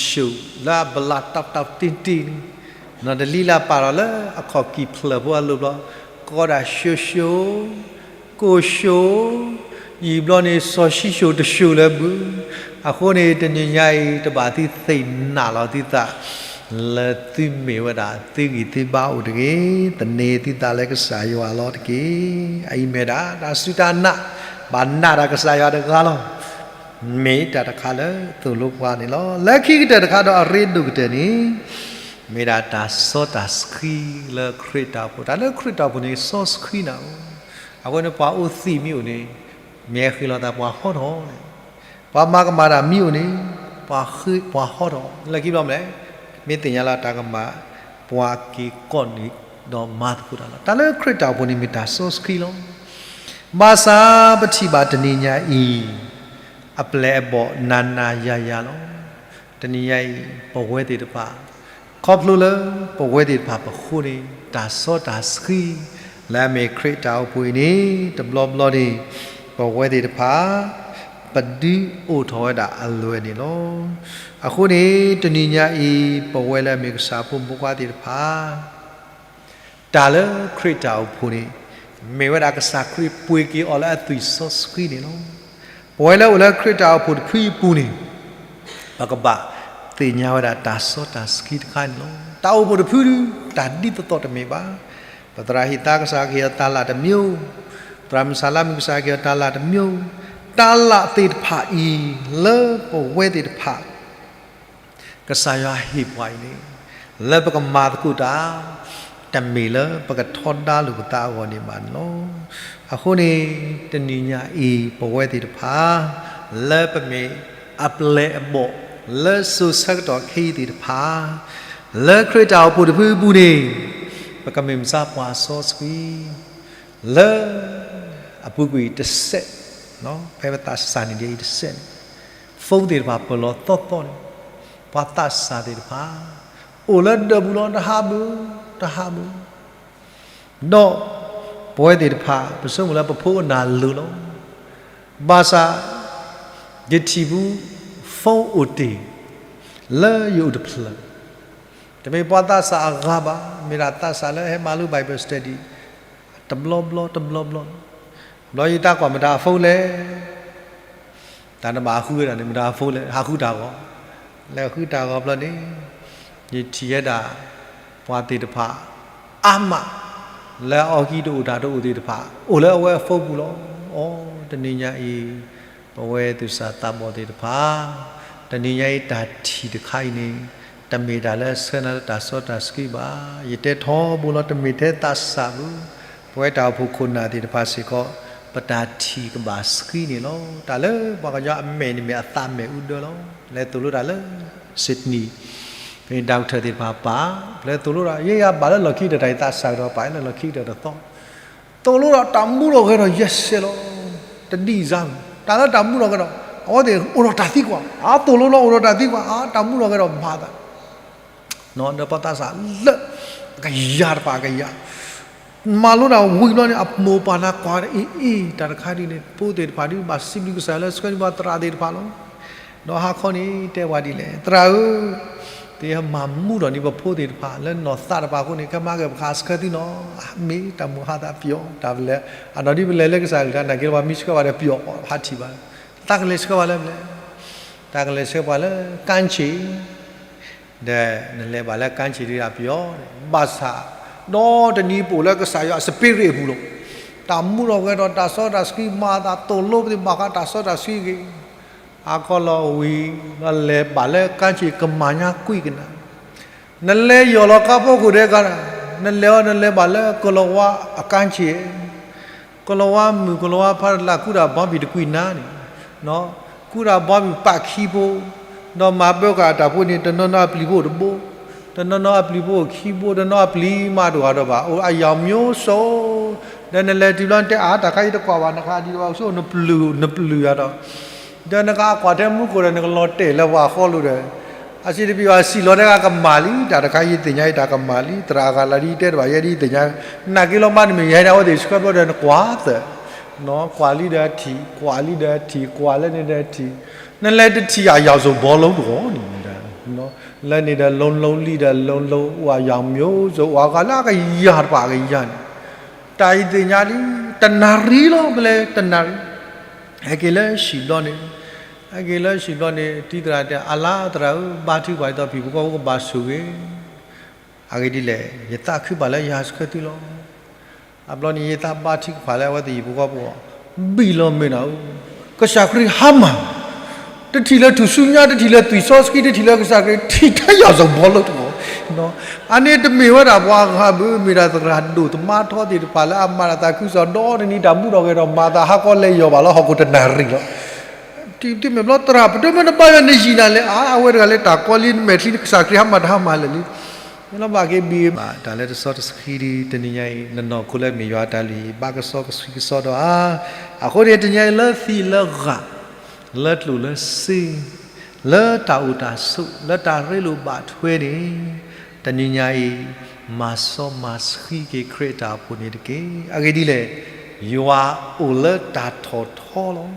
ၡိၣ်လၢအဘျးတၢ်တၢ်တ့ၢ်တ့ၢ်န့ၣ်, နီၢ်ဒလံလးပာ်ထီၣ်လၢအခီၣ်ကံၢ်ဖျၢၣ်ဖိအလိၤဘျီ, ကိးဒၣ်ၡိၣ်ၡိၣ်, ကိၣ်ၡိၣ်, ယံာ်ဘျီန့ၣ် စီၤၡံၣ်ၡိၣ်တၡိၣ်လၢၤဘၣ်. အဃိန့ၣ် တနံၤညါအံၤ တဘၣ်သုသ့ၣ်နာ်လီၤသုသး လၢသုမ့ၢ်ဝဲဒၣ်သုဂံၢ်သုဘါအိၣ်တဂ့ၤ, သန့ၤသုသးလၢကစၢ်ယွၤလီၤတက့ၢ်. အအံၤမ့ၢ်ဒၣ် တၢ်စူၢ်တၢ်နာ်, ဘၣ်နာ်တၢ်ကစၢ်ယွၤတဂၤလီၤ. မ့ၢ်တၢ်တခါလၢသိၣ်လိပှၤန့ၣ်လီၤ. လၢခံကတၢၢ်တခါဒီးအရ့ဒိၣ်ကတၢၢ်န့ၣ်, မ့ၢ်ဒၣ်တၢ်စီတၢ်ဆှံလၢခရံာ်တၢ်အိၣ်ဖှိၣ်, တၢ်လၢခရံာ်တၢ်အိၣ်ဖှိၣ်န့ၣ် စီဆှံနၤဧိၤ. အဃိန့ၣ် ပှၤအိၣ်သံးမ့ၢ်အိၣ်န့ၣ်, မ့ၢ်အဃ့လီၤသးပှၤဟီထီၣ်န့ၣ်, ပှၤမၤကမၣ်တၢ်မ့ၢ်အိၣ်န့ၣ်, ပှၤဃ့ပှၤဟီထီၣ်, လၢခံဘျီမလဲၣ်, မ့ၢ်သ့ၣ်ညါလၢတၢ်ကမၣ်, ပှၤက့ၤကိးန့ၣ်ဒီးမၤသကိးတၢ်လီၤ. တၢ်လၢခရံာ်တၢ်အိၣ်ဖှိၣ်န့ၣ်မ့ၢ်တၢ်စီဆှံလီၤ. ဘၣ်ဆၣ်ပထံၣ်ဘၣ်တနံၤညါအံၤ, အပျဲၢ်အဘီၣ်နၤနၤယၤယၤလီၤ. တနံၤညါအံၤ ပဝဲသ့ၣ်တဖၣ် ခီဖျိလၢပဝဲသ့ၣ်တဖၣ်ပဃိန့ၣ် တၢ်စီတၢ်ဆှံ လၢအမ့ၢ်ခရံာ်တၢ်အိၣ်ဖှိၣ်အံၤန့ၣ် တဘျီဘျီန့ၣ် ပဝဲသ့ၣ်တဖၣ် ပဒုးအိၣ်ထီၣ်ဝဲဒၣ်အလွဲၢ်န့ၣ်လီၤ. အဃိန့ၣ် တနံၤညါအံၤ ပဝဲလၢအမ့ၢ်ကစၢ်ဖိမုၣ်ဖိခွါသ့ၣ်တဖၣ် တၢ်လၢခရံာ်တၢ်အိၣ်ဖှိၣ်န့ၣ် မ့ၢ်ဝဲဒၣ်ကစၢ်ခရံာ်ပှ့ၤက့ၤအီၤလၢအသွံၣ်စီဆှံန့ၣ်လီၤ. ပဝဲလၢအိၣ်လၢခရံာ်တၢ်အိၣ်ဖှိၣ်တဖုအံၤအပူၤန့ၣ်, ပကဘၣ်သ့ၣ်ညါဝဲဒၣ်တၢ်စီတၢ်ဆှံတခါန့ၣ်လီၤ. တၢ်အိၣ်ဖှိၣ်တဖုဒုး တၢ်ဒ်သိးသိးတမ့ၢ်ဘၣ်. ပသရၣ်ဟံၣ်သါကစၢ်ကဟ့ၣ်အီၤတၢ်လၢ်တမံၤ, သရၣ်မုၣ်ဆါလါမုၣ်ကစၢ်ကဟ့ၣ်အီၤတၢ်လၢ်တမံၤ, တၢ်လၢ်သ့ၣ်တဖၣ်အံၤ လၢပဝဲသ့ၣ်တဖၣ် ကစၢ်ယွၤဟ့ၣ်ပှၤအံၤန့ၣ်, လၢပကမၤသကိးတၢ်, တမ့ၢ်လၢပကထီဒါလိာ်ပသးအဂီၢ်န့ၣ်ဘၣ်န့ၣ်လီၤ. အဃိန့ၣ် တနံၤညါအံၤ ပဝဲသ့ၣ်တဖၣ် လၢပမ့ၢ်အပျဲၢ်အဘီၣ် လၢစိၤဆၢကတီၢ်ခဲအံၤသ့ၣ်တဖၣ်, လၢခရံာ်တၢ်အိၣ်ဖှိၣ်တဖုအပူၤန့ၣ်, ပကမ့ၢ်မုၢ်ဆါပှၤစီဆှံ လၢအပူၤကွံာ်တစဲး, ဖဲပသးစၢ်န့ၣ်ဒ်အံၤတစဲးန့ၣ်, phone သ့ၣ်တဖၣ်ပၢၢ်လီၤသီသီန့ၣ်, ပှၤသးစၢ်သ့ၣ်တဖၣ် အိၣ်လၢဒၢးပူၤလီၤ တဟးဘၣ်, တဟးဘၣ်. ဒီးပဝဲသ့ၣ်တဖၣ် ပဆိကမိၣ်လၢပဖိကနၣ်လိၤလီၤ. ဘၣ်ဆၣ် ယထံၣ်ဘူး phone အိၣ်တ့ၢ် လၢယအိၣ်တဖျၢၣ်, တမ့ၢ်ပှၤသးစၢ်အဂၤဘၣ်, မ့ၢ်ဒၣ်သးစၢ်လၢဟဲမၤလိ Bible study တဘျီဘျီတဘျီဘျီ, ဘျီယတၢ်ကွၢ်မတၤအ phone လဲၣ်, တၢ်နဘၣ်ဟးဃုဝဲဒၣ်န့ၣ် မတၤအ phone လဲၣ်, ဟးဃုတၢ်ဂီၤ, လဲၤဃုတၢ်ဂီၤဘျီန့ၣ်, ယထံၣ်ဝဲဒၣ် ပှၤသ့ၣ်တဖၣ် အါမး လၢအအီၣ်ကံတအိၣ်တၢ်တအိၣ်သ့ၣ်တဖၣ် အိၣ်လၢအဝဲအ phone ပူၤလီၤ. အိ တနံၤညါအံၤ ပဝဲသူၣ်စၢ်သးဘီၣ်သ့ၣ်တဖၣ်, တနံၤညါအံၤတၢ်ထံၣ်တခါအံၤန့ၣ်, တမ့ၢ်တၢ်လၢဆှၢနၤလၢတၢ်စီတၢ်ဆှံဘၣ်. ယတဲထီဘိလီၤ တမ့ၢ်ထဲသးစၢ်ဘၣ်, ပဝဲတၢ်အိၣ်ဖှိၣ်ခိၣ်နၢ်သ့ၣ်တဖၣ်စ့ၢ်ကီး ပတၢ်ထံၣ်ကဘၣ်ဆှံန့ၣ်လီၤ. တၢ်လၢပှၤကညီအမဲာ်န့ၣ်မ့ၢ်အသးမဲာ်အူဒၢလီၤ. လဲၤသိၣ်လိတၢ်လၢ Sydney ဖဲ doctor သ့ၣ်တဖၣ်ပာ်, ပလဲၤသိၣ်လိဒီး ယဲယၤဘၣ်လၢလီၢ်ခံကတၢၢ် တၢ်ယသးစၢ်ကဒီး ပာ်လၢလီၢ်ခံကတၢၢ်တသီ, သိၣ်လိဒီးတၢ်မူထီၣ်ဂဲၤထီၣ်ယဲၢ်စဲးလီၤ. တဒံၣ်စါမး တၢ်လၢတၢ်မူထီၣ်ဂဲၤထီၣ်, အဝဲသ့ၣ်အိၣ်ဒီးတၢ်သံကွၢ်, အသိၣ်လိလီၤ အိၣ်ဒီးတၢ်သံကွၢ်, အတၢ်မူထီၣ်ဂဲၤထီၣ်မၤသး ဒီးပှၤသးစၢ်လၢ အကယၤတဖၣ်အကယၤ မၤလိတၢ်ဝံၤဘျီန့ၣ် အမိၢ်ပၢ်နၤကွၢ်အံၤအံၤ တၢ်တခါဒ်န့ၣ် ဖိသ့ၣ်တဖၣ်ဒ်ဘၣ်စံးဘျုးကစၢ်လၢဆှၢန့ၢ်ပှၤသရၣ်သ့ၣ်တဖၣ်လီၤ. ဒီးဟါခီန့ၣ် တဲပှၤဒ်လဲၣ်, သရၣ်ဧၢ, သုဟဲမၤမူထီၣ်န့ၢ်ပဖိသ့ၣ်တဖၣ် လၢနီၢ်သးတဖၣ်အဃိန့ၣ် ခဲမၤက့ၤပဃးဆှၢသုနီၤ, မ့ၢ်တၢ်မိၣ်ဟါသးပယီၤ တၢ်ပလဲၤ, အနီၢ်ဒ်ပလဲၤလၢကစၢ်ကလုၢ်ကထါ နာ်က့လၢပှၤမ့ၢ်ဆှၢဘၣ်ဒီးပယီၤ ဟးထံၣ်ဘၣ်, သးကလဲၤဆှၢပှၤလၢပလဲၤ, တၢ်ကလဲၤဆှၢပှၤလၢကၣ်ဆံၣ် ဒီးနလဲၤဘၣ်လၢကၣ်ဆံၣ်ဒ်အပယီၤ, ဘၣ်ဆၣ် ဒီတနံၤပအိၣ်လၢကစၢ်ယွၤအ spirit အပူၤလီၤ. တၢ်မူထီၣ်ဂဲၤထီၣ် တၢ်စီတၢ်ဆှံမၤသး သိၣ်လိပသ့ၣ်ဘၣ်ဃးတၢ်စီတၢ်ဆှံဂ့ၤ, ဟါခီလီၤဝံၤ ဒီးလဲၤဘၣ်လၢကၣ်ဆံၣ်ကမၤညါကွံာ်ကနၤ, နလဲၤယီၢ်လီၤကါဖိခိၣ်ဒဲးကါ, နလဲၤအီၤနလဲၤဘၣ်လၢကလီၤဝါအကၣ်ဆံၣ် ကလီၤဝါမုၣ်ကလီၤဝါဖးတလၢ် ကူတၢ်ဘီဘံၣ်တကွံာ်နၤန့ၣ်, ကူတၢ်ဘီဘံၣ်ပာ်ခံဘိ, ဒီးမၤဘၢဃာ်အတၢ်ဖိန့ၣ် တနီၤနီၤအပျံၤဖိအိၣ်တဘိ, တနီၤနီၤအပျံၤဖိအိၣ်ခံဘိ, တနီၤအပျံၤမးတအိၣ်ဒီးဘၣ်, အိၣ်အယၢ် မျိုးစုံ, ဒီးနလဲၤတုၤဘျီနတဲအါ တၢ်ခါအံၤတကွၢ်ဘၣ် နဃးဒံးဘၣ် ဆိနပျုၢ်နပျုၢ်ယၤဒီး ဒီးနကကွၢ်ထဲမူခိၣ်ဒီး နကလီၤတဲာ်လၢပှၤဃီလိာ်ဒီး, အစံးတပံၤဘၣ်စံးလီၤတဲဂၤကမၣ်လံ, တၢ်တခါယသ့ၣ်ညါအံၤတၢ်ကမၣ်လံ, သရၣ်အဂၤလၢဒ်ယတဲတဘၣ်ယဲဒ်ယသ့ၣ်ညါ, နာ်က့လီၤမးတမ့ၢ်ယဲဒၣ်အဝဲသ့ၣ်ဆှၢဘျီဒီးနကွၢ်သၢ, ကွၢ်လံဒီးထံၣ်, ကွၢ်လံဒီးထံၣ်, ကွၢ်လၢန့ၣ်ဒီးထံၣ်, နလဲၤတထံၣ်အယၢ်စိၤဘီလိတဂီၢ်န့ၣ်, လၢန့ၣ်ဒီး လုံးလုံး လံဒီး လုံးလုံး အိၣ်အယၢ် မျိုးစုံ အိၣ်အဂၤလၢအကယၤတဖၣ်အကယၤန့ၣ်, တၢ်အံၤသ့ၣ်ညါလံ, တနၣ်ရံၣ်လီၤ ပလဲၤတနၣ်ရံၣ် ဟဲက့ၤလၢဟံၣ်ဘျီန့ၣ်, ဟဲက့ၤလၢဟံၣ်ဘျီန့ၣ် တံၤသရၣ်တဲ အလါသရၣ်ဧၢ, ဘါထုကဖၣ်ဒ်သိး ဖံဖိဃီဖိကဘၣ်ဆိၣ်ဂ့ၤ, အဂ့ၢ်ဒ်လဲၣ်, ယသးခုဘၣ်လၢယဟးဆှၢသုလီၤ. အဘျီန့ၣ် ယသးဘါထုကဖၣ်လၢအဝဲသ့ၣ်ဟံၣ်ဖိဃီဖိအဂီၢ်, ဘံၣ်လီၤမ့ၢ်နၤဧၢ, ကစၢ်ခရံာ်ဟါမၢ် တထံၣ်လၢထူၣ်စုညါ, တထံၣ်လၢသွံၣ်စီဆှံ, တထံၣ်လၢကစၢ်ခရံာ်, ထံၣ်ထဲယၢ်စိၤဘီလိတဂီၢ်, အန့ၣ်တမ့ၢ်ဝဲဒၣ်ပှၤဂၤဘၣ်, မ့ၢ်ဒၣ်သရၣ်ဒိၣ်သမါထီသ့ၣ်တဖၣ်လၢအမၤတၢ်သးခုကစီၣ်ဒီတနံၤ တၢ်မူထီၣ်ဂဲၤထီၣ်မၤသး ဟါခီလဲၤယီၢ်ဘၣ်လၢဟီၣ်ခိၣ်တနၣ်ရံၣ်လီၤ. တုၤမ့ၢ်ဘျီသရၣ် ပတမ့ၢ်နဘါယွၤနယံာ်နၤလဲၣ်, အါ အဝဲတဂၤလၢတၢ်ကီလံ နမဲာ်ချံ ကစၢ်ခရံာ်ဟါမၢ်တဟါမၢ်လဲၣ်လံ, လၢဘၣ်က့ၤဘံၣ်ဘၣ်တၢ်လၢတစီတဆှံဒီး တနံၤညါအံၤ နနီၢ်ခိလၢမ့ၢ်ယွၤအတၢ်လုၢ်ဟံၣ် ဘါကစီကဆှံကစီဒီးဧါ. အဃိန့ၣ် တနံၤညါအံၤလၢသံးလၢဂၤ လၢကျိၣ်လၢစ့ လၢတၢ်အိၣ်တၢ်ဆိး လၢတၢ်ရ့လိာ်ဘၣ်ထွဲန့ၣ် တနံၤညါအံၤ မၤစီမၤဆှံက့ၤခရံာ်အတၢ်အိၣ်ဖှိၣ်န့ၣ်တက့ၢ်. အဂ့ၢ်ဒ်လဲၣ်, ယွၤအိၣ်လၢတၢ်ထီၣ်ထီလီၤ.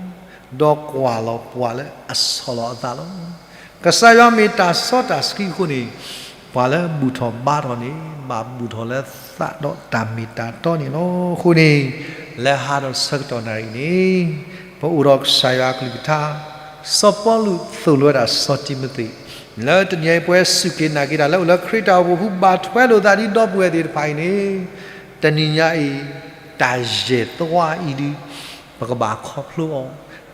ဒီးကွၢ်လီၤပှၤလၢအဆီၣ်လီၤအသးလီၤ. ကစၢ်ယွၤမ့ၢ်တၢ်စီတၢ်ဆှံအဃိန့ၣ်, ပှၤလၢဘူၣ်ထီၣ်ဘါထီၣ်န့ၣ် ဘၣ်ဘူၣ်ထီၣ်လၢသးဒီးတၢ်မ့ၢ်တၢ်တီန့ၣ်လီၤ. အဃိန့ၣ် လၢဟါဒီးဆၢကတီၢ်နၣ်ရံၣ်န့ၣ် ပအိၣ်ဒီးကစၢ်ယွၤအကလုၢ်ကထါ, စီၤပီလူးသိၣ်လိဝဲဒၣ်စီၤတံၤမသ့း, လၢတနံၤအံၤပဝဲစူၢ်က့ၤနာ်က့ၤတၢ်လၢအိၣ်လၢခရံာ်တၢ်အိၣ်ဖှိၣ်ပူၤ ဘၣ်ထွဲလိာ်သးဒ်ဒီပုၢ်ဝဲၢ်သ့ၣ်တဖၣ်အံၤန့ၣ်, တနံၤညါအံၤ, တၢ်ယဲၢ်သွါအံၤဒုး, ပကဘၣ်ခီဖျိအီၤ,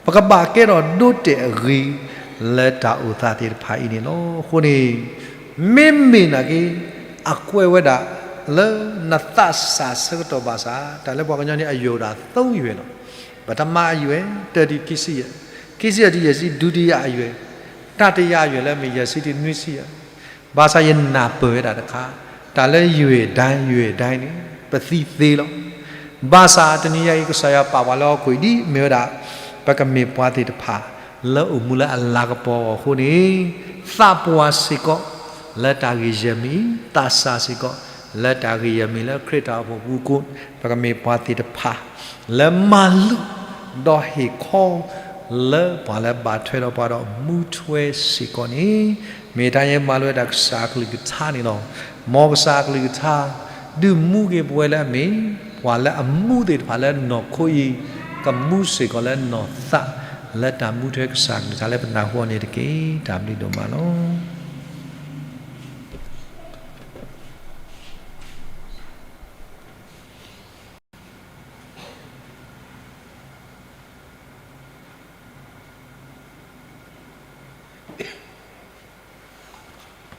ပကဘၣ်ကဲထီၣ်ဒိတဲာ်အဂ့ၤ, လၢတၢ်အိၣ်သးသ့ၣ်တဖၣ်အံၤန့ၣ်လီၤ. အဃိန့ၣ်, မ့မ့ၢ်နာ်က့ၤ, အကွဲးဝဲဒၣ်, လၢနသးစၢ်ဆၢကတီၢ်ဘၣ်ဆၣ်, တၢ်လၢပှၤကညီန့ၣ်အယွဲၢ်ဝဲဒၣ် သုံးယွဲၢ်လီၤ. ပထမအယွဲၢ်, တၢတုၤခံဆံယဲၢ်, ခံဆံယဲၢ်တုၤယဲၢ်ဆံ, ဒုတိယအယွဲၢ်, တတိယအယွဲၢ်လၢမ့ၢ်ယဲၢ်ဆံတုၤနွံဆံယဲၢ်, ဘၣ်ဆၣ်ယနၢ်ပၢၢ်ဝဲဒၣ်တခါ, တၢ်လၢယွဲၢ်ဒၣ် ယွဲၢ်ဒၣ်န့ၣ်, ပသံသ့လီၤ. ဘၣ်ဆၣ်တနံၤညါအံၤ ကစၢ်ယွၤပာ်ပှၤလၢဟီၣ်ခိၣ်အံၤဒ်အမ့ၢ်ဝဲဒၣ်, ပကမ့ၢ်ပှၤသ့ၣ်တဖၣ်, လၢအိၣ်မူလၢအလၤကပီၤအဂီၢ်အဃိန့ၣ်, သးပှၢ်စ့ၢ်ကီး, လၢတၢ်ဂ့ၢ်ယဲၢ်မံၤ, သးစၢ်စ့ၢ်ကီး, လၢတၢ်ဂ့ၢ်ယဲၢ်မံၤလၢခရံာ်တၢ်အိၣ်ဖှိၣ်ပူၤအဃိ, ပကမ့ၢ်ပှၤသ့ၣ်တဖၣ်, လၢမၤလိာ်, ဒီးဟ့ၣ်ခီ, လၢပှၤလၢဘၣ်ထွဲဒီးပှၤဒီးမူထွဲစ့ၢ်ကီးန့ၣ်, မ့ၢ်တၢ်ယဲၢ်မၤလိဝဲဒၣ်ကစၢ်အကလုၢ်ကထါန့ၣ်လီၤ. မ်ကစၢ်အကလုၢ်ကထါ, ဒုးမူက့ၤပဝဲလၢအမ့ၢ်, ပှၤလၢအမူသ့ၣ်တဖၣ်လၢနီၢ်ခိအံၤ, ကမူစ့ၢ်ကီးလၢနီၢ်သး, လၢတၢ်မူထွဲကစၢ်အကလုၢ်ကထါလၢပနၢ်ဟူအီၤန့ၣ်တက့ၢ်. တၢ်ဘျုးဒိၣ်မးလီၤ.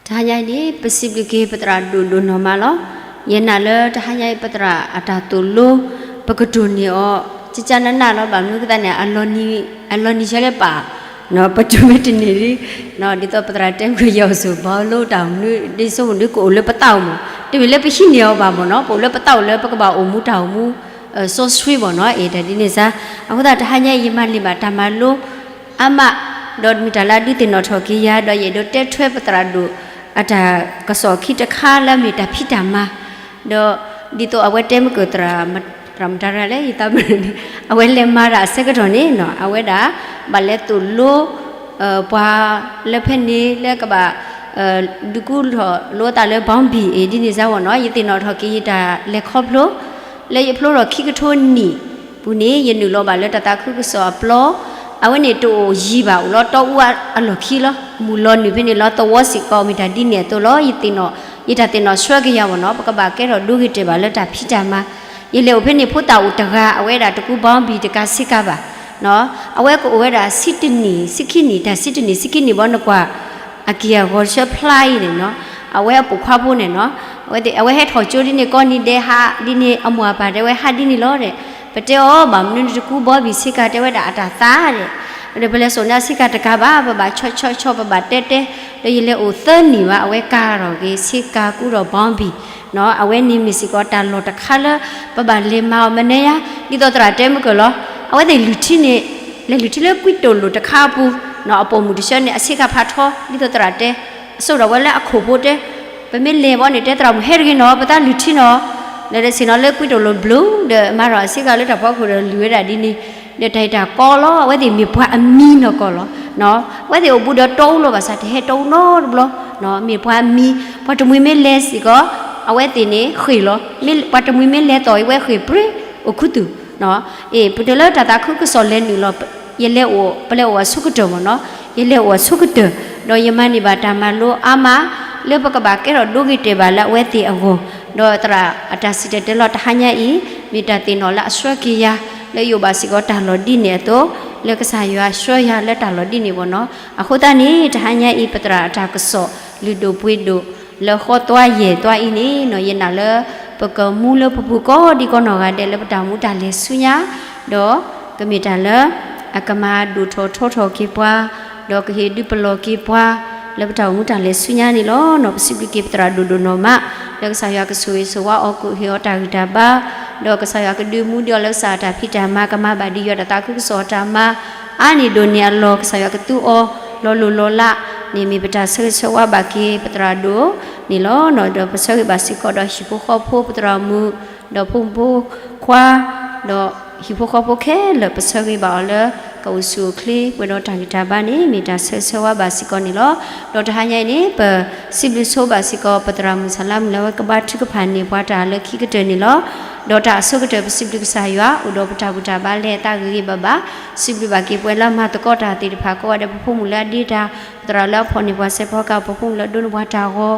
တဟါညါအံၤန့ၣ် ပစံးဘျုးက့ၤပသရၣ်ဒိၣ်ဒိၣ်နီၢ်မးလီၤ. ယနာ်လၢတဟါညါအံၤပသရၣ်အတၢ်သိၣ်လိ, ပကတိၢ်န့ၢ်အီၤ, ကကနနၢ်လီၤ ဘၣ်မနုၤကသးန့ၣ်, အလီၤနံၤဆၢလၢပာ်, ပတုၤမ့ၢ်တန့ၢ်လံ, ဒ်သိးပသရၣ်တဲမုၢ်ကယီၤစိၤ ဘီလိတၢ်အိၣ်မနုၤ ဒ်သိးမနုၤကအိၣ်လၢပသးအိၣ်မး, တမ့ၢ်လၢပဟံးန့ၢ်အီၤဘၣ်မးနီၤ, ပအိၣ်လၢပသးအိၣ်လၢပကဘၣ်အိၣ်မူတၢ်အိၣ်မူ, စီဆှံမးနီၤ, အ့ၣ် တၢ်ဒ်န့ၣ်စါ, အဃိသတးတဟါညါအံၤယမၤန့ၢ်ဘၣ်တၢ်မၤလိ အါမး, ဒီးမ့ၢ်တၢ်လၢအဒုးသ့ၣ်နီၣ်ထီၣ်က့ၤယၤ, ဒီးယအဲၣ်ဒိးတဲထွဲပသရၣ်ဒိၣ်အတၢ်ကစီၣ်ခံတခါလၢအမ့ၢ်တၢ်ဖံးတၢ်မၤ, ဒီးဒ်သိးအဝဲတဲမုၢ်ကၢၢ်သရၣ်, သရၣ်မတၤတဂၤလဲၣ် ယသးမုၢ်န့ၣ်, အဝဲလဲၤမၤတၢ်အဆၢကတီၢ်န့ၣ်နီၤ, အဝဲဒၣ်ဘၣ်လဲၤသိၣ်လိ ပှၤလၢဖဲန့ၣ်လၢကဘၣ် ဒုးကူထီၣ်လိသးလၢ Bondi အ့ၣ် ဒ်န့ၣ်စါဝဲနီၤ, ယသ့ၣ်နီၣ်ထီၣ်က့ၤယတၢ်လဲၤခီဖျိ လၢယဖျိထီၣ်ခံကထိနံၣ်ပူၤန့ၣ် ယနုာ်လီၤဘၣ်လၢတၢ်သးခုကစီၣ်အပျီ, အဝဲန့ၣ်တအိၣ်ယံၤဘၣ်, အိၣ်လီၤတီအူအလီၢ်ခံလီၤ, မုၢ်လီၤနုာ်ဖဲန့ၣ်လီၤသဝီစ့ၢ်ကီး, မ့ၢ်တၢ်ဒ်န့ၣ်အသိးလီၤ, ယသ့ၣ်နီၣ်, ယတၢ်သ့ၣ်နီၣ်ဆှၢက့ၤယၤဝဲနီၤ, ပကဘၣ်ကဲထီၣ်ဒိဂ့ၤတဲာ်ဘၣ်လၢတၢ်ဖံးတၢ်မၤ, ယလဲၤအိၣ်ဖဲန့ၣ်ဖိသၣ်အိၣ်တဂၤ, အဝဲဒၣ်တကူ Bondi တကးဆ့ကၤဘၣ် အဝဲကအိၣ်ဝဲဒၣ်ဆံတနံၣ်, ဆံခံနံၣ်, တၢ်ဆံတနံၣ်, ဆံခံနံၣ်ဘီနကွၢ် အက့ၢ်အဂီၤဆၢဖျါအံၤန့ၣ်နီၤ, အဝဲအပိာ်ခွါဖိန့ၣ်နီၤ, အဝဲသ့ၣ် အဝဲဟဲထီၣ်ကၠိဒ်န့ၣ် ကိးနံၤဒဲးဟးဒ်န့ၣ်, အမိၢ်အပၢ်တဲဝဲဟးဒ်န့ၣ်လီၤဒီး, ပတဲအီၤဘၣ်မနုၤနတကူ Bondi ဆ့ကၤ, တဲဝဲဒၣ်အတၢ်သးဒီး, ဒီးပလဲၤစိာ်န့ၢ်အဆ့ကၤတကးဘၣ်, ပဘၣ်ဆီဆီဆီ ပဘၣ်တဲတဲ, ဒီးယလဲၤအိၣ်သၢနံၣ်ဘၣ်, အဝဲကၤထီၣ်က့ၤဆ့ကၤကူဒီး Bondi နီၤ, အဝဲန့ၣ်မ့ၢ်စ့ၢ်ကီးတၢ်လီၢ်တခါလၢ ပဘၣ်လဲၤမၤအီၤမနုၤယါ, ဒ်သိးသရၣ်တဲမုၢ်ကၢၢ်လီၤ, အဝဲသ့ၣ်လုၢ်ထံန့ၣ်, လဲၤလုၢ်ထံလၢကွံတိၢ်လိာ်တခါအပူၤ, အပိာ်မုၣ်တဆၢန့ၣ် အဆ့ကၤဖးထီ, ဒ်သိးသရၣ်တဲ, အစိာ်ဒီးဝဲလၢအခိၣ်ဖိတဲ, ပမ့ၢ်လဲၤဘီန့ၣ် တဲသရၣ်မုၣ်ဟဲတဂ့ၤနီၤ, ပသးလုၢ်ထံနီၤ, ဒီးဆ့ၣ်နီၤလၢကွံတိၢ်လိာ်ဘျုး, ဒီးမၤထီၣ်အဆ့ကၤလၢတၢ်ဖီခိၣ်ဒီးလုၢ်ဝဲဒၣ်ဒ်န့ၣ်, ဒီးတၢ်အံၤတၢ်ကီလီၤ, အဝဲသ့ၣ်မ့ၢ်ပှၤအမံနီၢ်ကီၢ်လီၤ, အဝဲသ့ၣ်အိၣ်ဘူးဒီးတီအူလီၤဘၣ်ဆၣ် တဟဲတီအူနီတဘျီ, မ့ၢ်ပှၤအမံ, ပှၤတမှံၤမ့ၢ်လဲၤစ့ၢ်ကီး, အဝဲသ့ၣ်န့ၣ်ဃ့ၢ်လီၤ, ပှၤတမှံၤမ့ၢ်လဲၤသိးအဝဲဃ့ၢ်ပြ့, အိၣ်ခူသူၣ် အ့ၣ် ပတုၤလၢတၢ်သးခုကစီၣ်လဲၤနုာ်လီၤ, ယလဲၤအိၣ်, ပလဲၤအိၣ်အဆိကတၢၢ်မ့ၢ်နီၤ, ယလဲၤအိၣ်အဆိကတၢၢ်, ဒီးယမၤန့ၢ်ဘၣ်တၢ်မၤလိအါမး, လၢပကဘၣ်ကဲထီၣ်ဒိဂ့ၤတဲာ်ဘၣ်လၢအဝဲသ့ၣ်အဂီၢ်, ဒီးသရၣ်အတၢ်စံၣ်တဲၤတဲလီၤတဟါညါအံၤ, မ့ၢ်တၢ်သ့ၣ်နီၣ်လၢအဆှၢက့ၤယၤ, လၢယအိၣ်ဘၣ်စ့ၢ်ကီးတၢ်လီၢ်ဒ်န့ၣ်အသိး, လၢကစၢ်ယွၤဆှၢယၤလၢတၢ်လီၢ်ဒ်န့ၣ်မ့ၢ်နီၤ, အဃိသတးန့ၣ် တဟါညါအံၤ ပသရၣ်အတၢ်ကစီၣ်လုၢ်ဒိၣ်ပှ့ၤဒိၣ် လၢဃီသွါယဲၢ်သွါအံၤန့ၣ်နီၤ, ယနာ်လၢ ပကမူလၢပပူၤကိးဒံကိးနီၢ်ဂၤဒဲးလၢပတၢ်အိၣ်မူတၢ်လဲၤဆူညါ, ဒီးကမ့ၢ်တၢ်လၢ အကမၤဒိၣ်ထီၣ်ထီထီၣ်က့ၤပှၤ, ဒီးကဟ့ၣ်ဒုးပလီၢ်က့ၤပှၤ, လၢပတၢ်အိၣ်မူတၢ်လဲၤဆူညါန့ၣ်လီၤ. ပစံးဘျုးက့ၤပသရၣ်ဒိၣ်ဒိၣ်နီၢ်မး, လၢကစၢ်ယွၤကဆိၣ်ဂ့ၤဆိၣ်ဝါအီၤ ကဟ့ၣ်အီၤတၢ်ဂံၢ်တၢ်ဘါ, ဒီးကစၢ်ယွၤကဒုးမူဒံးအီၤလၢကစၢ်အတၢ်ဖံးတၢ်မၤ, ကမၤဘၣ်ဒံးယွၤတၢ်သးခုကစီၣ်အတၢ်မၤ အါန့ၢ်ဒိၣ်န့ၢ်အလီၢ်, ကစၢ်ယွၤကသူအီၤ လီၤလိၢ်လီၤလးန့ၣ် မ့ၢ်ပတၢ်ဆၢဂ့ၤဆၢဝါဘၣ်က့ၤပသရၣ်ဒိၣ်န့ၣ်လီၤ. ဒီးပဆၢဂ့ၤဘၣ်စ့ၢ်ကီးဒီးဟံၣ်ဖိဃီဖိပသရၣ်မုၣ်, ဒီးဖိမုၣ်ဖိခွါ, ဒီးဟံၣ်ဖိဃီဖိခဲလၢာ် ပဆၢဂ့ၤဘၣ်အီၤလၢ အိၣ်ဆူၣ်အိၣ်ချ့ ပှဲၤဒီးတၢ်ဂံၢ်တၢ်ဘါန့ၣ် မ့ၢ်တၢ်ဆၢဂ့ၤဆၢဝါဘၣ်စ့ၢ်ကီးန့ၣ်လီၤ. ဒီးတဟါညါအံၤန့ၣ် ပစံးဘျုးဆိဘၣ်စ့ၢ်ကီး ပသရၣ်မုၣ်စၢ်လါမုၣ်လၢအဝဲကဘါထုကဖၣ်န့ၢ်ပှၤ တၢ်လၢခံကတၢၢ်န့ၣ်လီၤ. ဒီးတၢ်အဆိကတၢၢ် ပစံးဘျုးကစၢ်ယွၤ အိၣ်ဒီးပတၢ်ဘူၣ်တၢ်ဘါလၢအသးဂ့ၤဂ့ၤဘၣ်ဘၣ်, စံးဘျုးဘၣ်က့ၤပဝဲလၢအမၤသကိးတၢ်သ့ၣ်တဖၣ် ကိးဂၤဒဲး ပဖိမုၣ်လၢအဒ့တၢ်, ပသရၣ်လၢအဖီၣ်န့ၢ်ပှၤစဲးဖီကစၢ် ပဖိမုၣ်လၢအဒိန့ၢ်ပှၤတၢ်ဂီၤ,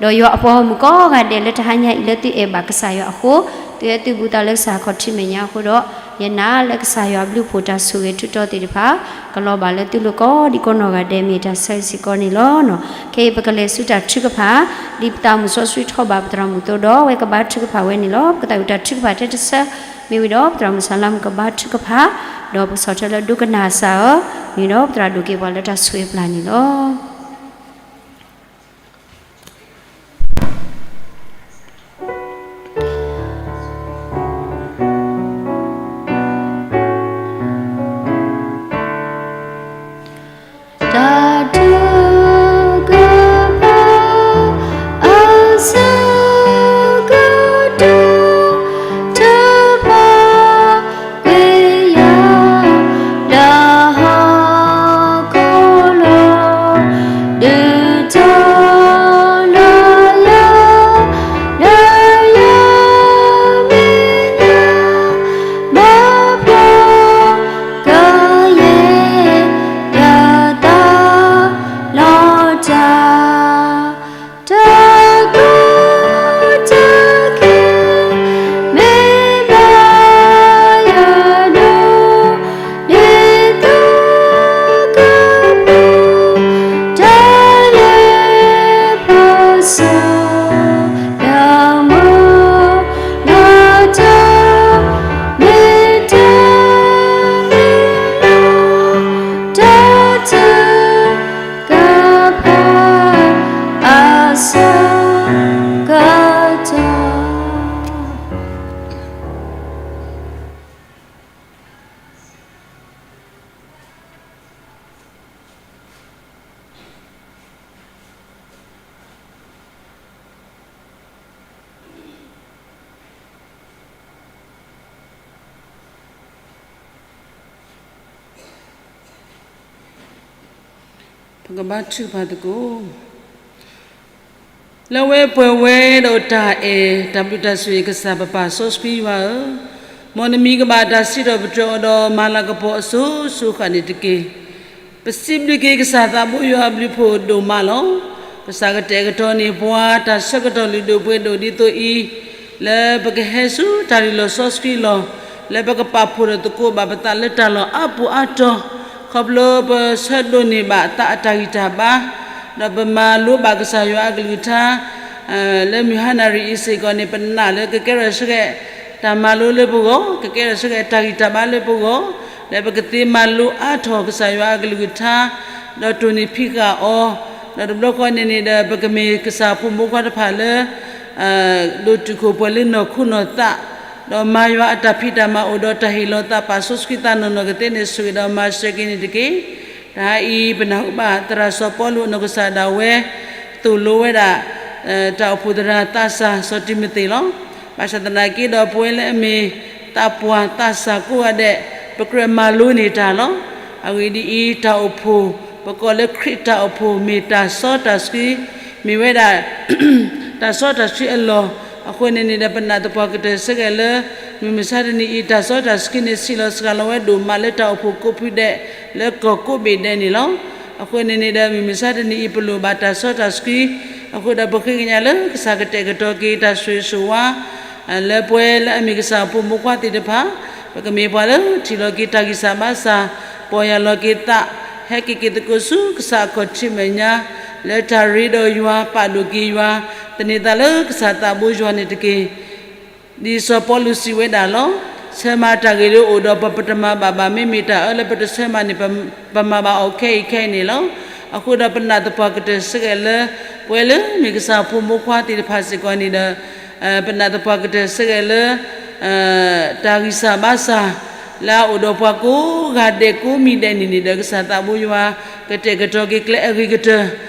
ဒီးယွၤအပှၤဂီၢ်မုၢ်ကိးဂၤဒဲးလၢတဟါညါအံၤလၢသုအဲၣ်ဘၣ်ကစၢ်ယွၤအဃိ, သုအဲၣ်သုဘူၣ်သးလၢကစၢ်ခီၣ်ထံးမဲာ်ညါအဃိဒီး, ယနာ်လၢကစၢ်ယွၤအဘျုးအဖှိၣ်တၢ်ဆိၣ်ဂ့ၤထုးထီၣ်သ့ၣ်တဖၣ် ကလီၤဘၣ်လၢသုလိၤကိးဒံကိးနီၢ်ဂၤဒဲး မ့ၢ်တၢ်ဆၢဂ့ၤစ့ၢ်ကီးန့ၣ်လီၤ. ခဲအံၤပကလဲၤဆူတၢ်ထုကဖၣ်, ဒ်ပသးမုၣ်စီဆှံထီၣ်ဘၣ်ပသရၣ်မုၣ်အသိးဒီး အဝဲကဘါထုကဖၣ်ဝဲန့ၣ်လီၤ. ပကသးဝံၣ်တၢ်ထုကဖၣ်ထဲတဆၢ, မ့ၢ်ဝံၤဒီး ပသရၣ်မုၣ်စၢ်လါမုၣ်ကဘါထုကဖၣ်, ဒီးပကဆီၣ်ထွဲလၢဒိကနၣ်စၢ်အီၤ, မ့ၢ်ဒီးပသရၣ်ဒိၣ်က့ၤပှၤလၢတၢ်ဆိၣ်ဂ့ၤပျၢ်န့ၣ်လီၤ. တၢ်ထုကဖၣ် အဆၢကတီၢ် တဘၣ်ကွံာ်ယၤ တၢ်ဟီၣ်ခိၣ်လီၤ ဒုးတီၤလီၤယၤ လၢယမဲာ်ညါ ဘၣ်ဘျီ ကယဲၢ်ယသးလီၤတၢ် တၢ်ကီတၢ်ခဲ မ့ၢ်ဘၣ်ယၤဒိၣ် ဒ်သိးကပူၤ တၢ်လဲၤပစီ တၢ်မိၢ်လီၤတၢ် မ့ၢ်တၢ်မ့ၢ်လီၤ တၢ်ထုကဖၣ် အဆၢကတီၢ် ပကဘါထုကဖၣ်သကိး လၢအဝဲပှဲၤဝဲဒီးတၢ်အဲၣ် တၢ်ဘျုးတၢ်ဆိၣ်ဂ့ၤကစၢ် ပပၢ်စီဆှံယွၤဧၢ, မ်နမံၤကဘၣ်တၢ်စံးထီၣ်ပတြၢၤအီၤဒီး မၤလၤကပီၤအစိၤစိၤဃၣ်န့ၣ်တက့ၢ်. ပစံးဘျုးက့ၤကစၢ်သးဘိယွၤအဘျုးအဖှိၣ်ဒိၣ်မးလီၤ. ကစၢ်ကတဲာ်ကတီၤန့ၢ်ပှၤ တၢ်ဆၢကတီၢ်လုၢ်ဒိၣ်ပှ့ၤဒိၣ်ဒ်သိးအံၤ, လၢပကဟဲဆူတၢ်လုၢ်လီၢ်စီဆှံလီၢ်, လၢပကပာ်ဖှိၣ်ဒီးသကိးဘၣ်ပသးလၢတၢ်လီၢ်အါပူၤအါတီၤ, ခီဖျိပဆၢဒိးန့ၢ်ဘၣ်သးအတၢ်ဂံၢ်တၢ်ဘါ, ဒီးပမၤလိဘၣ်ကစၢ်ယွၤအကလုၢ်ကထါ လၢမုၢ်ဟါနၣ်ရံၣ်အံၤစ့ၢ်ကီးန့ၣ် ပနာ်လၢကကဲထီၣ်ဆၢကဲး တၢ်မၤလိလၢပဂီၢ်, ကကဲထီၣ်ဆၢကဲးတၢ်ဂံၢ်တၢ်ဘါလၢပဂီၢ်, လၢပကသ့မၤလိအါထီၣ်ကစၢ်ယွၤအကလုၢ်ကထါ, ဒီးတိၢ်န့ၢ်ဖံးဃာ်အီၤ, ဒီးတဘျီဃီန့ၣ်န့ၣ်ဒီး ပကမ့ၢ်ကစၢ်ဖိမုၣ်ဖိခွါတဖၣ်လၢ ဒိၣ်တုာ်ခိၣ်ပှဲၤလၢနီၢ်ခိနီၢ်သး, ဒီးမၤယွၤအတၢ်ဖံးတၢ်မၤအိၣ်ဒီးတၢ်ဟ့ၣ်လီၤသး ပၢ်စီဆှံသးနီၢ်နီၢ်ကသ့န့ၣ် ဆိၣ်ဂ့ၤဒီးမၤစၢၤက့ၤန့ၣ်တက့ၢ်. တဟါအံၤ ပနၢ်ဟူဘၣ်သရၣ်စီၤပီလူးအနီၢ်ကစၢ်ဒၣ်ဝဲ သိၣ်လိဝဲဒၣ် တၢ်အိၣ်ဖှိၣ်သရၣ်သးစၢ်စီၤတံၤမသ့းလီၤ. ဘၣ်ဆၣ်သနာ်က့ဒီး ပဝဲလၢအမ့ၢ်သးပှၢ်သးစၢ်ကိးဂၤဒဲး ပကြၢးမၤလိန့ၢ်တၢ်လီၤ. အဂ့ၢ်ဒ်အံၤ, တၢ်အိၣ်ဖှိၣ် ပကိးလၢခရံာ်တၢ်အိၣ်ဖှိၣ် မ့ၢ်တၢ်စီတၢ်ဆှံ, မ့ၢ်ဝဲဒၣ် တၢ်စီတၢ်ဆှံအလီၢ်, အဃိန့ၣ်န့ၣ်ဒီး ပနာ်သပှၢ်ကတၢၢ်ဆၢကဲးလၢ မုၢ်မဆါတနံၤအံၤ တၢ်စီတၢ်ဆှံန့ၣ် ဆံးလီၤစှၤလီၤဝဲဒိၣ်မးလၢတၢ်အိၣ်ဖှိၣ်ကိးဖုဒဲး လၢကီၢ်ကိးဘ့ၣ်ဒဲးန့ၣ်လီၤ. အဃိန့ၣ်န့ၣ်ဒီး မုၢ်မဆါတနံၤအံၤ ပလိၣ်ဘၣ်တၢ်စီတၢ်ဆှံ, အဃိဒီးပဃ့ကညးလၢကစၢ်ကတဲာ်ကတီၤက့ၤတၢ်ဆိၣ်ဂ့ၤဆိၣ်ဝါ လၢပဝဲလၢအမ့ၢ်ကစၢ်အဖိမုၣ်ဖိခွါသ့ၣ်တဖၣ်, ပကမ့ၢ်ပှၤလၢထံၣ်လီၤက့ၤတၢ်ဂံၢ်စၢ်ဘါစၢ်, ပီၢ်ယၢ်လီၤက့ၤသး, ဟဲက့ၤက့ၤသကိးဆူကစၢ်အခီၣ်ထံးမဲာ်ညါ, လၢတၢ်ရ့ဒီးယွၤ, ပာ်ဒိၣ်က့ၤယွၤ, သန့ၤသးလၢကစၢ်သးဘိယွၤန့ၣ်တက့ၢ်. ဒ်စီၤပီလူးစံးဝဲဒၣ်လီၤ. ဆၢမၤတၢ်ဂ့ၤလၢအအိၣ်ဒီးပတမၤဘၣ်ဘၣ်, မ့မ့ၢ်တၢ်အၢလၢပတဆၢမၤန့ၣ် ပမၤဘၣ်အီၤခဲအံၤခဲအံၤန့ၣ်လီၤ. အဃိဒီးပနာ်သပှၢ်ကတၢၢ်ဆၢကဲးလၢ ပဝဲလၢမ့ၢ်ကစၢ်ဖိမုၣ်ဖိခွါသ့ၣ်တဖၣ်စ့ၢ်ကီးန့ၣ်ဒီး ပနာ်သပှၢ်ကတၢၢ်ဆၢကဲးလၢ တၢ်ဂံၢ်စၢ်ဘါစၢ် လၢအအိၣ်ဒီးပှၤကိးဂၤဒဲးကိးမံၤဒဲးန့ၣ်န့ၣ်ဒီး ကစၢ်သးဘိယွၤ ကတဲာ်ကတီၤက့ၤကျဲအဂ့ၤကတၢၢ်,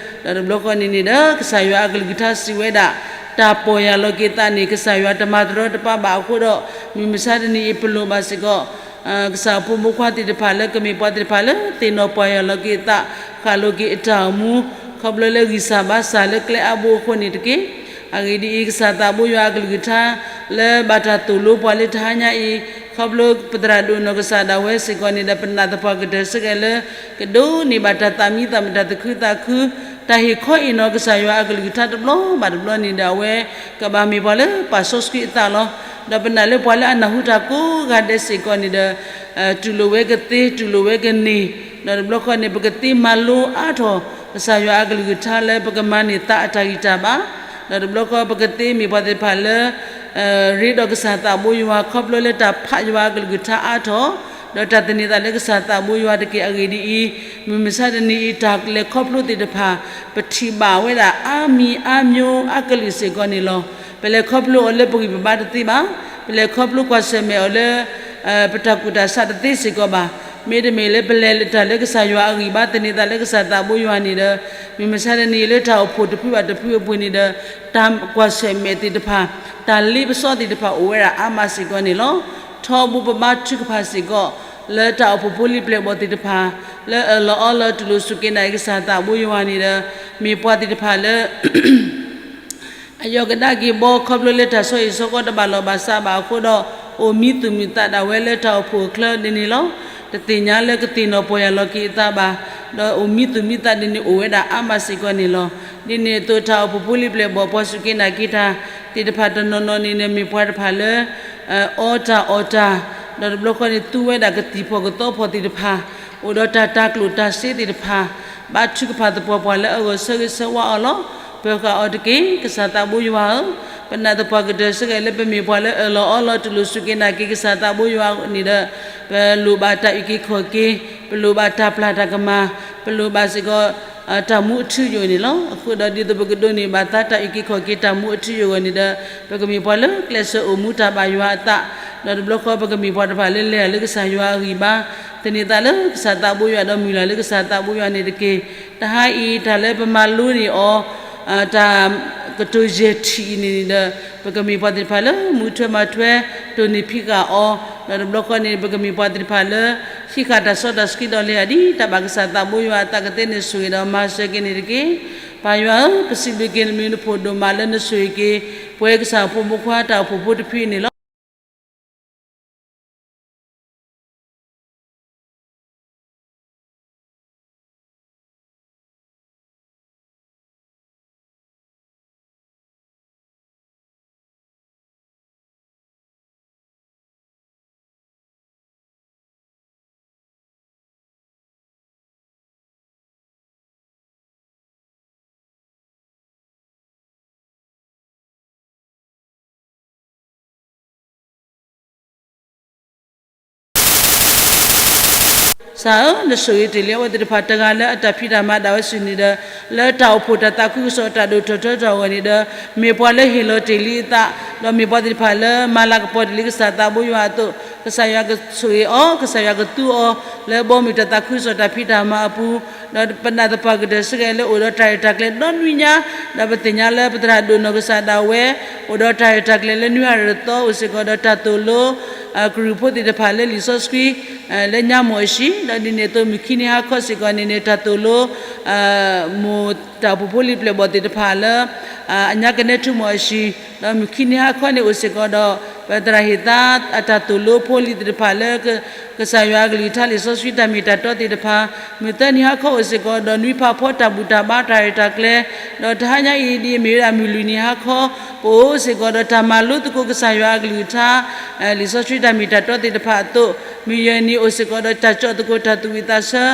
ဒီးတဘျီဃီန့ၣ်န့ၣ်ဒီး ကစၢ်ယွၤအကလုၢ်ကထါစံးဝဲဒၣ် တၢ်ပီၢ်ယၢ်လီၤက့ၤသးန့ၣ် ကစၢ်ယွၤတမၤတရီတပါဘၣ်အဃိဒီး မုၢ်မဆါတနံၤအံၤပလိၣ်ဘၣ်စ့ၢ်ကီး ကစၢ်ဖိမုၣ်ဖိခွါသ့ၣ်တဖၣ်လၢကမ့ၢ်ပှၤသ့ၣ်တဖၣ်လၢသ့ၣ်နီၣ်ပီၢ်ယၢ်လီၤက့ၤအသး ဃၣ်လိၤက့ၤအတၢ်အိၣ်မူ ခီဖျိလၢဂံၢ်စၢ်ဘါစၢ်လၢကျဲအါဘိအဃိန့ၣ်တက့ၢ်. အဂ့ၢ်ဒ်အံၤ, ကစၢ်သးဘိယွၤအကလုၢ်ကထါ လၢဘၣ်တၢ်သိၣ်လိပှၤလၢတဟါညါအံၤ, ခီဖျိပသရၣ်ဒိၣ်နီၢ်ကစၢ်ဒၣ်ဝဲစ့ၢ်ကီးန့ၣ်ဒီး ပနာ်သပှၢ်ကတၢၢ်စ့ၢ်ကီးလၢ ကဒိးန့ၢ်ဘၣ်တၢ်သးမံသးမုာ်တၢ်သးခုသးခု, တၢ်ဟ့ၣ်ခီဟ့ၣ်နီၤကစၢ်ယွၤအကလုၢ်ကထါတဘျီဘၣ်တဘျီန့ၣ်ဒီး အဝဲကဘၣ်မ့ၢ်ပှၤလၢပာ်စီဆှံအသးလီၤ. ဒီးပနာ်လၢပှၤလၢအနၢ်ဟူတၢ်ကိးဂၤဒဲးစ့ၢ်ကီးန့ၣ်ဒီး တူၢ်လိာ်ဝဲကသ့ တူၢ်လိာ်ဝဲကန့ၢ်, ဒီးတဘျီဃီန့ၣ် ပကသ့မၤလိအါထီၣ် ကစၢ်ယွၤအကလုၢ်ကထါလၢပကမၤန့ၢ်သးအတၢ်ဂံၢ်တၢ်ဘါ, ဒီးတဘျီဃီ ပကသ့မ့ၢ်ပှၤသ့ၣ်တဖၣ်လၢ ရ့ဒီးကစၢ်သးဘိယွၤ ခီဖျိလၢတၢ်ဖးယွၤအကလုၢ်ကထါအါထီၣ်, ဒီးတၢ်သန့ၤသးလၢကစၢ်သးဘိယွၤတက့ၢ်. အဂ့ၢ်ဒ်အံၤ, မုၢ်မဆါတနံၤအံၤ တၢ်လဲၤခီဖျိသ့ၣ်တဖၣ် ပထံၣ်ဘၣ်ဝဲဒၣ်အါမံၤအါမျိုးအါကလုာ်စ့ၢ်ကီးန့ၣ်လီၤ. ပလဲၤခီဖျိအီၤလၢပဂံၢ်ပဘါတသ့ဘၣ်. ပလဲၤခီဖျိကွၢ်ဆၢၣ်မဲာ်အီၤလၢ ပတၢ်ကူၣ်တၢ်ဆးတသ့စ့ၢ်ကီးဘၣ်. မ့တမ့ၢ်လၢပလဲၤလၢတၢ်လၢကစၢ်ယွၤအဂံၢ်ဘါ သန့ၤသးလၢကစၢ်သးဘိယွၤန့ၣ်ဒီး မုၢ်မဆါတနံၤအံၤလၢတၢ်အိၣ်ဖှိၣ်တဖုဘၣ်တဖုအပူၤန့ၣ်ဒီး တၢ်ကွၢ်ဆၢၣ်မဲာ်သ့ၣ်တဖၣ် တၢ်လ့ပစီသ့ၣ်တဖၣ်အိၣ်ဝဲဒၣ်အါမးစ့ၢ်ကီးန့ၣ်လီၤ. ထီဘိပဘါထုကဖၣ်စ့ၢ်ကီး လၢတၢ်အိၣ်ဖှိၣ်ဖိလံၤပျဲၢ်ဘီၣ်သ့ၣ်တဖၣ် လၢအၢၣ်လီၤအီလီၤတူၢ်လိာ်စူၢ်က့ၤနာ်က့ၤကစၢ်သးဘိယွၤန့ၣ်ဒီး မ့ၢ်ပှၤသ့ၣ်တဖၣ်လၢ အယီၤကဒါက့ၤဘီ ခီဖျိလၢတၢ်ဆီဟံၣ်ဆီဃီတဘၣ်လီၢ်ဘၣ်စးဘၣ်အဃိဒီး အိၣ်မံသူၣ်မံသးဒၣ်ဝဲလၢတၢ်အိၣ်ဖှိၣ်အချၢဒ်န့ၣ်လီၤ. တသ့ၣ်ညါလၢကသ့ၣ်နီၣ်ပီၢ်ယၢ်လီၤက့ၤအသးဘၣ်, ဒီးအိၣ်မံသူၣ်မံသးဒ်န့ၣ်အိၣ်ဝဲဒၣ်အါမးစ့ၢ်ကီးန့ၣ်လီၤ. ဒ်န့ၣ်အသိး တၢ်အိၣ်ဖှိၣ်ဖိလံၤပျဲၢ်ဘီၣ်ပှၤစူၢ်က့ၤနာ်က့ၤတၢ်သ့ၣ်တဖၣ်တနီၤနီၤန့ၣ် မ့ၢ်ပှၤတဖၣ်လၢ အီတၢ်အီၣ်တၢ်, ဒီးတဘျီဃီန့ၣ် သူဝဲဒၣ်ကသံၣ်ဖီၣ်ကသီဖီၣ်သ့ၣ်တဖၣ်, အိၣ်ဒီးတၢ်တၤကျိၣ်တၤစ့သ့ၣ်တဖၣ်, ဘါထုကဖၣ်သပှၢ်ပှၢ်လၢအဂီၢ်ဆၢဂ့ၤဆၢဝါအီၤလီၤ. ပၢၤဃာ်အီၤတက့ၢ် ကစၢ်သးဘိယွၤဧၢ, ပနာ်သပှၢ်ကတၢၢ်စ့ၢ်ကီးလၢပမ့ၢ်ပှၤလၢအၢၣ်လီၤအီလီၤတူၢ်လိာ်စူၢ်က့ၤနာ်က့ၤကစၢ်သးဘိယွၤန့ၣ်ဒီး ပလိၣ်ဘၣ်တၢ်အုၣ်က့ၤခီၣ်က့ၤ, ပလိၣ်ဘၣ်တၢ်ပျၢ်တၢ်ကမၣ်, ပလိၣ်ဘၣ်စ့ၢ်ကီး တၢ်မူအထူအယိာ်န့ၣ်လီၤ. အဃိဒီးဒ်သိးပကဒိးန့ၢ်ဘၣ်သး တၢ်အုၣ်က့ၤခီၣ်က့ၤတၢ်မူအထူအယိာ်အဂီၢ်န့ၣ်ဒီး ပကမ့ၢ်ပှၤလၢကျဲးစၢးအိၣ်မူတၢ်ဘၣ်ယွၤအသး, ဒီးတဘျီဃီပကမ့ၢ်ပှၤတဖၣ်လၢလဲၤတၢ်လၢကစၢ်ယွၤအဂံၢ်ဘါ, သန့ၤသးလၢကစၢ်သးဘိယွၤဒီးမုၢ်လၢ်လၢကစၢ်သးဘိယွၤန့ၣ်တက့ၢ်. တဟါအံၤ တၢ်လၢပမၤလိန့ၢ်အီၤ တၢ်ကတိၤယဲၢ်ထံၣ်အံၤန့ၣ်ဒီး ပကမ့ၢ်ပှၤသ့ၣ်တဖၣ်လၢမူထွဲမၤထွဲ တိၢ်နီၣ်ဖံးဃာ်အီၤ, ဒီးတဘျီဃီန့ၣ် ပကမ့ၢ်ပှၤသ့ၣ်တဖၣ်လၢ ဟံးဃာ်တၢ်စီတၢ်ဆှံဒီးလဲၤတၢ်ဒ်တၢ်ဘၣ်ကစၢ်သးဘိယွၤအသးကသ့န့ၣ် ဆိၣ်ဂ့ၤဒီးမၤစၢၤက့ၤန့ၣ်တက့ၢ်. ပၢ်ယွၤဧၢ, ပစံးဘျုးက့ၤနမံၤနဖိဒိၣ်မးလၢနဆိၣ်ဂ့ၤက့ၤ ပဝဲကစၢ်ဖိမုၣ်ဖိခွါတၢ်အိၣ်ဖှိၣ်ဖိတဖုအံၤန့ၣ်လီၤ. ကစၢ်ဧၢ, နဆိၣ်ဂ့ၤတ့ၢ်လံအဝဲသ့ၣ်တဖၣ် တဂၤလၢအတၢ်ဖံးတၢ်မၤဒၣ်ဝဲဆူၣ်န့ၣ်ဒီး လၢတၢ်အိၣ်ဖှိၣ်တၢ်သးခုကစီၣ်တၢ်ဒိၣ်ထီၣ်ထီထီၣ်အဂီၢ်န့ၣ်ဒီး မ့ၢ်ပှၤလၢဟ့ၣ်လီၤတ့ၢ်လံအသး, ဒီးမ့ၢ်ပှၤသ့ၣ်တဖၣ်လၢမၤလၤကပီၤတ့ၢ်လံကစၢ်သးဘိယွၤအသိး, ကစၢ်ယွၤကဆိၣ်ဂ့ၤအီၤ, ကစၢ်ယွၤကသူအီၤ လၢဘီမုၢ်တၢ်သးခုကစီၣ်တၢ်ဖံးတၢ်မၤအပူၤ, ဒီးပနာ်သပှၢ်ကတၢၢ်စ့ၢ်ကီးလၢအိၣ်ဒီးတၢ်ရဲၣ်တၢ်ကျဲၤဒီနွံညါ, ဒီးပသ့ၣ်ညါလၢပသရၣ်ဒိၣ်နီၢ်ကစၢ်ဒၣ်ဝဲ အိၣ်ဒီးတၢ်ရဲၣ်တၢ်ကျဲၤလၢနွံဟါရၢၣ်တသီ အိၣ်စ့ၢ်ကီးဒီးတၢ်သိၣ်လိ ကရူၢ်ဖိသ့ၣ်တဖၣ်လၢလံာ်စီဆှံ လၢညါမိၢ်အဟံၣ်, ဒီးဒ်န့ၣ်အသိးမုၢ်ခံနံၤဟါခီစ့ၢ်ကီးန့ၣ်န့ၣ် တၢ်သိၣ်လိ မိၢ်တၢ်အိၣ်ဖှိၣ်ဖိလံၤပျဲၢ်ဘီၣ်သ့ၣ်တဖၣ်လၢ အညါကနဲထူမိၢ်အဟံၣ်, ဒီးမုၢ်ခံနံၤဟါခီန့ၣ်အိၣ်စ့ၢ်ကီးဒီး ပသရၣ်ဟ့ၣ်သါအတၢ်သိၣ်လိဖိလံၤသ့ၣ်တဖၣ်လၢ ကစၢ်ယွၤအကလုၢ်ကထါလံာ်စီဆှံတၢ်မ့ၢ်တၢ်တီသ့ၣ်တဖၣ်, မုၢ်သၢနံၤဟါခီအိၣ်စ့ၢ်ကီးဒီးနွံဖးဖီတၢ်ဘူၣ်တၢ်ဘါတၢ်ရဲၣ်တၢ်ကျဲၤ, ဒီးတဟါညါအံၤဒ်အမ့ၢ်ဝဲဒၣ်မုၢ်လွံၢ်နံၤဟါခီ, ပအိၣ်စ့ၢ်ကီးဒီးတၢ်မၤလိသကိးကစၢ်ယွၤအကလုၢ်ကထါ လံာ်စီဆှံတၢ်မ့ၢ်တၢ်တီသ့ၣ်တဖၣ်အသိး, မုၢ်ယဲၢ်နံၤအိၣ်စ့ၢ်ကီးဒီးတၢ်ကၠီၣ်သကိးတၢ်သူၣ်ဝံၣ်သးဆၢ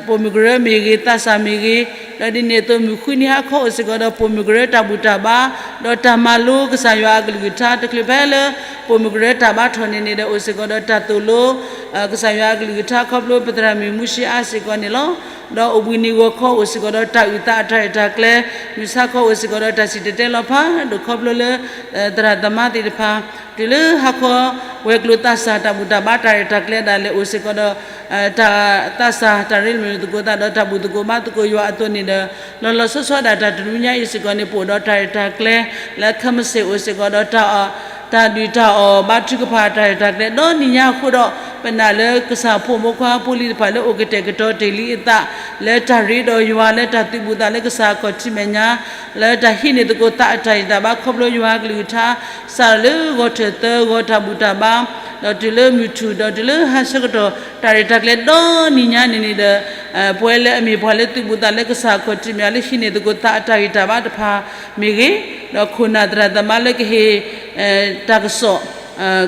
ပိာ်မုၣ်ကရၢမ့ၢ်ဂ့ၤ, သးစၢ်မ့ၢ်ဂ့ၤ, ဒီးဒ်န့ၣ်အသိးမုၢ်ဃုနံၤဟါခီအိၣ်စ့ၢ်ကီးဒီးပိာ်မုၣ်ကရၢတၢ်ဘူၣ်တၢ်ဘါ, ဒီးတၢ်မၤလိကစၢ်ယွၤအကလုၢ်ကထါတချုးဖဲလၢ ပိာ်မုၣ်ကရၢတၢ်ဘါထီၣ်န့ၣ်န့ၣ်ဒီး အိၣ်စ့ၢ်ကီးဒီးတၢ်သိၣ်လိ ကစၢ်ယွၤအကလုၢ်ကထါခီဖျိပသရၣ်မုၣ်မူၡ့အါစ့ၢ်ကီးန့ၣ်လီၤ. ဒီးအိၣ်ဘှံးနံၤဂီၤခီအိၣ်စ့ၢ်ကီးဒီးတၢ်အုၣ်သးအတၢ်ရဲၣ်တၢ်ကျဲၤ, မုၢ်ဆါခီအိၣ်စ့ၢ်ကီးဒီးတၢ်စံၣ်တဲၤတဲလီၤဖးဒိၣ်ခီဖျိလၢ သရၣ်သမါသ့ၣ်တဖၣ် တုၤလၢဟါခီ ဝဲၤကျိၤသးစၢ်တၢ်ဘူၣ်တၢ်ဘါတၢ်ရဲၣ်တၢ်ကျဲၤဒၣ်လဲာ်အိၣ်စ့ၢ်ကီးဒီး တၢ်သးစၢ်တၢ်ရ့လိာ်မုာ်လိာ်သကိးသးဒီးတၢ်ဘူၣ်သကိးဘါသကိးယွၤအသိးန့ၣ်ဒီး လီၤလီၤဆီဆီဒၣ်တၢ်တနွံညါအံၤစ့ၢ်ကီးန့ၣ် ပအိၣ်ဒီးတၢ်ရဲၣ်တၢ်ကျဲၤ လၢခဲမုၢ်ဆ့ၣ်အိၣ်စ့ၢ်ကီးဒီးတၢ် တၢ်ဒုၣ်တၢ်အီၣ်ဘါထုကဖၣ်တၢ်ရဲၣ်တၢ်ကျဲၤဒီနံၤညါအဃိဒီး ပနာ်လၢကစၢ်ဖိမုၣ်ဖိခွါဖိလံၤတဖၣ်လၢအိၣ်ကတဲာ်ကတီၤတ့ၢ်လံအသး လၢတၢ်ရ့ဒီးယွၤ လၢတၢ်သုးဘူးသးလၢကစၢ်အခီၣ်ထံးမဲာ်ညါ လၢတၢ်ဟံးန့ၢ်သကိးသးအတၢ်ဂံၢ်တၢ်ဘါခီဖျိယွၤအကလုၢ်ကထါ စးထီၣ်လၢဂီၤထၢၣ်သၢဂီၤတၢ်ဘူၣ်တၢ်ဘါ ဒီးတုၤလၢမုၢ်ထူၣ်ဒီးတုၤလၢဟါဆၢကတီၢ် တၢ်ရဲၣ်တၢ်ကျဲၤဒီနံၤညါန့ၣ်န့ၣ်ဒီး ပဝဲလၢအမ့ၢ်ပှၤလၢသုးဘူးသးလၢကစၢ်အခီၣ်ထံးမဲာ်ညါလၢဟံးန့ၢ်သကိးသးအတၢ်ဂံၢ်တၢ်ဘါတဖၣ်မ့ၢ်ဂ့ၤ, ဒီးခိၣ်နၢ်သရၣ်သမါလၢကဟ့ၣ် တၢ်ကစီၣ်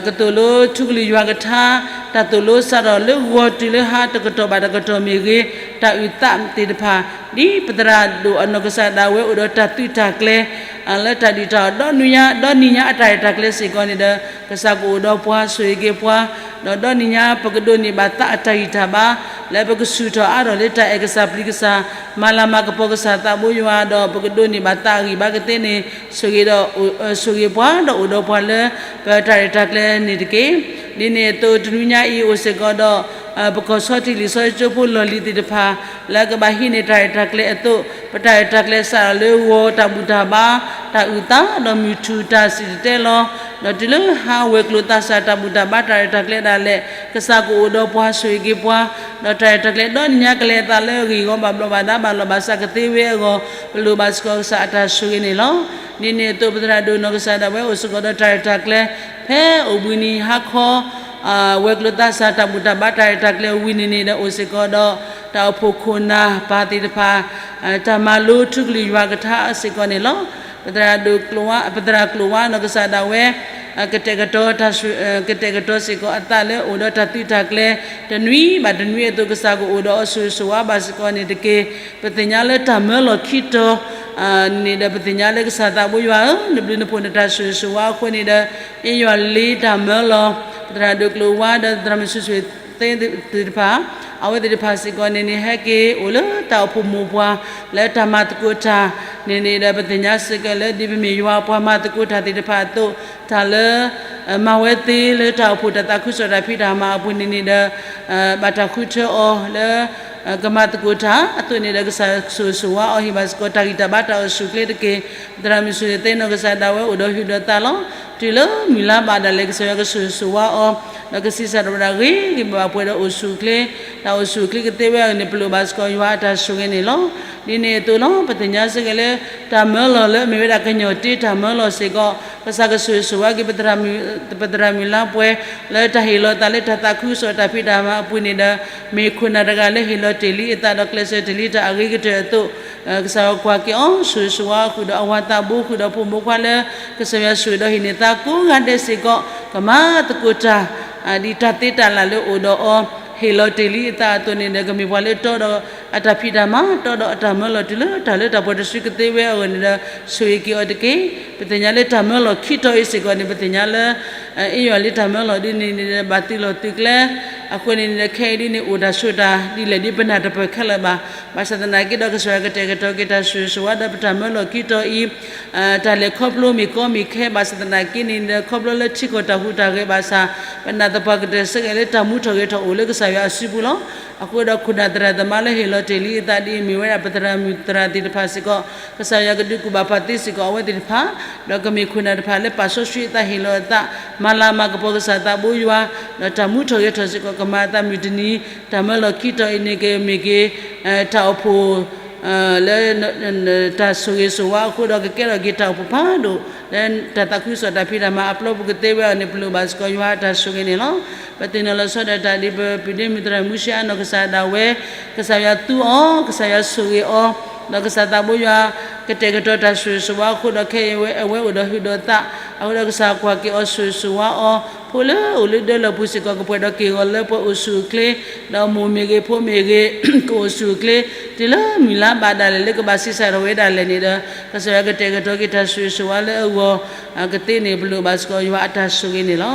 ကသိၣ်လိထူကလုၢ်ယွၤကထါ တၢ်သိၣ်လိစးထီၣ်လၢဂီၤတုၤလၢဟါတကတီၢ်ဘၣ်တကတီၢ်မ့ၢ်ဂ့ၤ, တၢ်အုၣ်သးသ့ၣ်တဖၣ် ဒ်ပသရၣ်ဒိၣ်အနီၢ်ကစၢ်ဒၣ်ဝဲအိၣ်ဒီးတၢ်သုးတၢ်ကျဲၤ လၢတၢ်ဒုၣ်တၢ်အီၣ်ဒီနံၤညါ ဒီနံၤညါအတၢ်ရဲၣ်တၢ်ကျဲၤစ့ၢ်ကီးန့ၣ်ဒီး ကစၢ်ကအိၣ်ဒီးပှၤဆိၣ်ဂ့ၤက့ၤပှၤ, ဒီးဒီနံၤညါပကဒိးန့ၢ်ဘၣ်သးအတၢ်ဂံၢ်တၢ်ဘါ လၢပကဆူၣ်ထီၣ်အါထီၣ်လၢတၢ်အဲၣ်ကစၢ်ပျံၤကစၢ် မၤလၤမၤကပီၤကစၢ်သးဘိယွၤ ဒီးပကဒိးန့ၢ်ဘၣ်သးအဂံၢ်ဘါကသ့န့ၣ် ဆိၣ်ဂ့ၤဒီး ဆိၣ်ဂ့ၤပှၤဒီးအိၣ်ဒီးပှၤလၢ ပတၢ်ရဲၣ်တၢ်ကျဲၤန့ၣ်တက့ၢ်. ဒ်န့ၣ်အသိးတနွံညါအံၤအိၣ်စ့ၢ်ကီးဒီး ပကီၢ်ဆီတံၢ်လံာ်စီဆှံကၠိဖိလီၢ်လံၤသ့ၣ်တဖၣ် လၢကဘၣ်ဟံးန့ၢ်တၢ်ရဲၣ်တၢ်ကျဲၤအသိး ပတၢ်ရဲၣ်တၢ်ကျဲၤစးထီၣ်လၢဂီၤတၢ်ဘူၣ်တၢ်ဘါ တၢ်အုၣ်သး ဒီးမုၢ်ထူၣ်တၢ်စံၣ်တဲၤတဲလီၤ ဒီးတုၤလၢဟါဝဲၤကျိၤသးစၢ်တၢ်ဘူၣ်တၢ်ဘါတၢ်ရဲၣ်တၢ်ကျဲၤဒၣ်လဲာ် ကစၢ်ကအိၣ်ဒီးပှၤဆိၣ်ဂ့ၤက့ၤပှၤ ဒီးတၢ်ရဲၣ်တၢ်ကျဲၤဒီနံၤညါကလဲၤအသးလၢအဂ့ၢ်အဂီၢ်ဘၣ်ဘျီးဘၣ်ဒါဘၣ်လီၢ်ဘၣ်စးကသ့ဝဲအဂီၢ် ပလိၣ်ဘၣ်စ့ၢ်ကီးကစၢ်အတၢ်ဆိၣ်ဂ့ၤန့ၣ်လီၤ. ဒ်န့ၣ်အသိးပသရၣ်ဒိၣ်နီၢ်ကစၢ်ဒၣ်ဝဲ အိၣ်စ့ၢ်ကီးဒီးတၢ်ရဲၣ်တၢ်ကျဲၤ ဖဲအိၣ်ဘှံးနံၤဟါခီ ဝဲၤကျိၤသးစၢ်တၢ်ဘူၣ်တၢ်ဘါတၢ်ရဲၣ်တၢ်ကျဲၤဝံၤန့ၣ်န့ၣ်ဒီး အိၣ်စ့ၢ်ကီးဒီး တၢ်အိၣ်ဖှိၣ်ခိၣ်နၢ်ပၢ်သ့ၣ်တဖၣ် တၢ်မၤလိထူကလုၢ်ယွၤကထါစ့ၢ်ကီးန့ၣ်လီၤ. ပသရၣ်ဒိၣ်ကျိၤဝါ ပသရၣ်ကျိၤဝါနီၢ်ကစၢ်ဒၣ်ဝဲ ကတဲာ်ကတီၤ ကတဲာ်ကတီၤစ့ၢ်ကီးအသးလၢအိၣ်ဒီးတၢ်သုးတၢ်ကျဲၤ တနွံဘၣ်တနွံအသိး ကစၢ်ကအိၣ်ဒီးအီၤဆိၣ်ဂ့ၤဆိၣ်ဝါဘၣ်စ့ၢ်ကီးန့ၣ်တက့ၢ်. ပသ့ၣ်ညါလၢတၢ်မၢလီၤခံတီၤ န့ၣ်ဒီး ပသ့ၣ်ညါလၢကစၢ်သးဘိယွၤဧၢ, နဘျုးနဖှိၣ်နတၢ်ဆိၣ်ဂ့ၤဆိၣ်ဝါအဃိန့ၣ်ဒီး အ့ၣ်ယွၤလ့တၢ်မၢလီၤ ပသရၣ်ဒိၣ်ကျိၤဝါဒီးသရၣ်မုၣ်ဆူၣ်ဆူၣ်သ့သ့ၣ်တဖၣ် အဝဲသ့ၣ်တဖၣ်စ့ၢ်ကီးန့ၣ်န့ၣ် ဟဲက့ၤအိၣ်လၢတၢ်အိၣ်ဖှိၣ်မိၢ်ပှၢ် လၢတၢ်မၤသကိးတၢ်န့ၣ်န့ၣ်ဒီး ပသ့ၣ်ညါစ့ၢ်ကီးလၢ ဒ်ပမ့ၢ်ယွၤပှၤမၤသကိးတၢ်သ့ၣ်တဖၣ်အသိး တၢ်လၢ မၤဝဲသ့လၢတၢ်အိၣ်ဖှိၣ်တၢ်သးခုကစီၣ်တၢ်ဖံးတၢ်မၤအပူၤန့ၣ်န့ၣ်ဒီး ဘၣ်တၢ်ဃုထၢအီၤလၢ ကမၤသကိးတၢ်အသိးန့ၣ်ဒီး ကစၢ်ဆိၣ်ဂ့ၤဆိၣ်ဝါအီၤ ဟ့ၣ်ဘၣ်စ့ၢ်ကီးတၢ်ဂံၢ်တၢ်ဘါတၢ်အိၣ်ဆူၣ်အိၣ်ချ့တက့ၢ်. သရၣ်မုၣ်ဆူၣ်သ့နီၢ်ကစၢ်ဒၣ်ဝဲအိၣ်ဒီးဟုၣ်ဒီးသးလီၤ. တုၤလၢမုၢ်လါဘၣ်ဒၣ်လဲာ် ကစၢ်ယွၤကဆိၣ်ဂ့ၤဆိၣ်ဝါအီၤ ဒီးကဆံးစၢ်ဒီးဝဲဒၣ်ဂ့ၤဂ့ၤဘၣ်ဘၣ်ပှဲၤဒီးအိၣ်ဆူၣ်အိၣ်ချ့ တၢ်အိၣ်ဆူၣ်အိၣ်ချ့ကသ့ဝဲအဂီၢ်န့ၣ် ပလိၣ်ဘၣ်စ့ၢ်ကီးယွၤအတၢ်ဆိၣ်ဂ့ၤန့ၣ်လီၤ. ဒ်န့ၣ်အသိးလီၤ ပသ့ၣ်ညါစ့ၢ်ကီးလၢ တၢ်မၢလီၤလၢအမ့ၢ်ဝဲဒၣ်ကညီၢ်တ့တၢ်မၢလီၤစ့ၢ်ကီး ကစၢ်ကဆိၣ်ဂ့ၤဆိၣ်ဝါက့ၤ ပသရၣ်မုၣ်လါပှဲၤ လၢတၢ်ဟ့ၣ်လီၤသးလၢတၢ်သးခုကစီၣ်တၢ်ဖံးတၢ်မၤအပူၤန့ၣ်ဒီး မ့ၢ်ခိၣ်နၢ်တဂၤလၢဟ့ၣ်လီၤတ့ၢ်လံအသးဒီးကျဲးစၢးတ့ၢ်လံတၢ်အဂ့ၤကတၢၢ်အသိး ကစၢ်ယွၤကွၢ်က့ၤအီၤ ဆိၣ်ဂ့ၤဆိၣ်ဝါအီၤ ဃုာ်ဒီးအဝၤသးဘိ ဃုာ်ဒီးဖိမုၣ်ဖိခွါလၢ ကစၢ်ယွၤဆိၣ်ဂ့ၤဒီးဟ့ၣ်န့ၢ်သးကိးဂၤဒဲးစ့ၢ်ကီး ကမၤသကိးတၢ် ဒ်တၢ်သ့တၢ်လၢ်လၢအိၣ်ဒီးအီၤ ဟ့ၣ်လီၤတ့ၢ်လံအသးအသိးန့ၣ်ဒီး ကမ့ၢ်ပှၤလၢတီဒီးအတၢ်ဖံးတၢ်မၤ တီဒီးအတၢ်မၢလီၤ တုၤလၢတၢ်လၢတၢ်ပှဲၤတစုကသ့ဝဲအဂီၢ်န့ၣ်ဒီး ဆိၣ်ဂ့ၤက့ၤအီၤတက့ၢ်. ပသ့ၣ်ညါလၢတၢ်မၢလီၤခံတီၤအံၤစ့ၢ်ကီးန့ၣ် ပသ့ၣ်ညါလၢ အ့ၣ်ယွၤလ့တၢ်မၢလီၤဒ်န့ၣ်န့ၣ်ဒီး ဘၣ်သုးလီၢ်သုးကျဲ အဃိန့ၣ်န့ၣ်ဒီး ခဲအံၤဒ်န့ၣ် အိၣ်တၢ်ဆိးတၢ်ဒ်လဲၣ်ဒ်ပနၢ်တပၢၢ်ခဲလၢာ်ဘၣ်. ဘၣ်ဆၣ်သနာ်က့ဒီး ကစၢ်ယွၤကတဲာ်ကတီၤက့ၤတၢ်ဆိၣ်ဂ့ၤဆိၣ်ဝါဒီးပတၢ်မၢလီၤခံတီၤအံၤ တၢ်လဲၤခီဖျိမ့ၢ်ကီမ့ၢ်ခဲဘၣ်ဆၣ်သနာ်က့န့ၣ်ဒီး ခီဖျိလၢထံကီၢ်တၢ်ဟူးတၢ်ဂဲၤဘၣ်ဆၣ် ပနာ်သပှၢ်ကတၢၢ်စ့ၢ်ကီးလၢတၢ်မူထီၣ်ဂဲၤထီၣ်အိၣ်လၢကစၢ်ယွၤအစုပူၤလီၤ. အဃိဒီးခိၣ်နၢ်သရၣ်သမါလၢဟ့ၣ်လီၤတ့ၢ်လံအသးဒ်အံၤ မ့ၢ်ဝဲဒၣ်ပသရၣ်မုၣ်သရၣ်သ့ၣ်တဖၣ်စ့ၢ်ကီး ကစၢ်ယွၤကဒုးကူၣ်ဘၣ်ပာ်သ့စ့ၢ်ကီးအဝဲသ့ၣ်တဖၣ် ဒီးကမ့ၢ်ခိၣ်နၢ်တဖၣ်လၢပာ်စီဆှံအသးဟ့ၣ်လီၤအသး မၤလၤမၤကပီၤကစၢ်သးဘိယွၤ ဒီးတၢ်မူထီၣ်ဂဲၤထီၣ်စ့ၢ်ကီး ကမၤအသးမုၢ်တနံၤ တၢ်မၢလီၤခံတီၤအံၤန့ၣ်ကမ့ၢ်က့ၤ တၢ်အိၣ်ဖှိၣ် လၢ တၢ်ဆိၣ်ဂ့ၤဆိၣ်ဝါအဃိဒီးကကဲထီၣ်က့ၤတၢ်အိၣ်ဖှိၣ်ဖးဒိၣ် လၢတၢ်သးခုကစီၣ်တၢ်ဖံးတၢ်မၤအပျီပူၤကသ့ဝဲအီၤန့ၣ် ပလိၣ်ဘၣ်စ့ၢ်ကီးယွၤအတၢ်ဆိၣ်ဂ့ၤန့ၣ်လီၤ. ပသ့ၣ်နီၣ်လီၤဆီဒီးတၢ်ဒ်ပပုၢ်ဒ့မုၣ်သရၣ်မုၢ်ဆ့အါနီၢ်ကစၢ်ဒၣ်ဝဲ ကစၢ်ယွၤသူအီၤ ကစၢ်ယွၤဆိၣ်ဂ့ၤအီၤ ဒီးကစၢ်သးဘိယွၤ ကတဲာ်ကတီၤတၢ်ဆိၣ်ဂ့ၤဆိၣ်ဝါအဃိဒီးခဲအံၤဝဲအဝဲအိၣ်ဒီးဟုၣ်ဒီးသး အဃိဒီးကစၢ်ကွၢ်က့ၤအီၤဆိၣ်ဂ့ၤဆိၣ်ဝါအီၤ ဖိလၢအိၣ်လၢဒၢလီၢ်ပူၤစ့ၢ်ကီး ကပှဲၤဒီးက့ၢ်ဂီၤလၢပှဲၤအိၣ်ဆူၣ်အိၣ်ချ့ ဒီးမိၢ်မ့ၢ်ဂ့ၤဖိမ့ၢ်ဂ့ၤ ကအိၣ်ဆူၣ်အိၣ်ချ့ တုၤလၢမုၢ်လါဘၣ်ဒၣ်လဲာ်လၢကဘၣ်ဆံးစၢ်ထီၣ်ဝဲဒၣ်လဲာ်န့ၣ်ဒီး ကစၢ်ယွၤကတဲာ်ကတီၤက့ၤတၢ်ဆိၣ်ဂ့ၤဆိၣ်ဝါလၢအဂီၢ် ကသ့န့ၣ် ပလိၣ်ဘၣ်စ့ၢ်ကီးယွၤအတၢ်ဆိၣ်ဂ့ၤန့ၣ်လီၤ.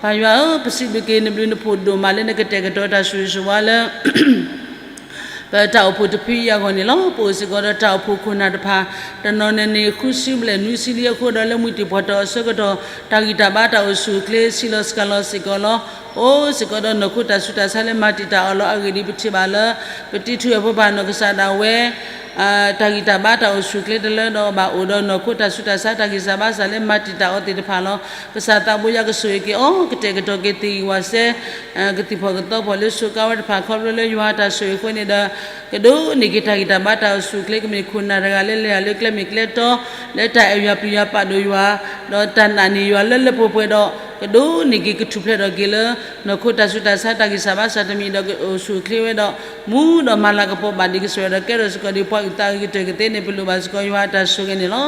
ပၢ်ယွၤဧၢ, ပစံးဘျုးက့ၤနဘျုးနဖှိၣ်ဒိၣ်မးလၢနကတဲာ်ကတီၤတၢ်ဆိၣ်ဂ့ၤဆိၣ်ဝါလၢ ပတၢ်အိၣ်ဖှိၣ်တဖုအံၤအဂီၢ်န့ၣ်လီၤ. ပအိၣ်စ့ၢ်ကီးဒီးတၢ်အိၣ်ဖှိၣ်ခိၣ်နၢ်တဖၣ် တနီၤန့ၣ်န့ၣ် ဃုဆံဘျဲၣ်နွံဆံလံအဃိဒီး လၢမုၢ်တံၢ်ဖီၣ်ထီၣ်အဆၢကတီၢ် တၢ်ဂံၢ်တၢ်ဘါတၢ်အိၣ်ဆူၣ်အိၣ်ချ့ ဆံးလီၤစှၤလီၤစ့ၢ်ကီးလီၤ. အိၣ်စ့ၢ်ကီးဒီးနီၢ်ခိတၢ်ဆူးတၢ်ဆါလၢမၤတံာ်တာ်အီၤလီၤ. အဂ့ၢ်ဒ်အံၤ, ပထံၣ်ဘၣ်လၢ ပတံၤထူၣ်အဖိခွါနီၢ်ကစၢ်ဒၣ်ဝဲ တၢ်ဂံၢ်တၢ်ဘါတၢ်အိၣ်ဆူၣ်အိၣ်ချ့တလၢဒီးဘၣ်အိၣ်ဒီးနီၢ်ခိတၢ်ဆူးတၢ်ဆါတၢ်ဂံၢ်စၢ်ဘါစၢ်လၢမၤတံာ်တာ်အီၤသ့ၣ်တဖၣ်လီၤ. ကစၢ်သးဘိယွၤကဆိၣ်ဂ့ၤက့ၤအီၤ ကတဲာ်ကတီၤက့ၤသ့ၣ်ဂံၢ်ဝၣ်စဲ ကသံၣ်ဖီၣ်ကသီဖီၣ်လၢစူးကါဝဲတဖၣ်ခီဖျိလၢယွၤတၢ်ဆိၣ်ဂ့ၤအဃိန့ၣ်ဒီး ကဒိးန့ၢ်က့ၤတၢ်ဂံၢ်တၢ်ဘါတၢ်အိၣ်ဆူၣ်အိၣ်ချ့ ကမ့ၢ်ခိၣ်နၢ်တဂၤလၢလဲၤတၢ်လၢကျဲမ့ၢ်ကျဲတီ လၢတၢ်အဲၣ်ယွၤပျံၤယွၤပာ်ဒိၣ်ယွၤ ဒီးတၢ်နာ်န့ၢ်ယွၤလၢလၢပှဲၤပှဲၤဒီး ကဒိးန့ၢ်က့ၤကထူၣ်ဖျဲးထီၣ်က့ၤလၢ နီၢ်ခိတၢ်ဆူးတၢ်ဆါတၢ်ဂံၢ်စၢ်ဘါစၢ်တမံၤဒီးကအိၣ်ဆူၣ်အိၣ်ချ့ဝဲဒီး မူဒီးမၤလၤကပီၤဘၣ်ဒံးကစၢ်ယွၤဒီး ကဲထီၣ်စ့ၢ်ကီးဒ်ပှၤအုၣ်သးအုၣ်ကတၢၢ်ကသ့န့ၣ် ပလိၣ်ဘၣ်စ့ၢ်ကီးယွၤအတၢ်ဆိၣ်ဂ့ၤန့ၣ်လီၤ.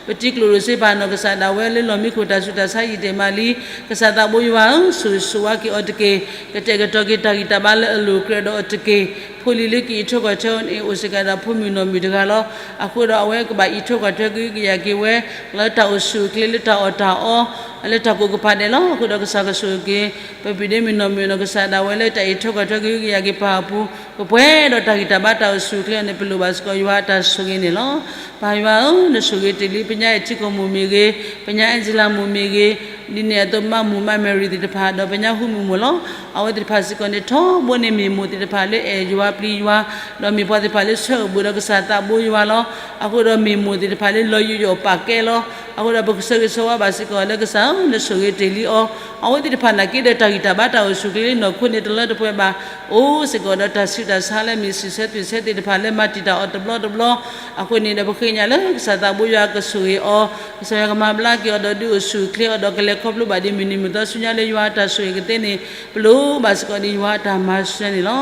ပတံၤကျိၣ်ဒိၣ်စ့ပာ်နီၢ်ကစၢ်ဒၣ်ဝဲလၢလီၢ်မံခိၣ်တၢ်ဆူးတၢ်ဆါယံာ်တ့ၢ်မးလံ. ကစၢ်သးဘိယွၤဧၢ, ဆိၣ်ဂ့ၤဆိၣ်ဝါက့ၤအီၤတက့ၢ်. ကတဲာ်ကတီၤက့ၤတၢ်ဂံၢ်တၢ်ဘါလၢအလိၤကြၢးဒီးအီၤတက့ၢ်. ဖိလံၤလၢကအံးထွဲကွၢ်ထွဲအီၤန့ၣ် အိၣ်စ့ၢ်ကီးဒၣ်ဖိမုၣ်နီၢ်မုၣ်တဂၤလီၤ. အဃိဒီးအဝဲကဘၣ်အံးထွဲကွၢ်ထွဲကဟုကယာ်က့ၤဝဲ လၢတၢ်အိၣ်ဆူၣ်အိၣ်ချ့လၢတၢ်အီၣ်တၢ်အီ လၢတၢ်ကိးကပၤဒဲးလီၤ. အဃိဒီးကစၢ်ကဆိၣ်ဂ့ၤက့ၤ ပပျံၤဒ့မုၣ်နီၢ်မုၣ်နီၢ်ကစၢ်ဒၣ်ဝဲလၢတၢ်အံးထွဲကွၢ်ထွဲကဟုကယာ်က့ၤပၢ်အပူၤ ပပှဲၤဒီးတၢ်ဂံၢ်တၢ်ဘါတၢ်အိၣ်ဆူၣ်အိၣ်ချ့အီၤန့ၣ် ပလိၣ်ဘၣ်စ့ၢ်ကီးယွၤအတၢ်ဆိၣ်ဂ့ၤန့ၣ်လီၤ. ပၢ်ယွၤဧၢ, နဆိၣ်ဂ့ၤတ့ၣ်လံ ပညါအဲၣ်ထံကီၢ်မိၢ်မ့ၢ်ဂ့ၤ, ပညါအဲၣ်စလၤမိၢ်မ့ၢ်ဂ့ၤ, ဒ်န့ၣ်အသိးမါမိၢ်မါမဲရံၤသ့ၣ်တဖၣ် ဒီးပညါဟူမုၢ်မိၢ်လီၤ. အဝဲသ့ၣ်တဖၣ်စ့ၢ်ကီးန့ၣ် ထီဘိန့ၣ်မ့ၢ်မိၢ်သ့ၣ်တဖၣ်လၢအဲၣ်ယွၤပျံၤယွၤ, ဒီးမ့ၢ်ပှၤသ့ၣ်တဖၣ်လၢဆၢအိၣ်ဘူးဒီးကစၢ်သးဘိယွၤလီၤ. အဃိဒီးမ့ၢ်မိၢ်သ့ၣ်တဖၣ်လၢလီၤယိးယိးပာ်ကဲလီၤ. အဃိဒီးပကဆၢဂ့ၤဆၢဝါဘၣ်စ့ၢ်ကီးလၢကစၢ်ဧၢ, နဆိၣ်ဂ့ၤတ့ၢ်လံအီၤ. အဝဲသ့ၣ်တဖၣ်နာ်က့ဒီးတၢ်ဂံၢ်တၢ်ဘါတၢ်အိၣ်ဆူၣ်အိၣ်ချ့လၢနီၢ်ခိန့ၣ်တလၢတပှဲၤဘၣ် အိၣ်စ့ၢ်ကီးဒီးတၢ်ဆူးတၢ်ဆါလၢမ့ၢ်စံးဆၢသွံၣ်ဆၢသ့ၣ်တဖၣ်လၢမၤတံာ်တာ်အီၤတဘျီတဘျီ. အဃိန့ၣ်ဒီးပဃ့ကညးလၢကစၢ်သးဘိယွၤကဆိၣ်ဂ့ၤအီၤ, ကစၢ်ယွၤကမၤဘျါက့ၤအီၤဒီးဒုးအိၣ်ဆူၣ်အိၣ်ချ့အီၤဒီးကလဲၤခီဖျိဘၣ်ဒ်မုၢ်နံၤမုၢ်သီဆူညါလၢယွၤအတၢ်ဆိၣ်ဂ့ၤကသ့န့ၣ် ပလိၣ်ဘၣ်စ့ၢ်ကီးဒ်ယွၤအတၢ်မၤစၢၤန့ၣ်လီၤ.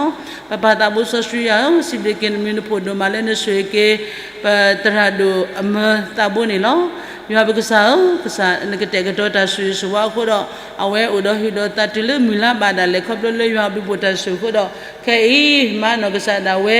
ပပၢ်သးဘိစီဆှံယွၤဧၢ, စံးဘျုးက့ၤနမံၤနဖိၣ်ဒိၣ်မးလၢနဆိၣ်ဂ့ၤက့ၤ ပသရၣ်ဒိၣ်အမၢသးဘိန့ၣ်လီၤ. ယွၤပကစၢ်ဧၢ, ကစၢ်နကတဲာ်ကတီၤတၢ်ဆိၣ်ဂ့ၤဆိၣ်ဝါအဃိဒီး အဝဲအိၣ်ဒီးဟုၣ်ဒီးသးတုၤလၢမုၢ်လါဘၣ်ဒၣ်လဲာ် ခီဖျိလၢယွၤအဘျုးဖှိၣ်တၢ်ဆိၣ်ဂ့ၤအဃိဒီး ခဲအံၤမါနီၢ်ကစၢ်ဒၣ်ဝဲ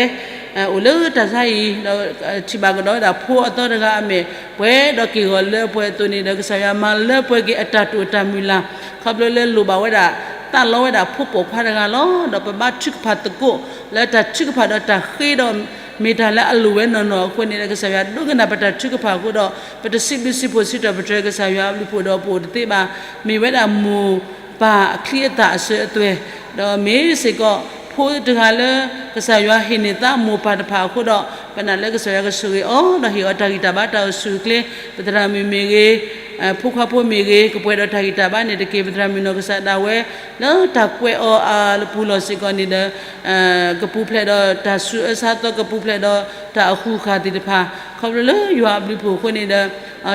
အိၣ်လၢတၢ်ဆါဟံၣ်ဒီး ထံၣ်ဘၣ်ကဒီးဝဲဒၣ်ဖိအသီတဂၤအမဲာ် ပှဲၤဒီးက့ၢ်ဂီၤလၢပှဲၤအသိးန့ၣ်ဒီး ကစၢ်ယွၤမၤလၢပှဲၤက့ၤအတၢ်တိာ်တၢ်မုၢ်လၢ် ခီဖျိလၢလိၣ်ဘၣ်ဝဲဒၣ် သးလီဝဲဒၣ်ဖိပိာ်ခွါတဂၤလီၤ. ဒီးပဘါထုကဖၣ်သကိးလၢတၢ်ထုကဖၣ်ဒီးတၢ်ဃ့ဒီး မ့ၢ်တၢ်လၢအလိၣ်ဝဲနီၢ်နီၢ်အဃိန့ၣ်ဒီး ကစၢ်ယွၤဒိကနၣ်ပတၢ်ထုကဖၣ်အဃိဒီး ပတစံးဘျုးစံးဖှိၣ်စံးထီၣ်ပတြၢၤကစၢ်ယွၤအဘျုးဖှိၣ်ဒီးပအိၣ်တသ့ဘၣ်. မ့ၢ်ဝဲဒၣ်မိၢ်ပၢ်အချံအသၣ်အစၢၤအသွဲၣ် ဒီးမ့ၢ်စ့ၢ်ကီး ဖိတဂၤလၢ ကစၢ်ယွၤဟ့ၣ်န့ၢ်သးမိၢ်ပၢ်တဖၣ်အဃိဒီး ပနာ်လၢကစၢ်ယွၤကဆိၣ်ဂ့ၤအီၤ ဒီးဟ့ၣ်အီၤတၢ်ဂံၢ်တၢ်ဘါတၢ်အိၣ်ဆူၣ်အိၣ်ချ့ ပသရၣ်မုၣ်မ့ၢ်ဂ့ၤ ဖိခွါဖိမ့ၢ်ဂ့ၤ ကပှဲၤဒီးတၢ်ဂံၢ်တၢ်ဘါန့ၣ်တက့ၢ်. ပသရၣ်မုၣ်နီၢ်ကစၢ်ဒၣ်ဝဲ လၢတၢ်ကွဲးအီၤအပူၤလီၢ်စ့ၢ်ကီးန့ၣ်ဒီး ကပူၤဖျဲးဒီးတၢ်ဆူးအၢဆါသီ ကပူၤဖျဲးဒီးတၢ်အဃူဃာ်သ့ၣ်တဖၣ် ခီဖျိလၢယွၤအဘျုးဖှိၣ်အဃိန့ၣ်ဒီး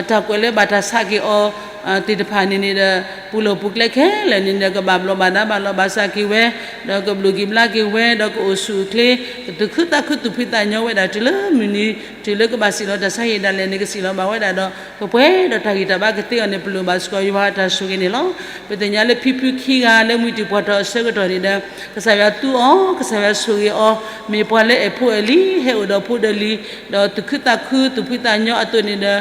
တၢ်ကွဲးလၢဘၣ်တၢ်ဆးက့ၤအီၤ သ့ၣ်တဖၣ်န့ၣ်န့ၣ်ဒီး ပူၤလီၢ်ပူၤကျဲခဲလၢာ်န့ၣ်ဒီး ကဘၣ်ဘျီးဘၣ်ဒါဘၣ်လီၤဘၣ်စးက့ၤဝဲ ဒီးကဘျုးက့ၤဘျါက့ၤဝဲ ဒီးကအိၣ်ဆူၣ်အိၣ်ချ့ ကသူၣ်ခုသးခုသူၣ်ဖှံသးညီဝဲဒၣ် တုၤလၢမုၢ်နံၤ တုၤလၢကဘၣ်စံၣ်လီၤတၢ်ဆါဟံၣ်ဒၣ်လဲာ်န့ၣ် ကစံၣ်လီၤဘၣ်ဝဲဒၣ်ဒီး ကပှဲၤဒီးတၢ်ဂံၢ်တၢ်ဘါကသ့အီၤန့ၣ် ပလိၣ်ဘၣ်စ့ၢ်ကီးယွၤအတၢ်ဆိၣ်ဂ့ၤန့ၣ်လီၤ. ပသ့ၣ်ညါလၢဖံဖုခံဂၤလၢမှံတံာ်ပှၢ်ထီၣ်အဆၢကတီၢ်န့ၣ်ဒီး ကစၢ်ယွၤသူအီၤ ကစၢ်ယွၤဆိၣ်ဂ့ၤအီၤ မ့ၢ်ပှၤလၢအဲၣ်ဖိအဲၣ်လံၤ ဟဲအိၣ်ဒီးဖိဒီးလံၤ ဒီးသူၣ်ခုသးခုသူၣ်ဖှံသးညီအသိးန့ၣ်ဒီး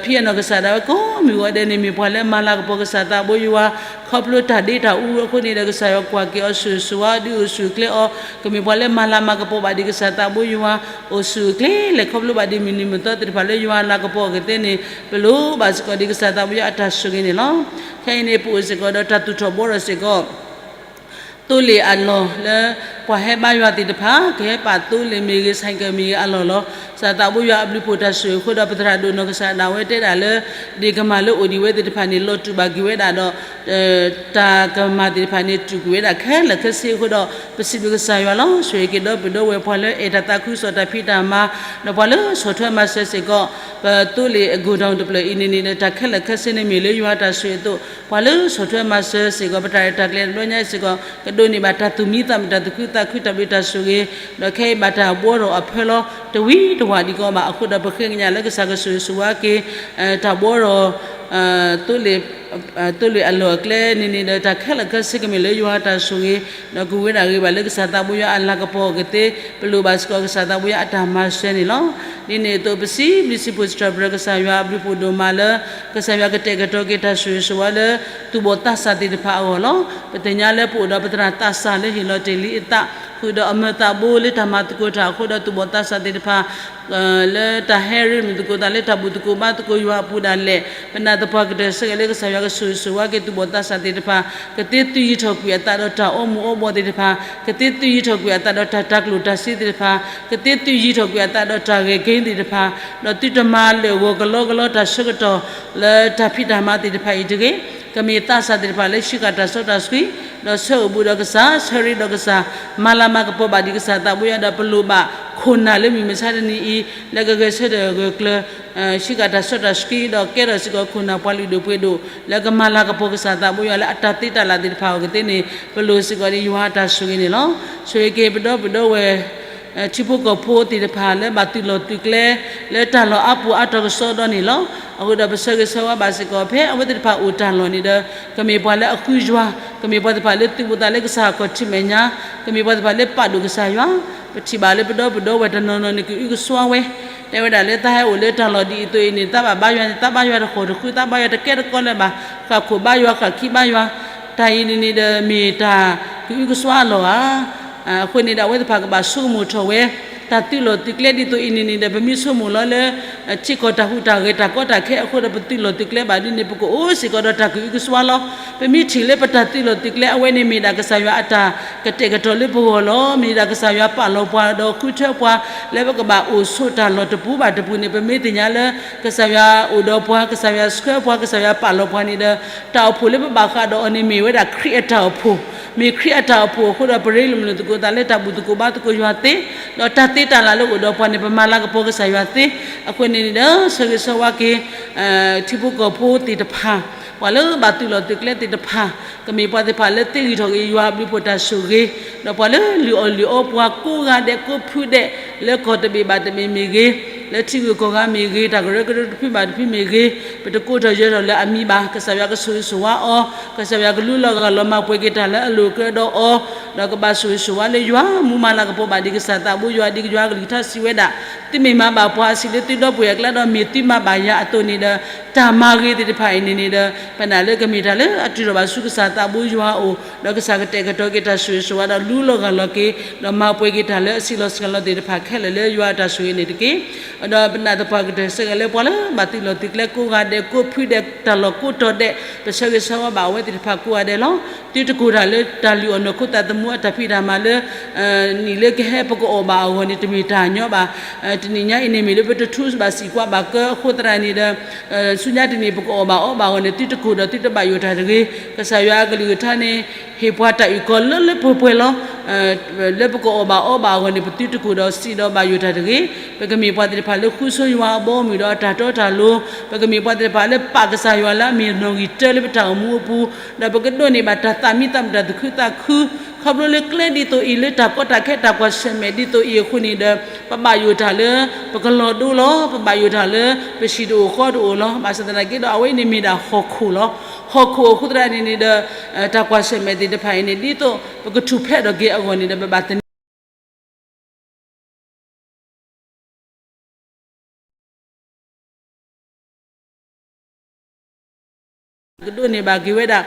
ပဖံအနီၢ်ကစၢ်ဒၣ်ဝဲကိးမုၢ်ဂီၤဒဲးန့ၣ် မ့ၢ်ပှၤလၢမၤလၤကပီၤကစၢ်သးဘိယွၤ ခီဖျိတၢ်ဒ့တၢ်အူအဃိန့ၣ်ဒီး ကစၢ်ယွၤကွၢ်က့ၤအီၤဆိၣ်ဂ့ၤဆိၣ်ဝါအီၤ ဒုးအိၣ်ဆူၣ်အိၣ်ချ့အီၤ ကမ့ၢ်ပှၤလၢမၤလၤမၤကပီၤဘၣ်ဒံးကစၢ်သးဘိယွၤ အိၣ်ဆူၣ်အိၣ်ချ့ လဲၤခီဖျိဘၣ်ဒံးမုၢ်နံၤမုၢ်သီသ့ၣ်တဖၣ်လၢယွၤအလၤကပီၤအကသ့န့ၣ် ပလိၣ်ဘၣ်စ့ၢ်ကီးဒံးကစၢ်သးဘိယွၤအတၢ်ဆိၣ်ဂ့ၤန့ၣ်လီၤ. ခဲအံၤန့ၣ် ပအိၣ်စ့ၢ်ကီးဒီးတၢ်သူၣ်ထီၣ်ဘှီထီၣ်စ့ၢ်ကီး သိလ့ၣ်အလီၢ်လၢ ပှၤဟဲဘါယွၤသ့ၣ်တဖၣ် ကဟဲပာ်သိလ့ၣ်မ့ၢ်ဂ့ၤ ဆဲးကဲးမ့ၢ်ဂ့ၤအလီၢ်လီၤ. ကစၢ်သးဘိယွၤအဘျုးဖှိၣ်တၢ်ဆိၣ်ဂ့ၤအဃိဒီး ပသရၣ်ဒိၣ်နီၢ်ကစၢ်ဒၣ်ဝဲတဲဒၣ်လၢ ဒ့ၣ်ကမၢ်လၢအိၣ်ဒံးဝဲသ့ၣ်တဖၣ်န့ၣ် လီၤတူာ်ဘၣ်က့ၤဝဲဒၣ်ဒီး တၢ်ကမၣ်သ့ၣ်တဖၣ်န့ၣ် တူာ်ကွံာ်ဝဲဒၣ်ခဲလၢာ်ခဲဆ့အဃိဒီး ပစံးဘျုးကစၢ်ယွၤလီၤ. ဆိၣ်ဂ့ၤက့ၤဒီပုၢ်ဒီဝဲၢ်ပှၤလၢအဲၣ်တၢ်သးခုကစီၣ်တၢ်ဖံးတၢ်မၤ ဒီးပှၤလၢဆီၣ်ထွဲမၤစၢၤစ့ၢ်ကီး ပသိလ့ၣ်အ godown တဖျၢၣ်အံၤန့ၣ်န့ၣ်ဒီး တၢ်ခဲလၢာ်ခဲဆ့န့ၣ်မ့ၢ်လၢယွၤတၢ်ဆိၣ်ဂ့ၤအသိး ပှၤလၢဆီၣ်ထွဲမၤစၢၤစ့ၢ်ကီး ပတၢ်ရဲၣ်တၢ်ကျဲၤတဘျီညါစ့ၢ်ကီး ကဒိးန့ၢ်ဘၣ်တၢ်သူၣ်မံသးမုာ် တၢ်သူၣ်ခုသးခု တၢ်ဘျုးတၢ်ဆိၣ်ဂ့ၤ ဒီးခဲအံၤဘၣ်တၢ်ဘှီထီၣ်အဖၢလီၤ တဝံၤတဝၢ်ဒံးကီးဘၣ်အဃိဒီး ပဃ့ကညးလၢကစၢ်ကဆိၣ်ဂ့ၤဆိၣ်ဝါက့ၤ တၢ်ဘှီထီၣ် သိလ့ၣ် သိလ့ၣ်အလီၢ်အကျဲန့ၣ်န့ၣ်ဒီး တၢ်ခဲလၢာ်ခဲဆ့ကမ့ၢ်လၢယွၤတၢ်ဆိၣ်ဂ့ၤ ဒီးကဝံၤဒၣ်ဂ့ၤဘၣ်လၢကစၢ်သးဘိယွၤအလၤကပီၤအကသ့ ပလိၣ်ဘၣ်စ့ၢ်ကီးကစၢ်သးဘိယွၤအတၢ်မၤစၢၤန့ၣ်လီၤ. ဒ်န့ၣ်အသိး ပစံးဘျုးစံးဖှိၣ်စံးထီၣ်ပတြၢၤကစၢ်ယွၤအဘျုးဖှိၣ်ဒိၣ်မးလၢ ကစၢ်ယွၤကတဲာ်ကတီၤက့ၤတၢ်ဆိၣ်ဂ့ၤဆိၣ်ဝါလၢ သူၣ်ဘီၣ်သးစၢ်သ့ၣ်တဖၣ်အဂီၢ်လီၤ. ပသ့ၣ်ညါလၢပအိၣ်ဒီးပသရၣ်သးစၢ်လၢဟ့ၣ်လီၤတ့ၢ်လံအသး ဃုာ်ဒီးအမၢသးဘိလၢတၢ်မၤသကိးတၢ်အဃိဒီး သူၣ်ဘီၣ်သးစၢ်သ့ၣ်တဖၣ် လၢတၢ်ဟဲရ့လိာ်သကိးသးလၢတၢ်ဘူၣ်သကိးဘါသကိးယွၤအပူၤဒၣ်လဲာ် ပနာ်သပှၢ်ကတၢၢ်ဆၢဂ့ၤလၢကစၢ် ကစၢ်ယွၤကဆိၣ်ဂ့ၤဆိၣ်ဝါက့ၤသူၣ်ဘီၣ်သးစၢ်သ့ၣ်တဖၣ်, ကသ့သုးယံၤထီၣ်ကွံာ်အသးဒီးတၢ်အီမူၤအီဘှီၣ်သ့ၣ်တဖၣ်, ကသ့သုးယံၤထီၣ်ကွံာ်အသးဒီးတၢ်တၤကျိၣ်တၤစ့သ့ၣ်တဖၣ်, ကသ့သုးယံၤထီၣ်ကွံာ်အသးဒီးတၢ်ဂဲၤက့ၤသ့ၣ်တဖၣ်, ဒီးသုတမၤလၢာ်ဂီၤကလီကလီတၢ်ဆၢကတီၢ်လၢတၢ်ဖံးတၢ်မၤသ့ၣ်တဖၣ်အံၤတဂ့ၤ. ကမ့ၢ်သးစၢ်သ့ၣ်တဖၣ်လၢဆံးဃာ်တၢ်စီတၢ်ဆှံ, ဒီးဆၢအိၣ်ဘူးဒီးကစၢ်, ဆၢရ့ဒီးကစၢ်, မၤလၤမၤကပီၤဘၣ်ဒံးကစၢ်သးဘိယွၤဒီးပလိၣ်ဘၣ်ခိၣ်နၢ်လၢမုၢ်မဆါတနံၤအံၤ လၢကဂဲၤဆၢထၢၣ်ဂၢၢ်ကျၢၤ ဆံးဃာ်တၢ်စီတၢ်ဆှံ ဒီးကဲထီၣ်စ့ၢ်ကီးခိၣ်နၢ်ပှၤလုၢ်ဒိၣ်ပှ့ၤဒိၣ် လၢကမၤလၤကပီၤကစၢ်သးဘိယွၤလၢအတၢ်သ့တၢ်လၢ်သ့ၣ်တဖၣ်အဂီၢ်ကသ့န့ၣ် ပလိၣ်စ့ၢ်ကီးဒံးယွၤအတၢ်ဆိၣ်ဂ့ၤန့ၣ်လီၤ. ဆိၣ်ဂ့ၤက့ၤပဒီပုၢ်ဝဲၢ် ထံဖိကီၢ်ဖိသ့ၣ်တဖၣ်လၢဘၣ်သုးလီၢ်သုးကျဲ လၢတၢ်လီၢ်အါပူၤအါတီၤကစီဒီန့ၣ်လီၤ. အဃိဒီးပဆၢဂ့ၤဆၢဝါဘၣ်စ့ၢ်ကီးဖဲအဝဲသ့ၣ်တဖၣ်အိၣ်တၢ်လီၢ်န့ၣ်ဒီး ကမ့ၢ်ပှၤလၢအဃုယွၤ, ကမ့ၢ်ပှၤသ့ၣ်တဖၣ်လၢသုးဘူးသးလၢကစၢ်အခီၣ်ထံးမဲာ်ညါ, ကမ့ၢ်ပှၤသ့ၣ်တဖၣ်လၢပာ်ဒိၣ်ကစၢ်ယွၤ, ပထံၣ်ဘၣ်လၢပဒီပုၢ်ဝဲၢ်တနီၤနီၤန့ၣ်ကအုကစွါဝဲ တဲဝဲဒၣ်လၢတၢ်ဟဲအိၣ်လၢတၢ်လီၢ်ဒ်အံၤအသိးအံၤန့ၣ် တၢ်ဘၣ်ဘါယွၤန့ၣ် တၢ်ဘါယွၤတဃီၤတဃု တၢ်ဘါယွၤတကဲတကီလၢၤဘၣ်, ဃၣ်ခိၣ်ဘါယွၤ ဃၣ်ခံဘါယွၤ, တၢ်အံၤန့ၣ်န့ၣ်ဒီးမ့ၢ်တၢ်ကအုကစွါအလီၢ်ဧါ. အဃိန့ၣ်ဒီးအဝဲသ့ၣ်တဖၣ်ကဘၣ်ဆိကမိၣ်ထီၣ်ဝဲ တၢ်သုးလီၢ်သုးကျဲဒ်သိးအံၤန့ၣ်န့ၣ်ဒီး ပမ့ၢ်ဆိကမိၣ်လီၤလၢ ထံကီၢ်တၢ်ဟူးတၢ်ဂဲၤတၢ်ကီတၢ်ခဲအဃိဒီး ပသုးလီၢ်သုးကျဲဘၣ်ဒ်န့ၣ် ပကအိၣ်စ့ၢ်ကီးဒီးတၢ်ကအုကစွါလီၤ. ပမ့ၢ်ထံၣ်လၢပတၢ်သုးလီၢ်သုးကျဲအဝဲန့ၣ် မ့ၢ်ဒၣ်ကစၢ်ယွၤအတၢ်ကတဲာ်ကတီၤလၢပဂီၢ်လီၤ. မ့ၢ်ဒၣ်ကစၢ်ယွၤပာ်လီၤပှၤဒီးဃုထၢပှၤ လၢပကဘၣ်အိၣ်ဆိးတၢ်လီၢ်တပူၤဘၣ်တပူၤန့ၣ် ပမ့ၢ်သ့ၣ်ညါလၢ ကစၢ်ယွၤအိၣ်ဒီးပှၤ, ကစၢ်ယွၤဆှၢပှၤ, ကစၢ်ယွၤပာ်လီၤပှၤန့ၣ်ဒီး တၢ်အိၣ်ဖှိၣ်လၢပဘၣ်ဃးဒီးအီၤန့ၣ် မ့ၢ်ဝဲဒၣ်ခရံာ်အတၢ်အိၣ်ဖှိၣ်, မ့ၢ်ခရံာ်အတၢ်အိၣ်ဖှိၣ်အဃိဒီး ပရ့လိာ်မုာ်လိာ်သကိးသးလၢတၢ်ဘူၣ်သကိးဘါသကိးယွၤသ့, ဒီးတၢ်သ့တၢ်လၢ်လၢအိၣ်ဒီးပှၤန့ၣ် ပမၤလၤကပီၤကစၢ်ယွၤသ့. အဃိန့ၣ်န့ၣ်ဒီး ဆၢဂ့ၤဆၢဝါက့ၤ ထံဖိကီၢ်ဖိသ့ၣ်တဖၣ်, ပှၤလၢဘၣ်သုးလီၢ်သုးကျဲသ့ၣ်တဖၣ်, ကမ့ၢ်ပှၤသ့ၣ်တဖၣ်လၢသ့ဂံၢ်ထီၣ်က့ၤယွၤအဘျုးအဖှိၣ်တၢ်ဆိၣ်ဂ့ၤ, ဒီးပှၤလၢလုၢ်အီၣ်လုၢ်အီပှၤကိးဂၤဒဲးကိးဖုဒဲး လၢကီၢ်တဘ့ၣ်ဘၣ်တဘ့ၣ်မ့ၢ်ဂ့ၤ, လၢထံဂုၤကီၢ်ဂၤမ့ၢ်ဂ့ၤ, တၢ်ကရၢကရိတဖုဘၣ်တဖုမ့ၢ်ဂ့ၤ, ပတကိးထီၣ်ယၢၤထီၣ်လၢအမံၤဘၣ်. ကစၢ်ယွၤကဆိၣ်ဂ့ၤဆိၣ်ဝါအီၤ, ကစၢ်ယွၤကလူလီၤဂၢ်လီၤမၤပှဲၤက့ၤတၢ်လၢအလိၤအကြၢးဒီးအီၤ, ဒီးကဘၣ်ဆိၣ်ဂ့ၤဆိၣ်ဝါလၢယွၤမူမၤလၤကပီၤဘၣ်ဒံးကစၢ်သးဘိယွၤဒ်ယွၤအကလုၢ်ကထါစံးဝဲဒၣ်, သုမ့ၢ်မၤဘၣ်ပှၤအဆံးလၢသုဒီပုၢ်ဝဲၢ်အကျါဒီး မ့ၢ်သုမၤဘၣ်ယၤအသိးန့ၣ်ဒီး တၢ်မၤဂ့ၤသ့ၣ်တဖၣ်အံၤန့ၣ်န့ၣ်ဒီး ပနာ်လၢကမ့ၢ်တၢ်လၢအတုၤထီၣ်ဘၣ်ဆူကစၢ်သးဘိယွၤအအိၣ်, ဒီးကစၢ်ကတဲာ်ကတီၤက့ၤတၢ်ဆိၣ်ဂ့ၤဆိၣ်ဝါဒီးလူလီၤဂၢ်လီၤက့ၤ, ဒီးမၤပှဲၤက့ၤတၢ်လၢအဆံးလီၤစှၤလီၤသ့ၣ်တဖၣ်ခဲလၢာ်လၢယွၤအတၢ်ဆိၣ်ဂ့ၤန့ၣ်တက့ၢ်. ဒီးပနာ်သပှၢ်ကတၢၢ်ဆၢက့ၤလၢပှၤလၢဘၣ်သုးလီၢ်သုးကျဲကိးဂၤဒဲးကိးဖုဒဲးတၢ်လီၢ်ကိးတီၤဒဲး, ပဆၢဂ့ၤဆၢဝါဘၣ်အဝဲသ့ၣ်တဖၣ်ကိးဂၤဒဲးလီၤ. သုတကိးတၢ်လၢတၢ်လုၢ်အီၣ်နီၢ်ခိသးသမူအတၢ်ဖံးတၢ်မၤလၢ နံၣ်လၢကဟဲပကအီၣ်ဘၣ်အဂီၢ်န့ၣ် တမ့ၢ်တၢ်ညီဘၣ်. တနံၤညါအံၤန့ၣ်မ့ၢ်လၢပတထူဘၣ်စံးကွၢ်ဘၣ်ကၢအဃိသတးန့ၣ်ဒီး ဆူညါတနံၤပကအီၣ်ဘၣ်အီဘၣ်အဂီၢ်န့ၣ် သုတကိးဒီးသုတဘၣ်ယိၣ်တၢ်တဂ့ၤ. ကစၢ်ယွၤအကလုၢ်ကထါန့ၣ် ဟ့ၣ်ပှၤတၢ်အုၣ်ကီၤလၢလၢပှဲၤပှဲၤလီၤ. လၢပကအီၣ်ဘၣ်အီဘၣ်အဂီၢ်န့ၣ် ပသုတကိးဒီးစံးဒီးဘၣ်ယိၣ်တၢ်တဂ့ၤ. ပကမ့ၢ်ပှၤသ့ၣ်တဖၣ်လၢဃုဆိယွၤအဘီအမုၢ်ဒီးအတၢ်တီတၢ်လိၤ, ပကမ့ၢ်ပှၤသ့ၣ်တဖၣ်လၢပာ်ကစၢ်ယွၤလၢအမ့ၢ်နီၣ်ဂံၢ်တၢလၢပတၢ်အိၣ်မူအပူၤ, ဒီးပကဒိးန့ၢ်ဘၣ်တၢ်သးမံသးမုာ်တၢ်သူၣ်ခုသးခု, ခီဖျိလၢကျဲဒ်သိးအံၤ လၢတၢ်ကီတၢ်ခဲတၢ်ကွၢ်ဆၢၣ်မဲာ်ဒ်သိးအံၤအဃိန့ၣ်ဒီး ပဘၣ်ယိၣ်တၢ်လၢ ပကလီၤဒိလီၤ, ပဘၣ်ယိၣ်တၢ်လၢ ပဟံၣ်တအိၣ်ဃီတအိၣ်လီၤ. ဘၣ်ဆၣ်သနာ်က့ဒီး အဝဲအံၤန့ၣ်မ့ၢ်ဒၣ်ဟီၣ်ခိၣ်လီၤ. ဟီၣ်ခိၣ်အဃိသတးန့ၣ်န့ၣ်ဒီး တၢ်ကွၢ်ဆၢၣ်မဲာ်သ့ၣ်တဖၣ်အံၤန့ၣ် ဒ်သိးပကထူၣ်ဖျဲးထီၣ်က့ၤအဂီၢ်န့ၣ်ဒီး ပဘၣ်သန့ၤ ကဒိးန့ၢ်ဘၣ်က့ၤဝဲဒၣ်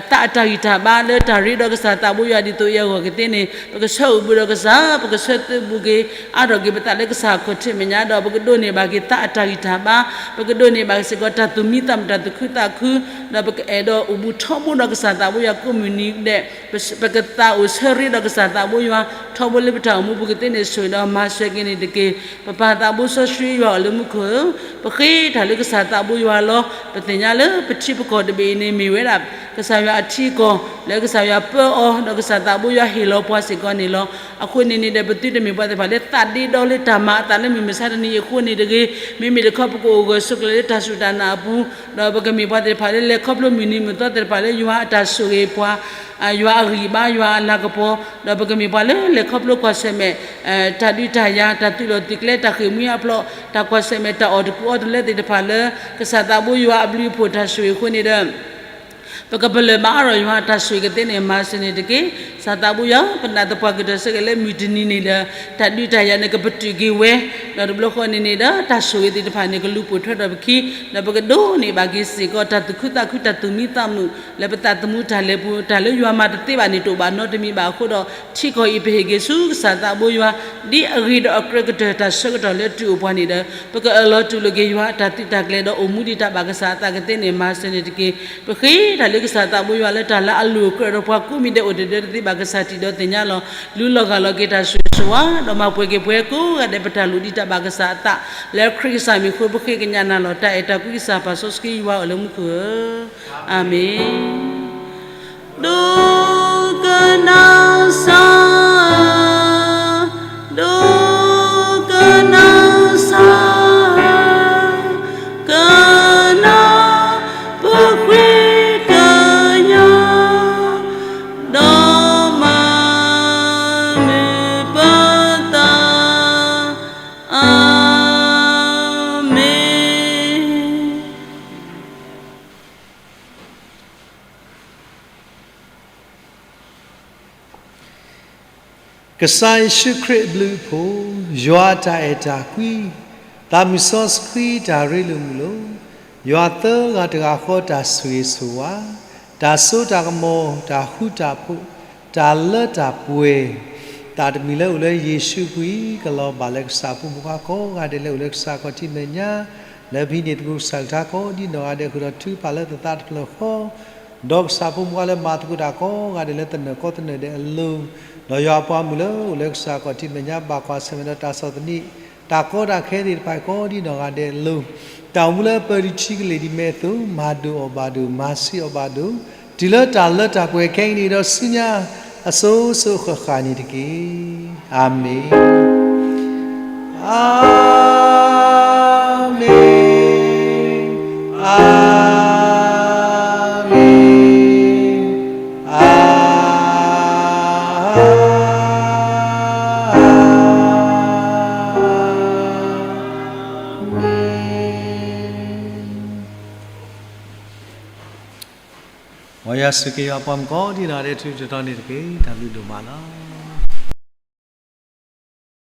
သးအတၢ်ဂံၢ်တၢ်ဘါလၢတၢ်ရ့ဒီးကစၢ်သးဘိယွၤဒ်သိးအံၤအဂီၢ်ကသ့န့ၣ် ပကဆၢအိၣ်ဘူးဒီးကစၢ်, ပကဆၢသုးဘူးက့ၤ အါထီၣ်က့ၤပသးလၢကစၢ်အခီၣ်ထံးမဲာ်ညါ ဒီးပကဒိးန့ၢ်ဘၣ်က့ၤသးအတၢ်ဂံၢ်တၢ်ဘါ, ပကဒိးန့ၢ်ဘၣ်စ့ၢ်ကီးတၢ်သူၣ်မံသးမုာ်တၢ်သူၣ်ခုသးခု, ဒီးပကအဲၣ်ဒိးအိၣ်ဘူးထီဘိဒီးကစၢ်သးဘိယွၤကိးမုၢ်နံၤဒဲး ပကသးအိၣ်ဆၢရ့ဒီးကစၢ်သးဘိယွၤ ထီဘိလၢပတၢ်အိၣ်မူပူၤကသ့န့ၣ် ဆိၣ်ဂ့ၤဒီးမၤစၢၤက့ၤန့ၣ်တက့ၢ်. ပပၢ်သးဘိစီဆှံယွၤအလၢမူခိၣ်ဧၢ, ပဃ့တၢ်လၢကစၢ်သးဘိယွၤလီၤ. ပသ့ၣ်ညါလၢပထံပကီၢ်တဘ့ၣ်အံၤန့ၣ် မ့ၢ်ဝဲဒၣ် ကစၢ်ယွၤအထံအကီၢ် လၢကစၢ်ယွၤပၢအီၤ ဒီးကစၢ်သးဘိယွၤဟ့ၣ်လီၤပှၤစ့ၢ်ကီးန့ၣ်လီၤ. အဃိန့ၣ်န့ၣ်ဒီး ပသုတမ့ၢ်ပှၤသ့ၣ်တဖၣ်လၢသးဒ့ဒီလၢတၢ်မၤအသးလၢမုၢ်မဆါတနံၤအံၤအဃိန့ၣ်တဂ့ၤ, မ့မ့ၢ်တခီပကအိၣ်ဂၢၢ်ဆိးကျၢၤလၢတၢ်စူၢ်တၢ်နာ်အပူၤ, ဒီးပကမ့ၢ်ပှၤသ့ၣ်တဖၣ်လၢလဲၤခီဖျိမုၢ်နံၤမုၢ်သီသ့ၣ်တဖၣ်လၢယွၤအတၢ်ဆိၣ်ဂ့ၤပှၤ ယွၤအဂံၢ်ဘါ ယွၤအလၤကပီၤ, ဒီးပကမ့ၢ်ပှၤလၢလဲၤခီဖျိကွၢ်ဆၢၣ်မဲာ် တၢ်ဒုးတၢ်ယၤ တၢ်သုးလီၢ်သုးကျဲ တၢ်ဃ့ၢ်မှံဟးဖျိး တၢ်ကွၢ်ဆၢၣ်မဲာ် တၢ်အီၣ်တကူအီတလၢသ့ၣ်တဖၣ်လၢ ကစၢ်သးဘိယွၤအဘျုးအဖှိၣ်တၢ်ဆိၣ်ဂ့ၤအဃိန့ၣ်ဒီး ပကပလၢၢ်ဘၣ်အါထီၣ်ယွၤအတၢ်ဆိၣ်ဂ့ၤကသ့န့ၣ် မၤစၢၤန့ၣ်တက့ၢ်. ကစၢ်သးဘိယွၤ ပနာ်သပှၢ်ကတၢၢ်ဆၢက့ၤလၢမုၢ်တနံၤန့ၣ်ဒီး တၢ်ဒုးတၢ်ယၤန့ၣ် ကပတုာ်က့ၤဝဲ, ဒီးတဘျီဃီန့ၣ်န့ၣ်ဒီး တၢ်ဆိၣ်ဂ့ၤသ့ၣ်တဖၣ်န့ၣ် ကလူၤပိာ်ထွဲထီၣ်ပခံ, ဒီးပကဒိးန့ၢ်ဘၣ်က့ၤစ့ၢ်ကီး တၢ်သူၣ်ခုသးခု တၢ်သူၣ်မံသးမုာ် လၢပသးသမူတၢ်လဲၤပူၤ တၢ်လၢယွၤမၤတသ့ဘၣ်န့ၣ် တအိၣ်ဘၣ်နီတမံၤဘၣ်အဃိဒီး ထံကီၢ်အံၤပဟ့ၣ်က့ၤဆူကစၢ်သးဘိယွၤ ဒ်အဂ့ၤဒီးအကြၢးကတၢၢ်တၢ်ဆၢကတီၢ်လၢအတုၤအိၣ်ပှၤန့ၣ်ဒီး ပကအၢၣ်လီၤတူၢ်လိာ်က့ၤယွၤအတၢ်သုးတၢ်ကျဲၤဒီးအိၣ်မူဒ်တၢ်ဘၣ်ကစၢ်အသးကသ့န့ၣ် မၤစၢၤန့ၣ်တက့ၢ်. ပဃ့တၢ်လၢကစၢ်သးဘိယွၤလၢတၢ်လၢအလိၤအကြၢးဒီးပှၤကိးမံၤဒဲးအိၣ်တဒၢတသ့ဘၣ် ကစၢ်ထံၣ်ဒီးသ့ၣ်ညါလီၤ. လူလီၤဂာ်လီၤက့ၤတၢ်ဆိၣ်ဂ့ၤဆိၣ်ဝါ ဒီးမၤပှဲၤက့ၤပှၤကိးဂၤဒဲး ပတၢ်လိၣ်ဒ်တၢ်ဘၣ်ကစၢ်အသး လၢခရံာ်ကစၢ်မံၤအဃိ ပဃ့ကညးနၤလီၤ. တၢ်အဲၣ်တၢ်ကွံကစၢ်ပာ်စီဆှံယွၤအိၣ်လၢမူခိၣ်ဧၢ, အၤမ့ၣ်. ဒိကနၣ်စၢ်, ဒိကနၣ်စၢ်, ကနၢ်ပဃ့ကညး, ဒီးမၤမုာ်ပသး, အၤမ့ၣ်. ကစၢ်ယ့ၣ်ၡူးခရံာ်အဘျုးအဖှိၣ်, ယွၤအတၢ်အဲၣ်တၢ်ကွံ, သးမုၢ်စီဆှံတၢ်ရ့လိာ်မုာ်လိာ်, ယွၤသၢဂၤတဂၤဃီတၢ်ဆိၣ်ဂ့ၤဆိၣ်ဝါ, တၢ်စိတၢ်ကမီၤ, တၢ်ဃူတၢ်ဖိး, တၢ်လၢတၢ်ပှဲၤ, သးတမံၤလၢအိၣ်လၢယ့ၣ်ၡူးအပူၤအံၤ ကလီၤဘၣ်လၢကစၢ်ဖိမုၣ်ဖိခွါကိးဂၤဒဲးလၢအိၣ်လၢကစၢ်ခီၣ်ထံးမဲာ်ညါ, လၢဖဲန့ၣ်သကိးကစၢ်ကထါကိးဒ်နီၢ်ဂၤဒဲးဃုာ်ဒီးထုကဖၣ်လၢသးတဖျၢၣ်ဃီ ဒီးကစၢ်ဖိမုၣ်ဖိခွါလၢမၤသကိးတၢ်ကိးဂၤဒဲးလၢသနၢၣ်ကီသနၢၣ်ဒဲးအလိၤ, ဒီးယွၤအပှၤမုၣ်လၢအိၣ်လၢကစၢ်ခီၣ်ထံးမဲာ်ညါ ဘၣ်ကွၢ်ဆၢၣ်မဲာ်ဒီးတၢ်ဆီၣ်သနံး, တၢ်ကီတၢ်ခဲသ့ၣ်တဖၣ်ကိးဒ်နီၢ်ဂၤဒဲးအလိၤ, တၢ်အိၣ်မူလၢပၢၤတဆံကလ့ၢ်ဒ်မဲာ်အသိး မၤဒိၣ်အီၣ်ဘၣ်ဒိၣ်, မၤဆံးအီၣ်ဘၣ်ဒိၣ်, တုၤလၢတၢ်လၢတၢ်ပှဲၤခဲအံၤန့ၣ်ဒီးဆူညါ အစိၤစိၤအဃၣ်ဃၣ်န့ၣ်တက့ၢ်. အၤမ့ၣ်. အၤမ့ၣ်, အၤမ့ၣ်, အၤမ့ၣ်. မ်ယွၤဆိၣ်ဂ့ၤယွၤအပှၤမုၣ်ကိးဒ်နီၢ်ဂၤဒဲး ထူးထူးတီၤတီၤန့ၣ်တက့ၢ်. တၢ်ဘျုးဒိၣ်မးလီၤ.